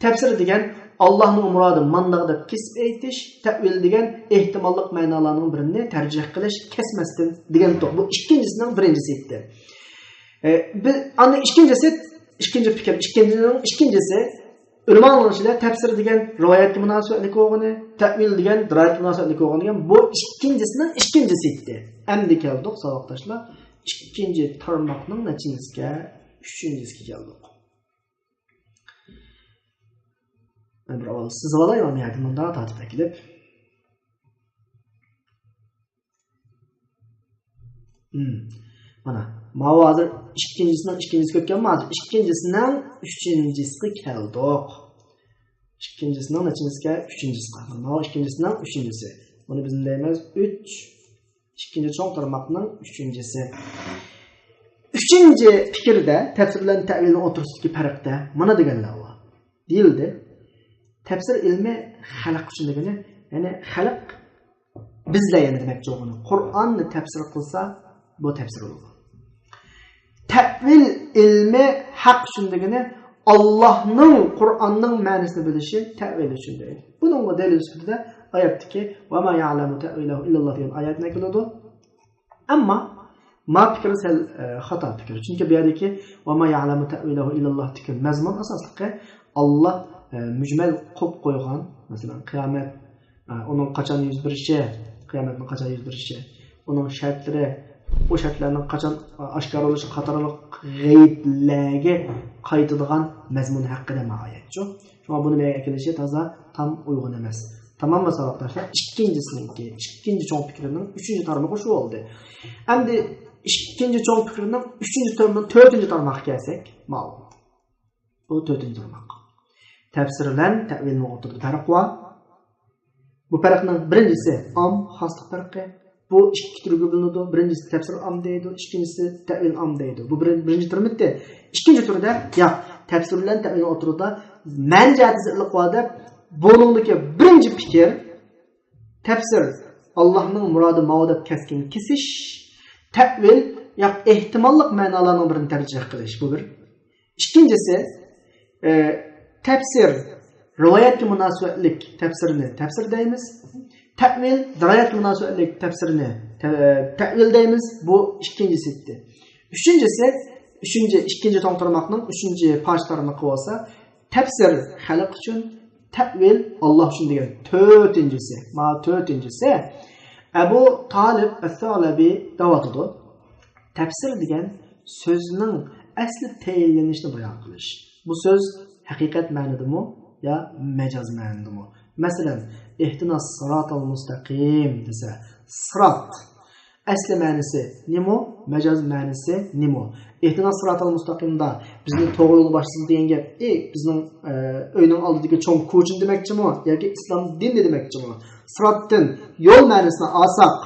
تەپسىر دېگەن ئاللاھنىڭ مۇرادى مانداق دەپ كېسىپ ئېيتىش، تەئۋىل دېگەن ئېھتىماللىق مەنالارنىڭ بىرىنى تەرجىھ قىلىش، كەسمەستىن دېگەنتۇق. بۇ ئىككىنچىسىنىڭ بىرىنچىسى ئىدى. ئە، بىز، ئاندىن ئىككىنچىسى، ئىككىنچى پىكىر، ئىككىنچىنىڭ ئىككىنچىسى، ئۆلىمانىڭ ئىچىدە تەپسىر دېگەن رىۋايەتكە مۇناسىۋەتلىك بولغىنى، تەئۋىل دېگەن دىرايەتكە مۇناسىۋەتلىك بولغىنى دېگەن بۇ ئىككىنچىسىنىڭ ئىككىنچىسى ئىدى. ئەمدى كەلدۇق، ساۋاقداشلار، ئىككىنچى تارماقنىڭ نەچچىنچىسىگە؟ ئۈچىنچىسىگە كەلدۇق. مەن بىر ئاۋۋال سىزىۋالاي، مانا بۇ يەردىن مۇنداق تارتىپ ئەكېلىپ. مم. مانا، ماۋۇ ھازىر ئىككىنچىسىنىڭ ئىككىنچىسىگە ئۆتكەن، ھازىر ئىككىنچىسىنىڭ ئۈچىنچىسىگە كەلدۇق. ئىككىنچىسىنىڭ نەچچىنچىسىگە؟ ئۈچىنچىسىگە. ماۋۇ ئىككىنچىسىنىڭ ئۈچىنچىسى. بۇنى بىز نېمە دەيمىز؟ ئۈچ. ئىككىنچى چوڭ تارماقنىڭ ئۈچىنچىسى. ئۈچىنچى پىكىردە، تەپسىر بىلەن تەئۋىلنىڭ ئوتتۇرىسىدىكى پەرقتە مانا دېگەنلەر بار. دېيىلدى. تەپسىر ئىلمى خەلق ئۈچۈن دېگىنى، يەنى خەلق بىزلەر يەنە دېمەكچى بولغىنى. قۇرئاننى تەپسىر قىلسا، بۇ تەپسىر بولىدۇ. تەئۋىل ئىلمى ھەق ئۈچۈن دېگىنى، ئاللاھنىڭ قۇرئاننىڭ مەنىسىنى بىلىشى تەئۋىل ئۈچۈن دەيدۇ. بۇنىڭغا دەلىل سۈپىتىدە ئايەتتىكى «ۋەما يەئلەمۇ تەئۋىلەھۇ ئىللەللاھ» دېگەن ئايەتنى ئەكېلىدۇ. ئەمما ما پىكرى سەل، ئە، خاتا پىكىر. چۈنكى بۇ يەردىكى «ۋەما يەئلەمۇ تەئۋىلەھۇ ئىللەللاھ» دىكى مەزمۇن ئاساسلىقى ئاللاھ، ئە، مۈجمەل قىلىپ قويغان، مەسىلەن، قىيامەت، ئە، ئۇنىڭ قاچان يۈز بېرىشى، قىيامەتنىڭ قاچان يۈز بېرىشى، ئۇنىڭ شەرتلىرى، ئۇ شەرتلەرنىڭ قاچان، ئە، ئاشكارىلىنىشى قاتارلىق غەيىبلەرگە قايتىدىغان مەزمۇن ھەققىدە ما ئايەتچۇ. شۇڭا بۇنى مەيەگە ئەكېلىشى تازا تام ئۇيغۇن ئەمەس. تاماممۇ ساۋاقداشلار؟ ئىككىنچىسىنىڭكى، ئىككىنچى چوڭ پىكرىنىڭ ئۈچىنچى تارمىقى شۇ بولدى. ئەمدى ئىككىنچى چوڭ پىكرىنىڭ ئۈچىنچى تارمىقى، تۆتىنچى تارماققا كەلسەك، ماۋۇ. بۇ تۆتىنچى تارماق. تەپسىر بىلەن تەئۋىلنىڭ ئوتتۇرىدا پەرق بار. بۇ پەرقنىڭ بىرىنچىسى ئام، خاسلىق پەرقى. بۇ ئىككى تۈرگە بۆلۈنىدۇ. بىرىنچىسى تەپسىر ئام دەيدۇ، ئىككىنچىسى تەئۋىل ئام دەيدۇ. بۇ بىر-، بىرىنچى تۈرمىدى. ئىككىنچى تۈردە، ياق، تەپسىر بىلەن تەئۋىلنىڭ ئوتتۇرىدا مەنە جەھەتتە زىتلىق بار دەپ، بۇنىڭدىكى بىرىنچى پىكىر، تەپسىر، ئاللاھنىڭ مۇرادى ماۋۇ دەپ كەسكىن كېسىش، تەئۋىل، ياق، ئېھتىماللىق مەنالارنىڭ بىرىنى تەرجىھ قىلىش، بۇ بىر. ئىككىنچىسى، ئە، تەپسىر، رىۋايەتكە مۇناسىۋەتلىك تەپسىرنى تەپسىر دەيمىز. تەئۋىل، دىرايەتكە مۇناسىۋەتلىك تەپسىرنى تە-، تەئۋىل دەيمىز. بۇ ئىككىنچىسى ئىدى. ئۈچىنچىسى، ئۈچىنچى، ئىككىنچى چوڭ تارماقنىڭ ئۈچىنچى پارچە تارمىقى بولسا، تەپسىر خەلق ئۈچۈن، تەئۋىل ئاللاھ ئۈچۈن دېگەن تۆتىنچىسى. مانا تۆتىنچىسى. ئەبۇ تالىب ئەس-سەئلەبى دەۋاتىدۇ. تەپسىر دېگەن سۆزنىڭ ئەسلى تەيىنلىنىشىنى بايان قىلىش. بۇ سۆز ھەقىقەت مەنىدىمۇ يا مەجاز مەنىدىمۇ؟ مەسىلەن، «ئىھدىنەس سىراتەل مۇستەقىم» دېسە، سىرات ئەسلى مەنىسى نېمە؟ مەجاز مەنىسى نېمە؟ «ئىھدىنەس سىراتەل مۇستەقىمدا بىزنى توغرا يولغا باشلىسۇن» دېگەن گەپ، ئى، بىزنىڭ، ئە، ئۆينىڭ ئالدىدىكى چوڭ كوچىنى دېمەكچىمۇ ياكى ئىسلام دىنىنى دېمەكچىمۇ؟ سىراتتىن يول مەنىسىنى ئالساق،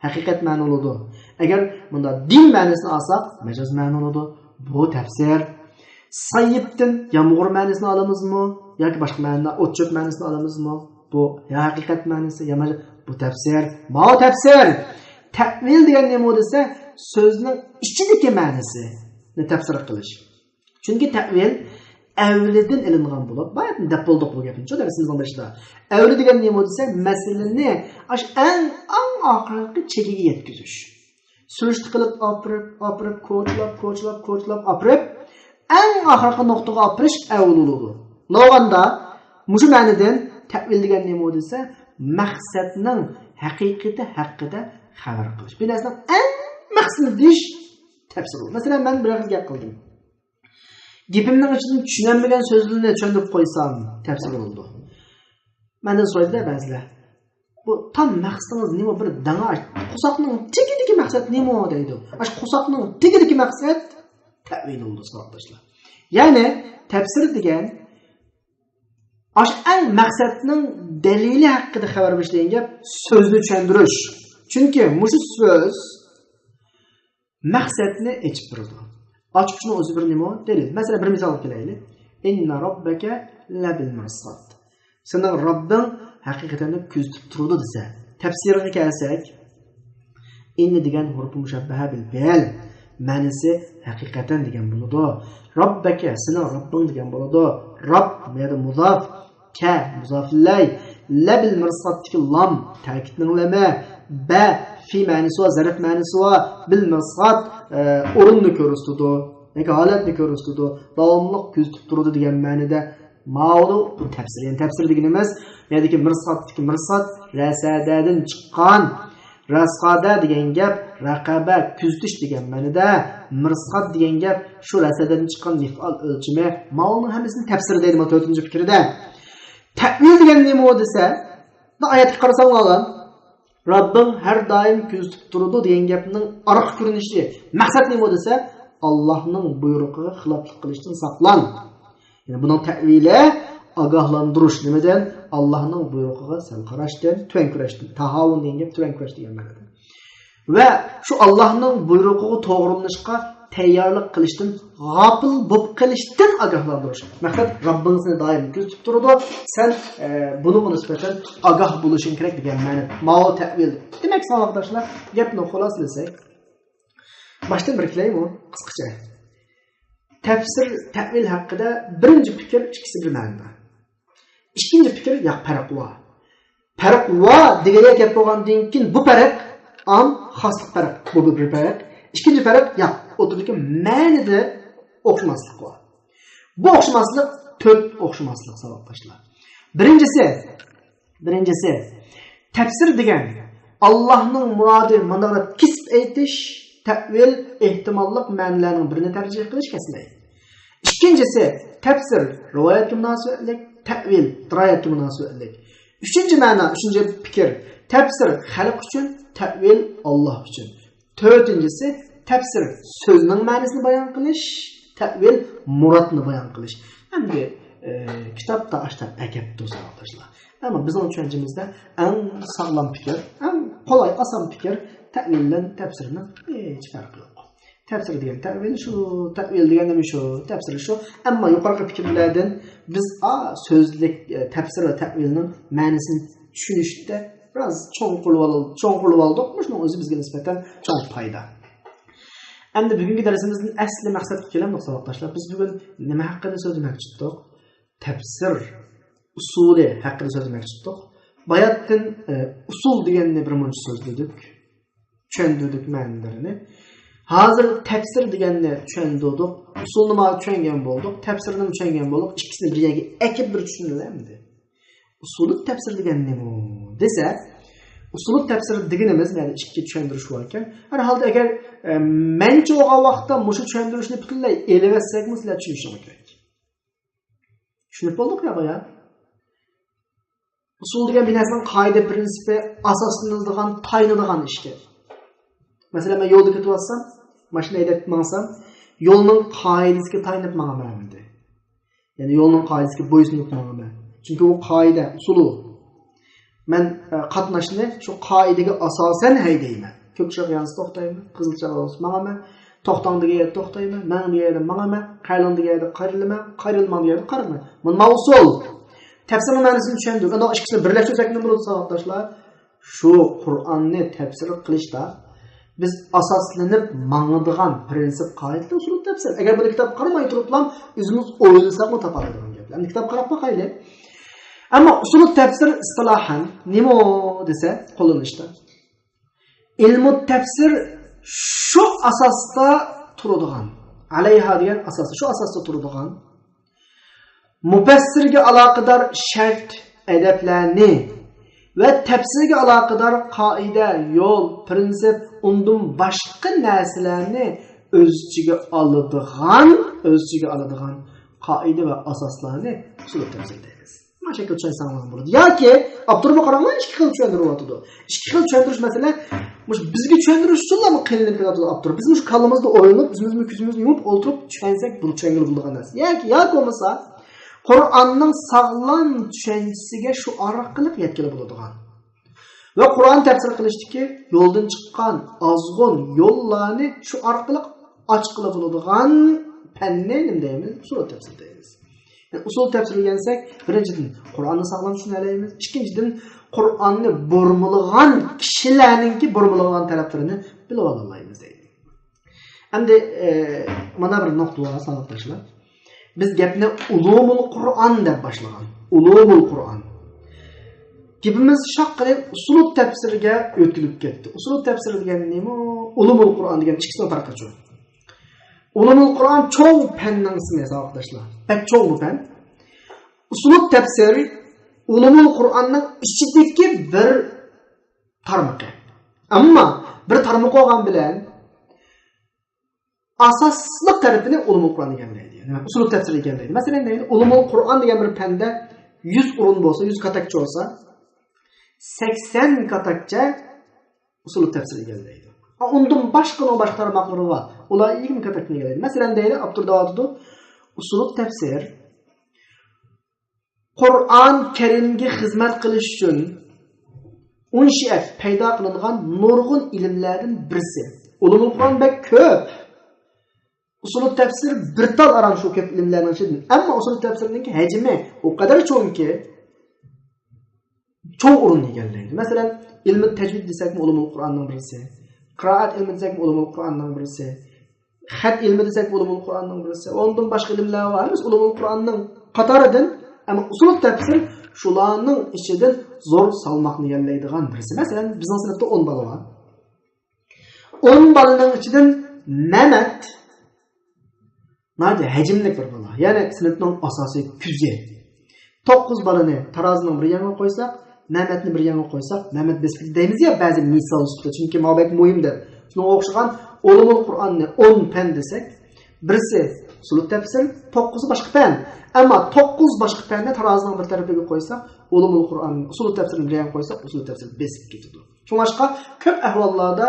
ھەقىقەت مەنە بولىدۇ. ئەگەر مۇنداق دىن مەنىسىنى ئالساق، مەجاز مەنە بولىدۇ. بۇ تەپسىر. سايىبتىن يامغۇر مەنىسىنى ئالىمىزمۇ ياكى باشقا مەنىدە، ئوت-چۆپ مەنىسىنى ئالىمىزمۇ؟ بۇ يا ھەقىقەت مەنىسى، يا مەجاز. بۇ تەپسىر. ماۋۇ تەپسىر. تەئۋىل دېگەن نېمە دېسە، سۆزنىڭ ئىچىدىكى مەنىسىنى تەپسىر قىلىش. چۈنكى تەئۋىل ئەۋلىدىن ئېلىنغان بولۇپ، باياتىن دەپ بولدۇق بۇ گەپنى، شۇ دەرسىمىزنىڭ بېشىدا. ئەۋلى دېگەن نېمە دېسە، مەسىلىنى ئاشۇ ئەڭ، ئەڭ ئاخىرقى چېكىگە يەتكۈزۈش. سۈرۈشتە قىلىپ ئاپىرىپ، ئاپىرىپ، كوچىلاپ، كوچىلاپ، كوچىلاپ ئاپىرىپ، ئەڭ ئاخىرقى نۇقتىغا ئاپىرىش ئەۋلى بولىدۇ. نوغاندا مۇشۇ مەنىدىن تەئۋىل دېگەن نېمە دېسە، مەقسەتنىڭ ھەقىقىتى ھەققىدە خەۋەر قىلىش. بىر نەرسىنىڭ ئەڭ مەقسىتىنى دېيىش تەپسىر بولىدۇ. مەسىلەن، مەن بىر ئېغىز گەپ قىلدىم. گېپىمنىڭ ئىچىدىن چۈشىنەلمىگەن سۆزلىرىنى چۈشەندۈرۈپ قويسام، تەپسىر بولىدۇ. مەندىن سورايدۇ-دە بەزىلەر، «بۇ تام مەقسىتىڭىز نېمە؟ بىر دەڭە، قورساقنىڭ تېگىدىكى مەقسەت نېمە؟» دەيدۇ. ئاشۇ قورساقنىڭ تېگىدىكى مەقسەت تەئۋىل بولىدۇ، ساۋاقداشلار. يەنى تەپسىر دېگەن ئاشۇ ئەڭ مەقسەتنىڭ دەلىلى ھەققىدە خەۋەر بېرىش دېگەن گەپ سۆزنى چۈشەندۈرۈش. چۈنكى مۇشۇ سۆز مەقسەتنى ئېچىپ بېرىدۇ. ئاچقۇچنىڭ ئۆزى بىر نېمە؟ دەلىل. مەسىلەن، بىر مىسال ئېلىپ كېلەيلى. «ئىننە رەببەكە لەبىل مىرساد.» سېنىڭ رەببىڭ ھەقىقەتەن كۆزىتىپ تۇرىدۇ دېسە. تەپسىرىگە كەلسەك، «ئىننە» دېگەن ھۇرۇپى مۇشەببەھە بىل پېئىل. مەنىسى ھەقىقەتەن دېگەن بولىدۇ. رەببەكە، سېنىڭ رەببىڭ دېگەن بولىدۇ. رەب، بۇ يەردە مۇزاف. كە، مۇزافىلەي، لە بىل مىرساتتىكى لام، تەكىتنىڭ لەمە، بە، فى مەنىسى ۋە زەرف مەنىسى ۋە بىل مىرسات، ئە، ئورۇننى كۆرسىتىدۇ. ياكى ھالەتنى كۆرسىتىدۇ. داۋاملىق كۆزىتىپ تۇرىدۇ دېگەن مەنىدە. ماۋۇ تەپسىر. يەنى تەپسىر دېگىنىمىز، يەنىكى مىرساتتىكى مىرسات، رەسەدەدىن چىققان، رەسقادە دېگەن گەپ، رەقەبە، كۆزىتىش دېگەن مەنىدە، مىرسات دېگەن گەپ، شۇ رەسەدەدىن چىققان مىفئال ئۆلچىمى، ماۋۇنىڭ ھەممىسىنى تەپسىر دەيدۇ، مانا تۆتىنچى پىكرىدە. تەئۋىل دېگەن نېمە دېسە، بۇ ئايەتكە قارىساڭلار، رەببىڭ ھەر دائىم كۆزىتىپ تۇرىدۇ دېگەن گەپنىڭ ئارقا كۆرۈنۈشى، مەقسەت نېمە دېسە، ئاللاھنىڭ بۇيرۇقىغا خىلاپلىق قىلىشتىن ساقلان. يەنى بۇنىڭ تەئۋىلى ئاگاھلاندۇرۇش نېمىدىن؟ ئاللاھنىڭ بۇيرۇقىغا سەل قاراشتىن، تۆۋەن كۆرەشتىن. تاھاۋۇن دېگەن گەپ تۆۋەن كۆرەش دېگەن مەنىدە. ۋە شۇ ئاللاھنىڭ بۇيرۇقىغا توغرىلىنىشقا تەييارلىق قىلىشتىن، غاپىل بولۇپ قېلىشتىن ئاگاھلاندۇرۇش. مەقسەت، رەببىڭ سېنى دائىم كۆزىتىپ تۇرىدۇ. سەن، ئە، بۇنىڭغا نىسبەتەن ئاگاھ بولۇشۇڭ كېرەك دېگەن مەنە. ماۋۇ تەئۋىل. دېمەك، ساۋاقداشلار، گەپنى خۇلاسىلىسەك، باشتىن بىر كېلەيمۇ قىسقىچە. تەپسىر، تەئۋىل ھەققىدە بىرىنچى پىكىر، ئىككىسى بىر مەنىدە. ئىككىنچى پىكىر، ياق، پەرق ۋا. پەرق ۋا دېگەن گەپ بولغاندىن كېيىن، بۇ پەرق ئام، خاسلىق پەرق. بۇ بىر پەرق. ئىككىنچى پەرق، ياق، ئوتتۇرىدىكى مەنىدە ئوخشىماسلىق ۋا. بۇ ئوخشىماسلىق، تۆت ئوخشىماسلىق، ساۋاقداشلار. بىرىنچىسى، بىرىنچىسى، تەپسىر دېگەن ئاللاھنىڭ مۇرادى مانا دەپ كېسىپ ئېيتىش، تەئۋىل ئېھتىماللىق مەنىلەرنىڭ بىرىنى تەرجىھ قىلىش، كەسمەي. ئىككىنچىسى، تەپسىر رىۋايەتكە مۇناسىۋەتلىك، تەئۋىل دىرايەتكە مۇناسىۋەتلىك. ئۈچىنچى مەنا، ئۈچىنچى پىكىر، تەپسىر خەلق ئۈچۈن، تەئۋىل ئاللاھ ئۈچۈن. تۆتىنچىسى، تەپسىر سۆزنىڭ مەنىسىنى بايان قىلىش، تەئۋىل مۇرادنى بايان قىلىش. ئەمدى، ئە، كىتابتا ئاشتاپ ئەكەپتۇ، ساۋاقداشلار. ئەمما بىزنىڭ چۈشەنچىمىزدە ئەڭ ساغلام پىكىر، ئەڭ قولاي، ئاسان پىكىر تەئۋىل بىلەن تەپسىرنىڭ ھېچ پەرقى يوق. تەپسىر دېگەن تەئۋىل شۇ، تەئۋىل دېگەن نېمە شۇ، تەپسىر شۇ. ئەمما يۇقىرىقى پىكىرلەردىن بىز، ئا، سۆزلۈك، ئە، تەپسىر ۋە تەئۋىلنىڭ مەنىسىنى چۈشىنىشتە بىراز چوڭقۇرلىۋال-، چوڭقۇرلىۋالدۇق. مۇشۇنىڭ ئۆزى بىزگە نىسبەتەن چوڭ پايدا. ئەمدى بۈگۈنكى دەرسىمىزدىن ئەسلى مەقسەتكە كېلەمدۇق، ساۋاقداشلار. بىز بۈگۈن نېمە ھەققىدە سۆزلىمەكچى ئىدۇق؟ تەپسىر ئۇسۇلى ھەققىدە سۆزلىمەكچى ئىدۇق. باياتتىن، ئە، ئۇسۇل دېگەننى بىر مۇنچە سۆزلىدۇق، چۈشەندۈردۇق مەنىلىرىنى. ھازىر تەپسىر دېگەننى چۈشەندۈردۇق. ئۇسۇلنىمۇ چۈشەنگەن بولدۇق، تەپسىرنىمۇ چۈشەنگەن بولدۇق. ئىككىسىنى بىر يەرگە ئەكىپ بىر چۈشىنىۋەردى. ئۇسۇلۇ تەپسىر دېگەن نېمە دېسە، ئۇسۇلۇ تەپسىر دېگىنىمىز، يەنى ئىككى چۈشەندۈرۈش بار ئىكەن. ھەر ھالدا ئەگەر، ئە، مەنچە بولغان ۋاقىتتا مۇشۇ چۈشەندۈرۈشنى پۈتۈنلەي ئېلىۋەتسەكمۇ سىلەر چۈشىنىشىڭلار كېرەك. چۈشىنىپ بولدۇق يا بايا؟ ئۇسۇل دېگەن بىر نەرسىنىڭ قائىدە، پىرىنسىپى، ئاساسلىنىدىغان، تايىنىدىغان ئىشكەن. مەسىلەن، مەن يولدا كېتىۋاتسام، ماشىنا ھەيدەپ ماڭسام، يولنىڭ قائىدىسىگە تايىنىپ ماڭىمەن ئەمدى. يەنى يولنىڭ قائىدىسىگە بويسۇنۇپ ماڭىمەن. چۈنكى ئۇ قائىدە، ئۇسۇلى. مەن، ئە، قاتناشنى شۇ قائىدىگە ئاساسەن ھەيدەيمەن. كۆك چىراغ يانسا توختايمەن، قىزىل چىراغ يانسا ماڭىمەن، توختاڭ دېگەن يەردە توختايمەن، ماڭ دېگەن يەردە ماڭىمەن، قايرىلىڭ دېگەن يەردە قايرىلىمەن، قايرىلماڭ دېگەن يەردە قايرىلىمەن. مانا ماۋۇ ئۇسۇل. تەپسىرنىڭ مەنىسىنى چۈشەندۈرۈپ، ئۇنىڭ ئىككىسىنى بىرلەشتۈرسەك نېمە بولىدۇ، ساۋاقداشلار؟ شۇ قۇرئاننى تەپسىر قىلىشتا بىز ئاساسلىنىپ ماڭىدىغان پىرىنسىپ، قائىدە، ئۇسۇل تەپسىر. ئەگەر بۇنى كىتاب قارىماي تۇرۇپلا ئۆزىمىز ئويلىساقمۇ تاپالايدىغان گەپلەر. ئەمدى كىتاب قاراپ باقايلى. ئەمما ئۇسۇل تەپسىر ئىستىلاھەن نېمە دېسە، قوللىنىشتا ئىلمۇ تەپسىر شۇ ئاساستا تۇرىدىغان، ئەلەيھا دېگەن ئاساستا، شۇ ئاساستا تۇرىدىغان، مۇپەسسىرگە ئالاقىدار شەرت، ئەدەپلەرنى ۋە تەپسىرگە ئالاقىدار قائىدە، يول، پىرىنسىپ، ئۇندىن باشقا نەرسىلەرنى ئۆز ئىچىگە ئالىدىغان، ئۆز ئىچىگە ئالىدىغان قائىدە ۋە ئاساسلارنى ئۇسۇل تەپسىر دەيمىز. مانا شەكىل چۈشەنسەڭلار بولىدۇ. ياكى ئاپتورمۇ قاراڭلار، ئىككى خىل چۈشەندۈرۈۋاتىدۇ. ئىككى خىل چۈشەندۈرۈش مەسىلە، مۇشۇ بىزگە چۈشەندۈرۈش ئۈچۈنلا قىينىلىپ كېلىۋاتىدۇ ئاپتور. بىز مۇشۇ كاللىمىزدا ئويلىنىپ، ئۆزىمىزمۇ كۆزىمىزنى يۇمۇپ ئولتۇرۇپ چۈشەنسەك، بۇ چۈشەنگىلى بولىدىغان نەرسە. ياكى، ياكى بولمىسا، قۇرئاننىڭ ساغلام چۈشەنچىسىگە شۇ ئارقىلىق يەتكىلى بولىدىغان ۋە قۇرئان تەپسىر قىلىشتىكى يولدىن چىققان ئازغۇن يوللارنى شۇ ئارقىلىق ئاچقىلى بولىدىغان پەننى نېمە دەيمىز؟ ئۇسۇل تەپسىر دەيمىز. يەنى ئۇسۇل تەپسىر ئۆگەنسەك، بىرىنچىدىن، قۇرئاننى ساغلام چۈشىنەلەيمىز. ئىككىنچىدىن، قۇرئاننى بۇرمىلىغان كىشىلەرنىڭكى بۇرمىلىغان تەرەپلىرىنى بىلىۋالالايمىز دەيدۇ. ئەمدى، ئە، مانا بىر نۇقتا بار، ساۋاقداشلار. بىز گەپنى ئۇلۇمۇل قۇرئان دەپ باشلىغان. ئۇلۇمۇل قۇرئان. گېپىمىز شاققىدە ئۇسۇلۇت تەپسىرگە ئۆتۈلۈپ كەتتى. ئۇسۇلۇت تەپسىر دېگەن نېمە؟ ئۇلۇمۇل قۇرئان دېگەن ئىككىسىنىڭ پەرقى چوڭ. ئۇلۇمۇل قۇرئان چوڭ پەننىڭ ئىسمى، ساۋاقداشلار. بەك چوڭ بۇ پەن. ئۇسۇلۇت تەپسىر ئۇلۇمۇل قۇرئاننىڭ ئىچىدىكى بىر تارمىقى. ئەمما بىر تارمىقى بولغان بىلەن ئاساسلىق تەرىپىنى ئۇلۇمۇل قۇرئان ئىگىلەيدۇ. يەنى ئۇسۇلۇت تەپسىر ئىگىلەيدۇ. مەسىلەن، دەيلى، ئۇلۇمۇل قۇرئان دېگەن بىر پەندە يۈز ئورۇن بولسا، يۈز كاتاكچە بولسا، سەكسەن كاتاكچە ئۇسۇلۇت تەپسىر ئىگىلەيدۇ. ئۇندىن باشقىنىڭ باشقا تارماقلىرى بار. ئۇلار يىگىرمە كاتاكنى ئىگىلەيدۇ. مەسىلەن، دەيلى، ئاپتور دەۋاتىدۇ، ئۇسۇلۇت تەپسىر قۇرئان كەرىمگە خىزمەت قىلىش ئۈچۈن ئۇنشىئەت پەيدا قىلىنغان نۇرغۇن ئىلىملەردىن بىرسى. ئۇلۇمۇل قۇرئان بەك كۆپ. ئۇسۇلۇت تەپسىر بىر تال ئاران شۇ كۆپ ئىلىملەرنىڭ ئىچىدىن. ئەمما ئۇسۇلۇت تەپسىرنىڭكى ھەجمى ئۇ قەدەر چوڭكى، چوڭ ئورۇننى ئىگىلەيدۇ. مەسىلەن، ئىلمى تەجۋىد دېسەكمۇ ئۇلۇمۇل قۇرئاننىڭ بىرسى. قىرائەت ئىلمى دېسەكمۇ ئۇلۇمۇل قۇرئاننىڭ بىرسى. خەت ئىلمى دېسەك ئۇلۇمۇل قۇرئاننىڭ بىرسى. ئۇنىڭدىن باشقا ئىلىملەر بار. ھەممىسى ئۇلۇمۇل قۇرئاننىڭ قاتارىدىن. ئەمما ئۇسۇلۇت تەپسىر شۇلارنىڭ ئىچىدىن زور سالماقنى يەللەيدىغان بىرسى. مەسىلەن، بىزنىڭ سىنىپتا ئون بالا بار. ئون بالىنىڭ ئىچىدىن مەمەت ناھايىتى ھەجىملىك بىر بالا. يەنى سىنىپنىڭ ئاساسىي كۆزى. توققۇز بالىنى تارازىنىڭ بىر يېنىغا قويساق، مەمەتنى بىر يېنىغا قويساق، مەمەت بېسىپ كېتىدۇ دەيمىز يا بەزى مىسال سۈپىتىدە، چۈنكى ماۋۇ بەك مۇھىم دەپ. شۇنىڭغا ئوخشىغان ئۇلۇمۇل قۇرئاننى ئون پەن دېسەك، بىرسى ئۇسۇلۇت تەپسىر، توققۇزى باشقا پەن. ئەمما توققۇز باشقا پەننى تارازىنىڭ بىر تەرىپىگە قويساق، ئۇلۇمۇل قۇرئان، ئۇسۇلۇت تەپسىرنى بىر يەرگە قويساق، ئۇسۇلۇت تەپسىر بېسىپ كېتىدۇ. شۇڭلاشقا كۆپ ئەھۋاللاردا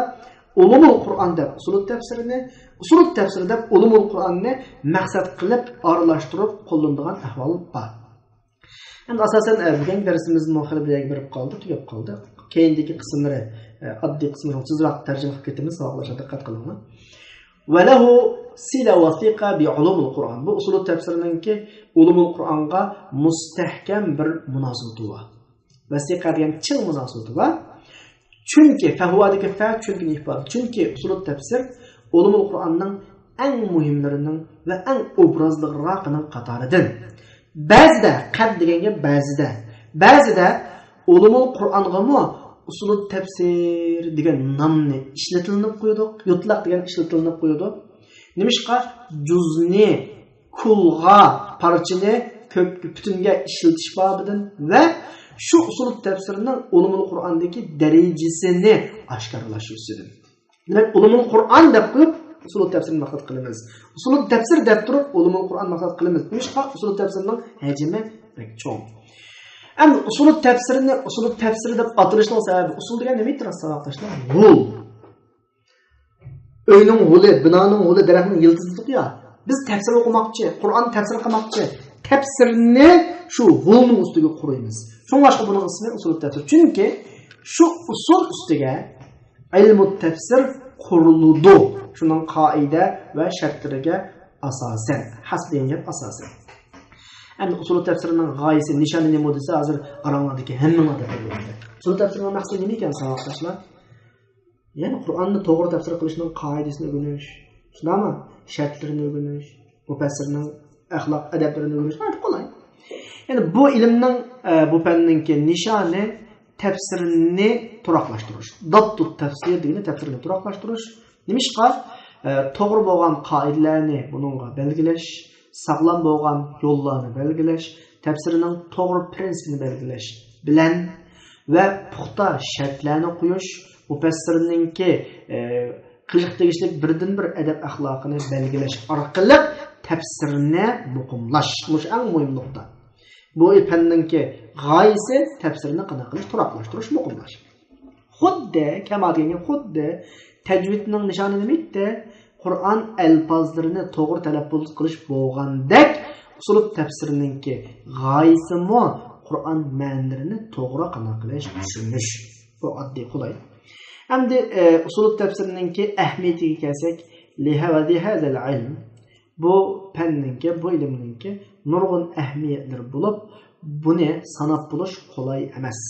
ئۇلۇمۇل قۇرئان دەپ ئۇسۇلۇت تەپسىرىنى، ئۇسۇلۇت تەپسىر دەپ ئۇلۇمۇل قۇرئاننى مەقسەت قىلىپ ئارىلاشتۇرۇپ قوللىنىدىغان ئەھۋال بار. ئەمدى ئاساسەن، ئە، بۈگۈنكى دەرسىمىزمۇ خېلى بىر يەرگە بېرىپ قالدى، تۈگەپ قالدى. كېيىندىكى قىسىملىرى، ئە، ئاددىي قىسمىنى تېزراق تەرجىمە قىلىپ كېتىمىز، ساۋاقداشلار دىققەت قىلىڭلار. ۋەلەھۇ سىلە ۋەسىقە بىئۇلۇمىل قۇرئان. بۇ ئۇسۇلۇت تەپسىرنىڭكى ئۇلۇمۇل قۇرئانغا مۇستەھكەم بىر مۇناسىۋىتى بار. ۋەسىقە دېگەن چىڭ مۇناسىۋىتى بار. چۈنكى، فەھۇۋادىكى فە، چۈنكىنى ئىپادە. چۈنكى ئۇسۇلۇت تەپسىر ئۇلۇمۇل قۇرئاننىڭ ئەڭ مۇھىملىرىنىڭ ۋە ئەڭ ئوبرازلىقراقىنىڭ قاتارىدىن. بەزىدە، قەد دېگەن گەپ بەزىدە. بەزىدە ئۇلۇمۇل قۇرئانغىمۇ ئۇسۇلۇت تەپسىر دېگەن نامنى ئىشلىتىلىنىپ قويىدۇ، يۇتلاق دېگەن ئىشلىتىلىنىپ قويىدۇ. نېمىشقا؟ جۇزنى، كۇلغا، پارچىنى كۆپ، پۈتۈنگە ئىشلىتىش بابىدىن ۋە شۇ ئۇسۇلۇت تەپسىرنىڭ ئۇلۇمۇل قۇرئاندىكى دەرىجىسىنى ئاشكارىلاش ئۈستىدىن. دېمەك، ئۇلۇمۇل قۇرئان دەپ قويۇپ، ئۇسۇلۇت تەپسىرنى مەقسەت قىلىمىز. ئۇسۇلۇت تەپسىر دەپ تۇرۇپ، ئۇلۇمۇل قۇرئان مەقسەت قىلىمىز. نېمىشقا؟ ئۇسۇلۇت تەپسىرنىڭ ھەجمى بەك چوڭ. ئەمدى ئۇسۇلۇت تەپسىرنى ئۇسۇلۇت تەپسىرى دەپ ئاتىلىشنىڭ سەۋەبى، ئۇسۇل دېگەن نېمە ئىدى راست، ساۋاقداشلار؟ غول. ئۆينىڭ غولى، بىنانىڭ غولى، دەرەخنىڭ يىلتىزى دېدۇق يا. بىز تەپسىر ئوقۇماقچى، قۇرئان تەپسىر قىلماقچى. تەپسىرنى شۇ غولنىڭ ئۈستىگە قۇرۇيمىز. شۇڭلاشقا بۇنىڭ ئىسمى ئۇسۇلۇت تەپسىر. چۈنكى شۇ ئۇسۇل ئۈستىگە ئىلمۇت تەپسىر قۇرۇلىدۇ. شۇنىڭ قائىدە ۋە شەرتلىرىگە ئاساسەن. ھەسب دېگەن گەپ ئاساسەن. ئەمدى ئۇسۇلۇت تەپسىرنىڭ غايىسى، نىشانى نېمە دېسە، ھازىر ئاراڭلاردىكى ھەممىڭلار دەپ بولىدۇ. ئۇسۇلۇت تەپسىرنىڭ مەقسىتى نېمە ئىكەن، ساۋاقداشلار؟ يەنى قۇرئاننى توغرا تەپسىر قىلىشنىڭ قائىدىسىنى ئۆگىنىش، شۇنداقمۇ؟ شەرتلىرىنى ئۆگىنىش، مۇپەسسىرنىڭ ئەخلاق ئەدەپلىرىنى ئۆگىنىش ناھايىتى قولاي. يەنى بۇ ئىلىمنىڭ، ئە، بۇ پەننىڭكى نىشانى تەپسىرنى تۇراقلاشتۇرۇش. دابتۇت تەپسىر دېگىنى تەپسىرنى تۇراقلاشتۇرۇش. نېمىشقا؟ ئە، توغرا بولغان قائىدىلەرنى بۇنىڭغا بەلگىلەش، ساغلام بولغان يوللارنى بەلگىلەش، تەپسىرنىڭ توغرا پىرىنسىپىنى بەلگىلەش بىلەن ۋە پۇختا شەرتلەرنى قويۇش، مۇپەسسىرنىڭكى، ئە، قىلىشقا تېگىشلىك بىردىنبىر ئەدەپ ئەخلاقىنى بەلگىلەش ئارقىلىق تەپسىرنى مۇقىملاش. مۇشۇ ئەڭ مۇھىم نۇقتا. بۇ پەننىڭكى غايىسى تەپسىرنى قانداق قىلىش؟ تۇراقلاشتۇرۇش، مۇقىملاش. خۇددى، كەما دېگەن گەپ خۇددى تەجۋىدنىڭ نىشانى نېمە ئىدى؟ قۇرئان ئەلپازلىرىنى توغرا تەلەپپۇز قىلىش بولغاندەك، ئۇسۇلۇت تەپسىرنىڭكى غايىسىمۇ قۇرئان مەنىلىرىنى توغرا قانداق قىلىش، چۈشىنىش. بۇ ئاددىي، قولاي. ئەمدى، ئە، ئۇسۇلۇت تەپسىرنىڭكى ئەھمىيىتىگە كەلسەك، لىھەۋەدىھەزەل ئىلم، بۇ پەننىڭكى، بۇ ئىلىمنىڭكى نۇرغۇن ئەھمىيەتلىرى بولۇپ، بۇنى ساناپ بولۇش قولاي ئەمەس.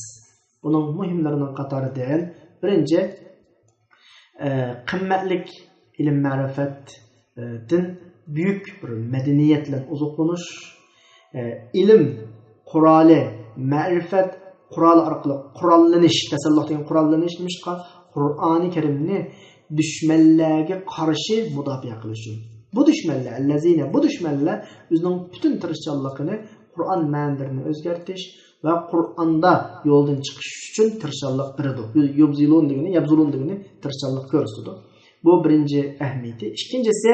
بۇنىڭ مۇھىملىرىنىڭ قاتارىدىن بىرىنچى، ئە، قىممەتلىك ئىلىم-مەرىپەتتىن بۈيۈك بىر مەدەنىيەت بىلەن ئوزۇقلىنىش، ئە، ئىلىم قورالى، مەرىپەت قورالى ئارقىلىق قوراللىنىش، تەسەللۇق دېگەن قوراللىنىش نېمىشقا؟ قۇرئانى كەرىمنى دۈشمەنلەرگە قارشى مۇداپىئە قىلىش ئۈچۈن. بۇ دۈشمەنلەر، ئەللەزىنە، بۇ دۈشمەنلەر ئۆزىنىڭ پۈتۈن تىرىشچانلىقىنى قۇرئان مەنىلىرىنى ئۆزگەرتىش ۋە قۇرئاندا يولدىن چىقىش ئۈچۈن تىرىشچانلىق بېرىدۇ. يۇبزىلۇن دېگىنى، يەبزۇلۇن دېگىنى تىرىشچانلىق كۆرسىتىدۇ. بۇ بىرىنچى ئەھمىيىتى. ئىككىنچىسى،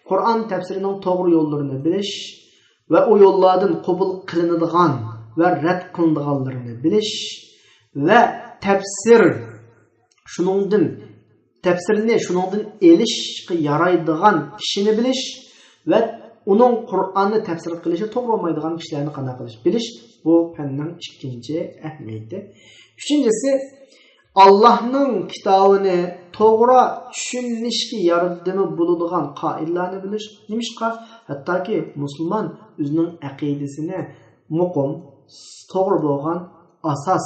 قۇرئان تەپسىرىنىڭ توغرا يوللىرىنى بىلىش ۋە ئۇ يوللاردىن قوبۇل قىلىنىدىغان ۋە رەت قىلىنىدىغانلىرىنى بىلىش ۋە تەپسىر، شۇنىڭدىن، تەپسىرنى شۇنىڭدىن ئېلىشقا يارايدىغان كىشىنى بىلىش ۋە ئۇنىڭ قۇرئاننى تەپسىر قىلىشى توغرا بولمايدىغان كىشىلەرنى قانداق قىلىش، بىلىش، بۇ پەننىڭ ئىككىنچى ئەھمىيىتى. ئۈچىنچىسى، ئاللاھنىڭ كىتابىنى توغرا چۈشىنىشكە ياردىمى بولىدىغان قائىدىلەرنى بىلىش. نېمىشقا؟ ھەتتاكى مۇسۇلمان ئۆزىنىڭ ئەقىدىسىنى مۇقىم، توغرا بولغان ئاساس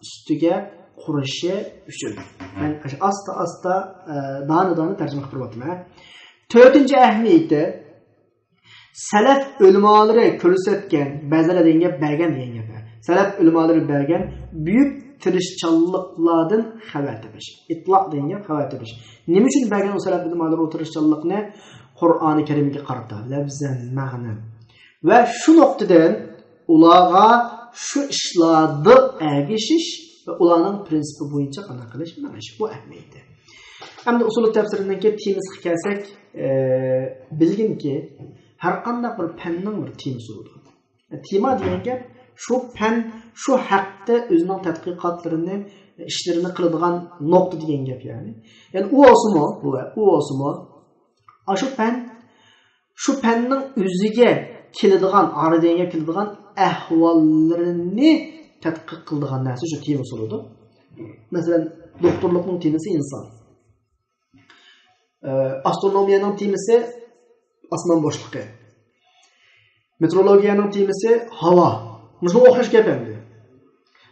ئۈستىگە قۇرۇشى ئۈچۈن. مەن ئاشۇ ئاستا-ئاستا، ئە، دانە-دانە تەرجىمە قىلىپ تۇرۇۋاتىمەن. تۆتىنچى ئەھمىيىتى، سەلەف ئۆلىمالىرى كۆرسەتكەن، بەزىلەر دېگەن گەپ بەرگەن دېگەن گەپ. سەلەف ئۆلىمالىرى بەرگەن بۈيۈك تىرىشچانلىقلاردىن خەۋەر تېپىش. ئىتلاق دېگەن گەپ خەۋەر تېپىش. نېمە ئۈچۈن بەرگەن ئۇ سەلەف ئۆلىمالىرى ئۇ تىرىشچانلىقنى؟ قۇرئانى كەرىمگە قارىتا، لەۋزەن، مەنەن. ۋە شۇ نۇقتىدىن ئۇلارغا شۇ ئىشلاردا ئەگىشىش ۋە ئۇلارنىڭ پىرىنسىپى بويىچە قانداق قىلىش، مېڭىش، بۇ ئەھمىيىتى. ئەمدى ئۇسۇلى تەپسىرىنىڭكى تېمىسىغا كەلسەك، ئە، بىلگىنكى، ھەر قانداق بىر پەننىڭ بىر تېمىسى بولىدۇ. تېما دېگەن گەپ شۇ پەن، شۇ ھەقتە ئۆزىنىڭ تەتقىقاتلىرىنى، ئىشلىرىنى قىلىدىغان نۇقتا دېگەن گەپ، يەنى. يەنى ئۇ بولسىمۇ، بۇ، ئۇ بولسىمۇ، ئاشۇ پەن، شۇ پەننىڭ ئۆزىگە كېلىدىغان، ئارا دېگەن گەپ كېلىدىغان ئەھۋاللىرىنى تەتقىق قىلىدىغان نەرسە شۇ تېما بولىدۇ. مەسىلەن، دوختۇرلۇقنىڭ تېمىسى ئىنسان. ئە، ئاسترونومىيەنىڭ تېمىسى ئاسمان بوشلۇقى. مېتېئورولوگىيەنىڭ تېمىسى ھاۋا. مۇشۇنىڭغا ئوخشاش گەپ ئەمدى.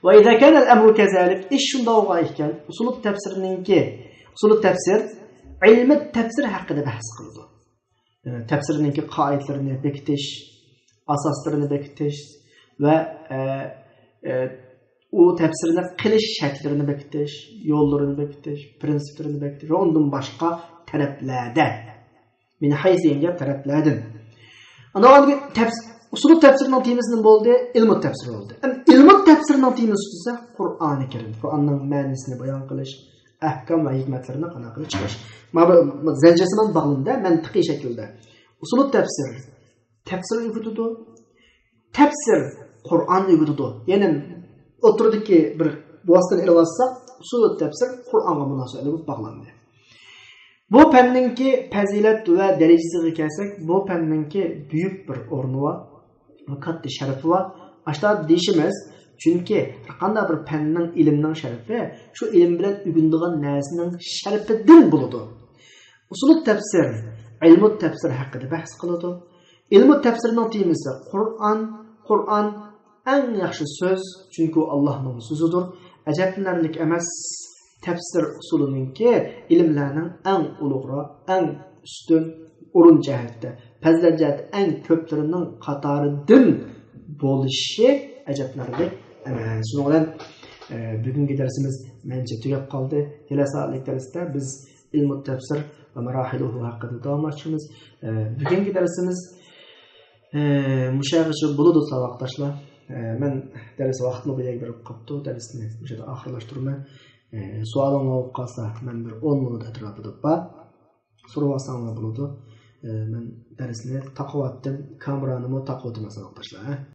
ۋە ئىزا كانەل ئەمرۇ كەزالىك، ئىش شۇنداق بولغان ئىكەن، ئۇسۇلۇت تەپسىرنىڭكى، ئۇسۇلۇت تەپسىر، ئىلمى تەپسىر ھەققىدە بەھس قىلىدۇ. يەنى تەپسىرنىڭكى قائىدىلىرىنى بېكىتىش، ئاساسلىرىنى بېكىتىش ۋە، ئە، ئە، ئۇ تەپسىرنى قىلىش شەكىللىرىنى بېكىتىش، يوللىرىنى بېكىتىش، پىرىنسىپلىرىنى بېكىتىش ۋە ئۇندىن باشقا تەرەپلەردە. مىن ھەيسۇ دېگەن گەپ تەرەپلەردىن. ئاندىن كېيىن تەپس-، ئۇسۇلۇت تەپسىرنىڭ تېمىسى نېمە بولدى؟ ئىلمۇت تەپسىر بولدى. ئەمدى ئىلمۇت تەپسىرنىڭ تېمىسى دېسە، قۇرئانى كەرىم، قۇرئاننىڭ مەنىسىنى بايان قىلىش، ئەھكام ۋە ھېكمەتلىرىنى قانداق قىلىپ چىقىرىش. مانا بۇ زەنجىرسىمان باغلىنىدۇ، مەنتىقىي شەكىلدە. ئۇسۇلۇت تەپسىر تەپسىر ئۆگىتىدۇ. تەپسىر قۇرئان ئۆگىتىدۇ. يەنى ئوتتۇرىدىكى بىر ۋاسىتىنى ئېلىۋالساق، ئۇسۇلۇت تەپسىر قۇرئانغا مۇناسىۋەتلىك بولۇپ باغلاندى. بۇ پەننىڭكى پەزىلەت ۋە دەرىجىسىگە كەلسەك، بۇ پەننىڭكى بۈيۈك بىر ئورنى بار، كاتتا شەرىپى بار. ئاشۇنداق دېيىشىمىز، چۈنكى ھەر قانداق بىر پەننىڭ، ئىلىمنىڭ شەرىپى شۇ ئىلىم بىلەن ئۆگىنىدىغان نەرسىنىڭ شەرىپىدىن بولىدۇ. ئۇسۇلۇت تەپسىر، ئىلمۇت تەپسىر ھەققىدە بەھس قىلىدۇ. ئىلمۇت تەپسىرنىڭ تېمىسى قۇرئان، قۇرئان ئەڭ ياخشى سۆز، چۈنكى ئۇ ئاللاھنىڭ سۆزىدۇر. ئەجەبلىنەرلىك ئەمەس، تەپسىر ئۇسۇلىنىڭكى ئىلىملەرنىڭ ئەڭ ئۇلۇغراق، ئەڭ ئۈستۈن ئورۇن جەھەتتە، پەزىلەت جەھەتتە ئەڭ كۆپلىرىنىڭ قاتارىدىن بولۇشى ئەجەبلىنەرلىك ئەمەس. شۇنىڭ بىلەن، ئە، بۈگۈنكى دەرسىمىز مەنچە تۈگەپ قالدى. كېلەر سائەتلىك دەرستە بىز ئىلمۇت تەپسىر ۋە ماراھىلۇھۇ ھەققىدە داۋاملاشتۇرىمىز. ئە، بۈگۈنكى دەرسىمىز، ئە، مۇشۇ يەرگىچە بولىدۇ، ساۋاقداشلار. ئە، مەن دەرس ۋاقتىمۇ بۇ يەرگە بېرىپ قاپتۇ. دەرسنى مۇشۇ يەردە ئاخىرلاشتۇرىمەن. ئە، سوئالىڭلار بولۇپ قالسا، مەن بىر ئون مىنۇت ئەتراپىدا بار. سوراۋالساڭلار بولىدۇ. ئە، مەن دەرسنى تاقىۋەتتىم، كامېرانىمۇ تاقىۋاتىمەن، ساۋاقداشلار، ھە.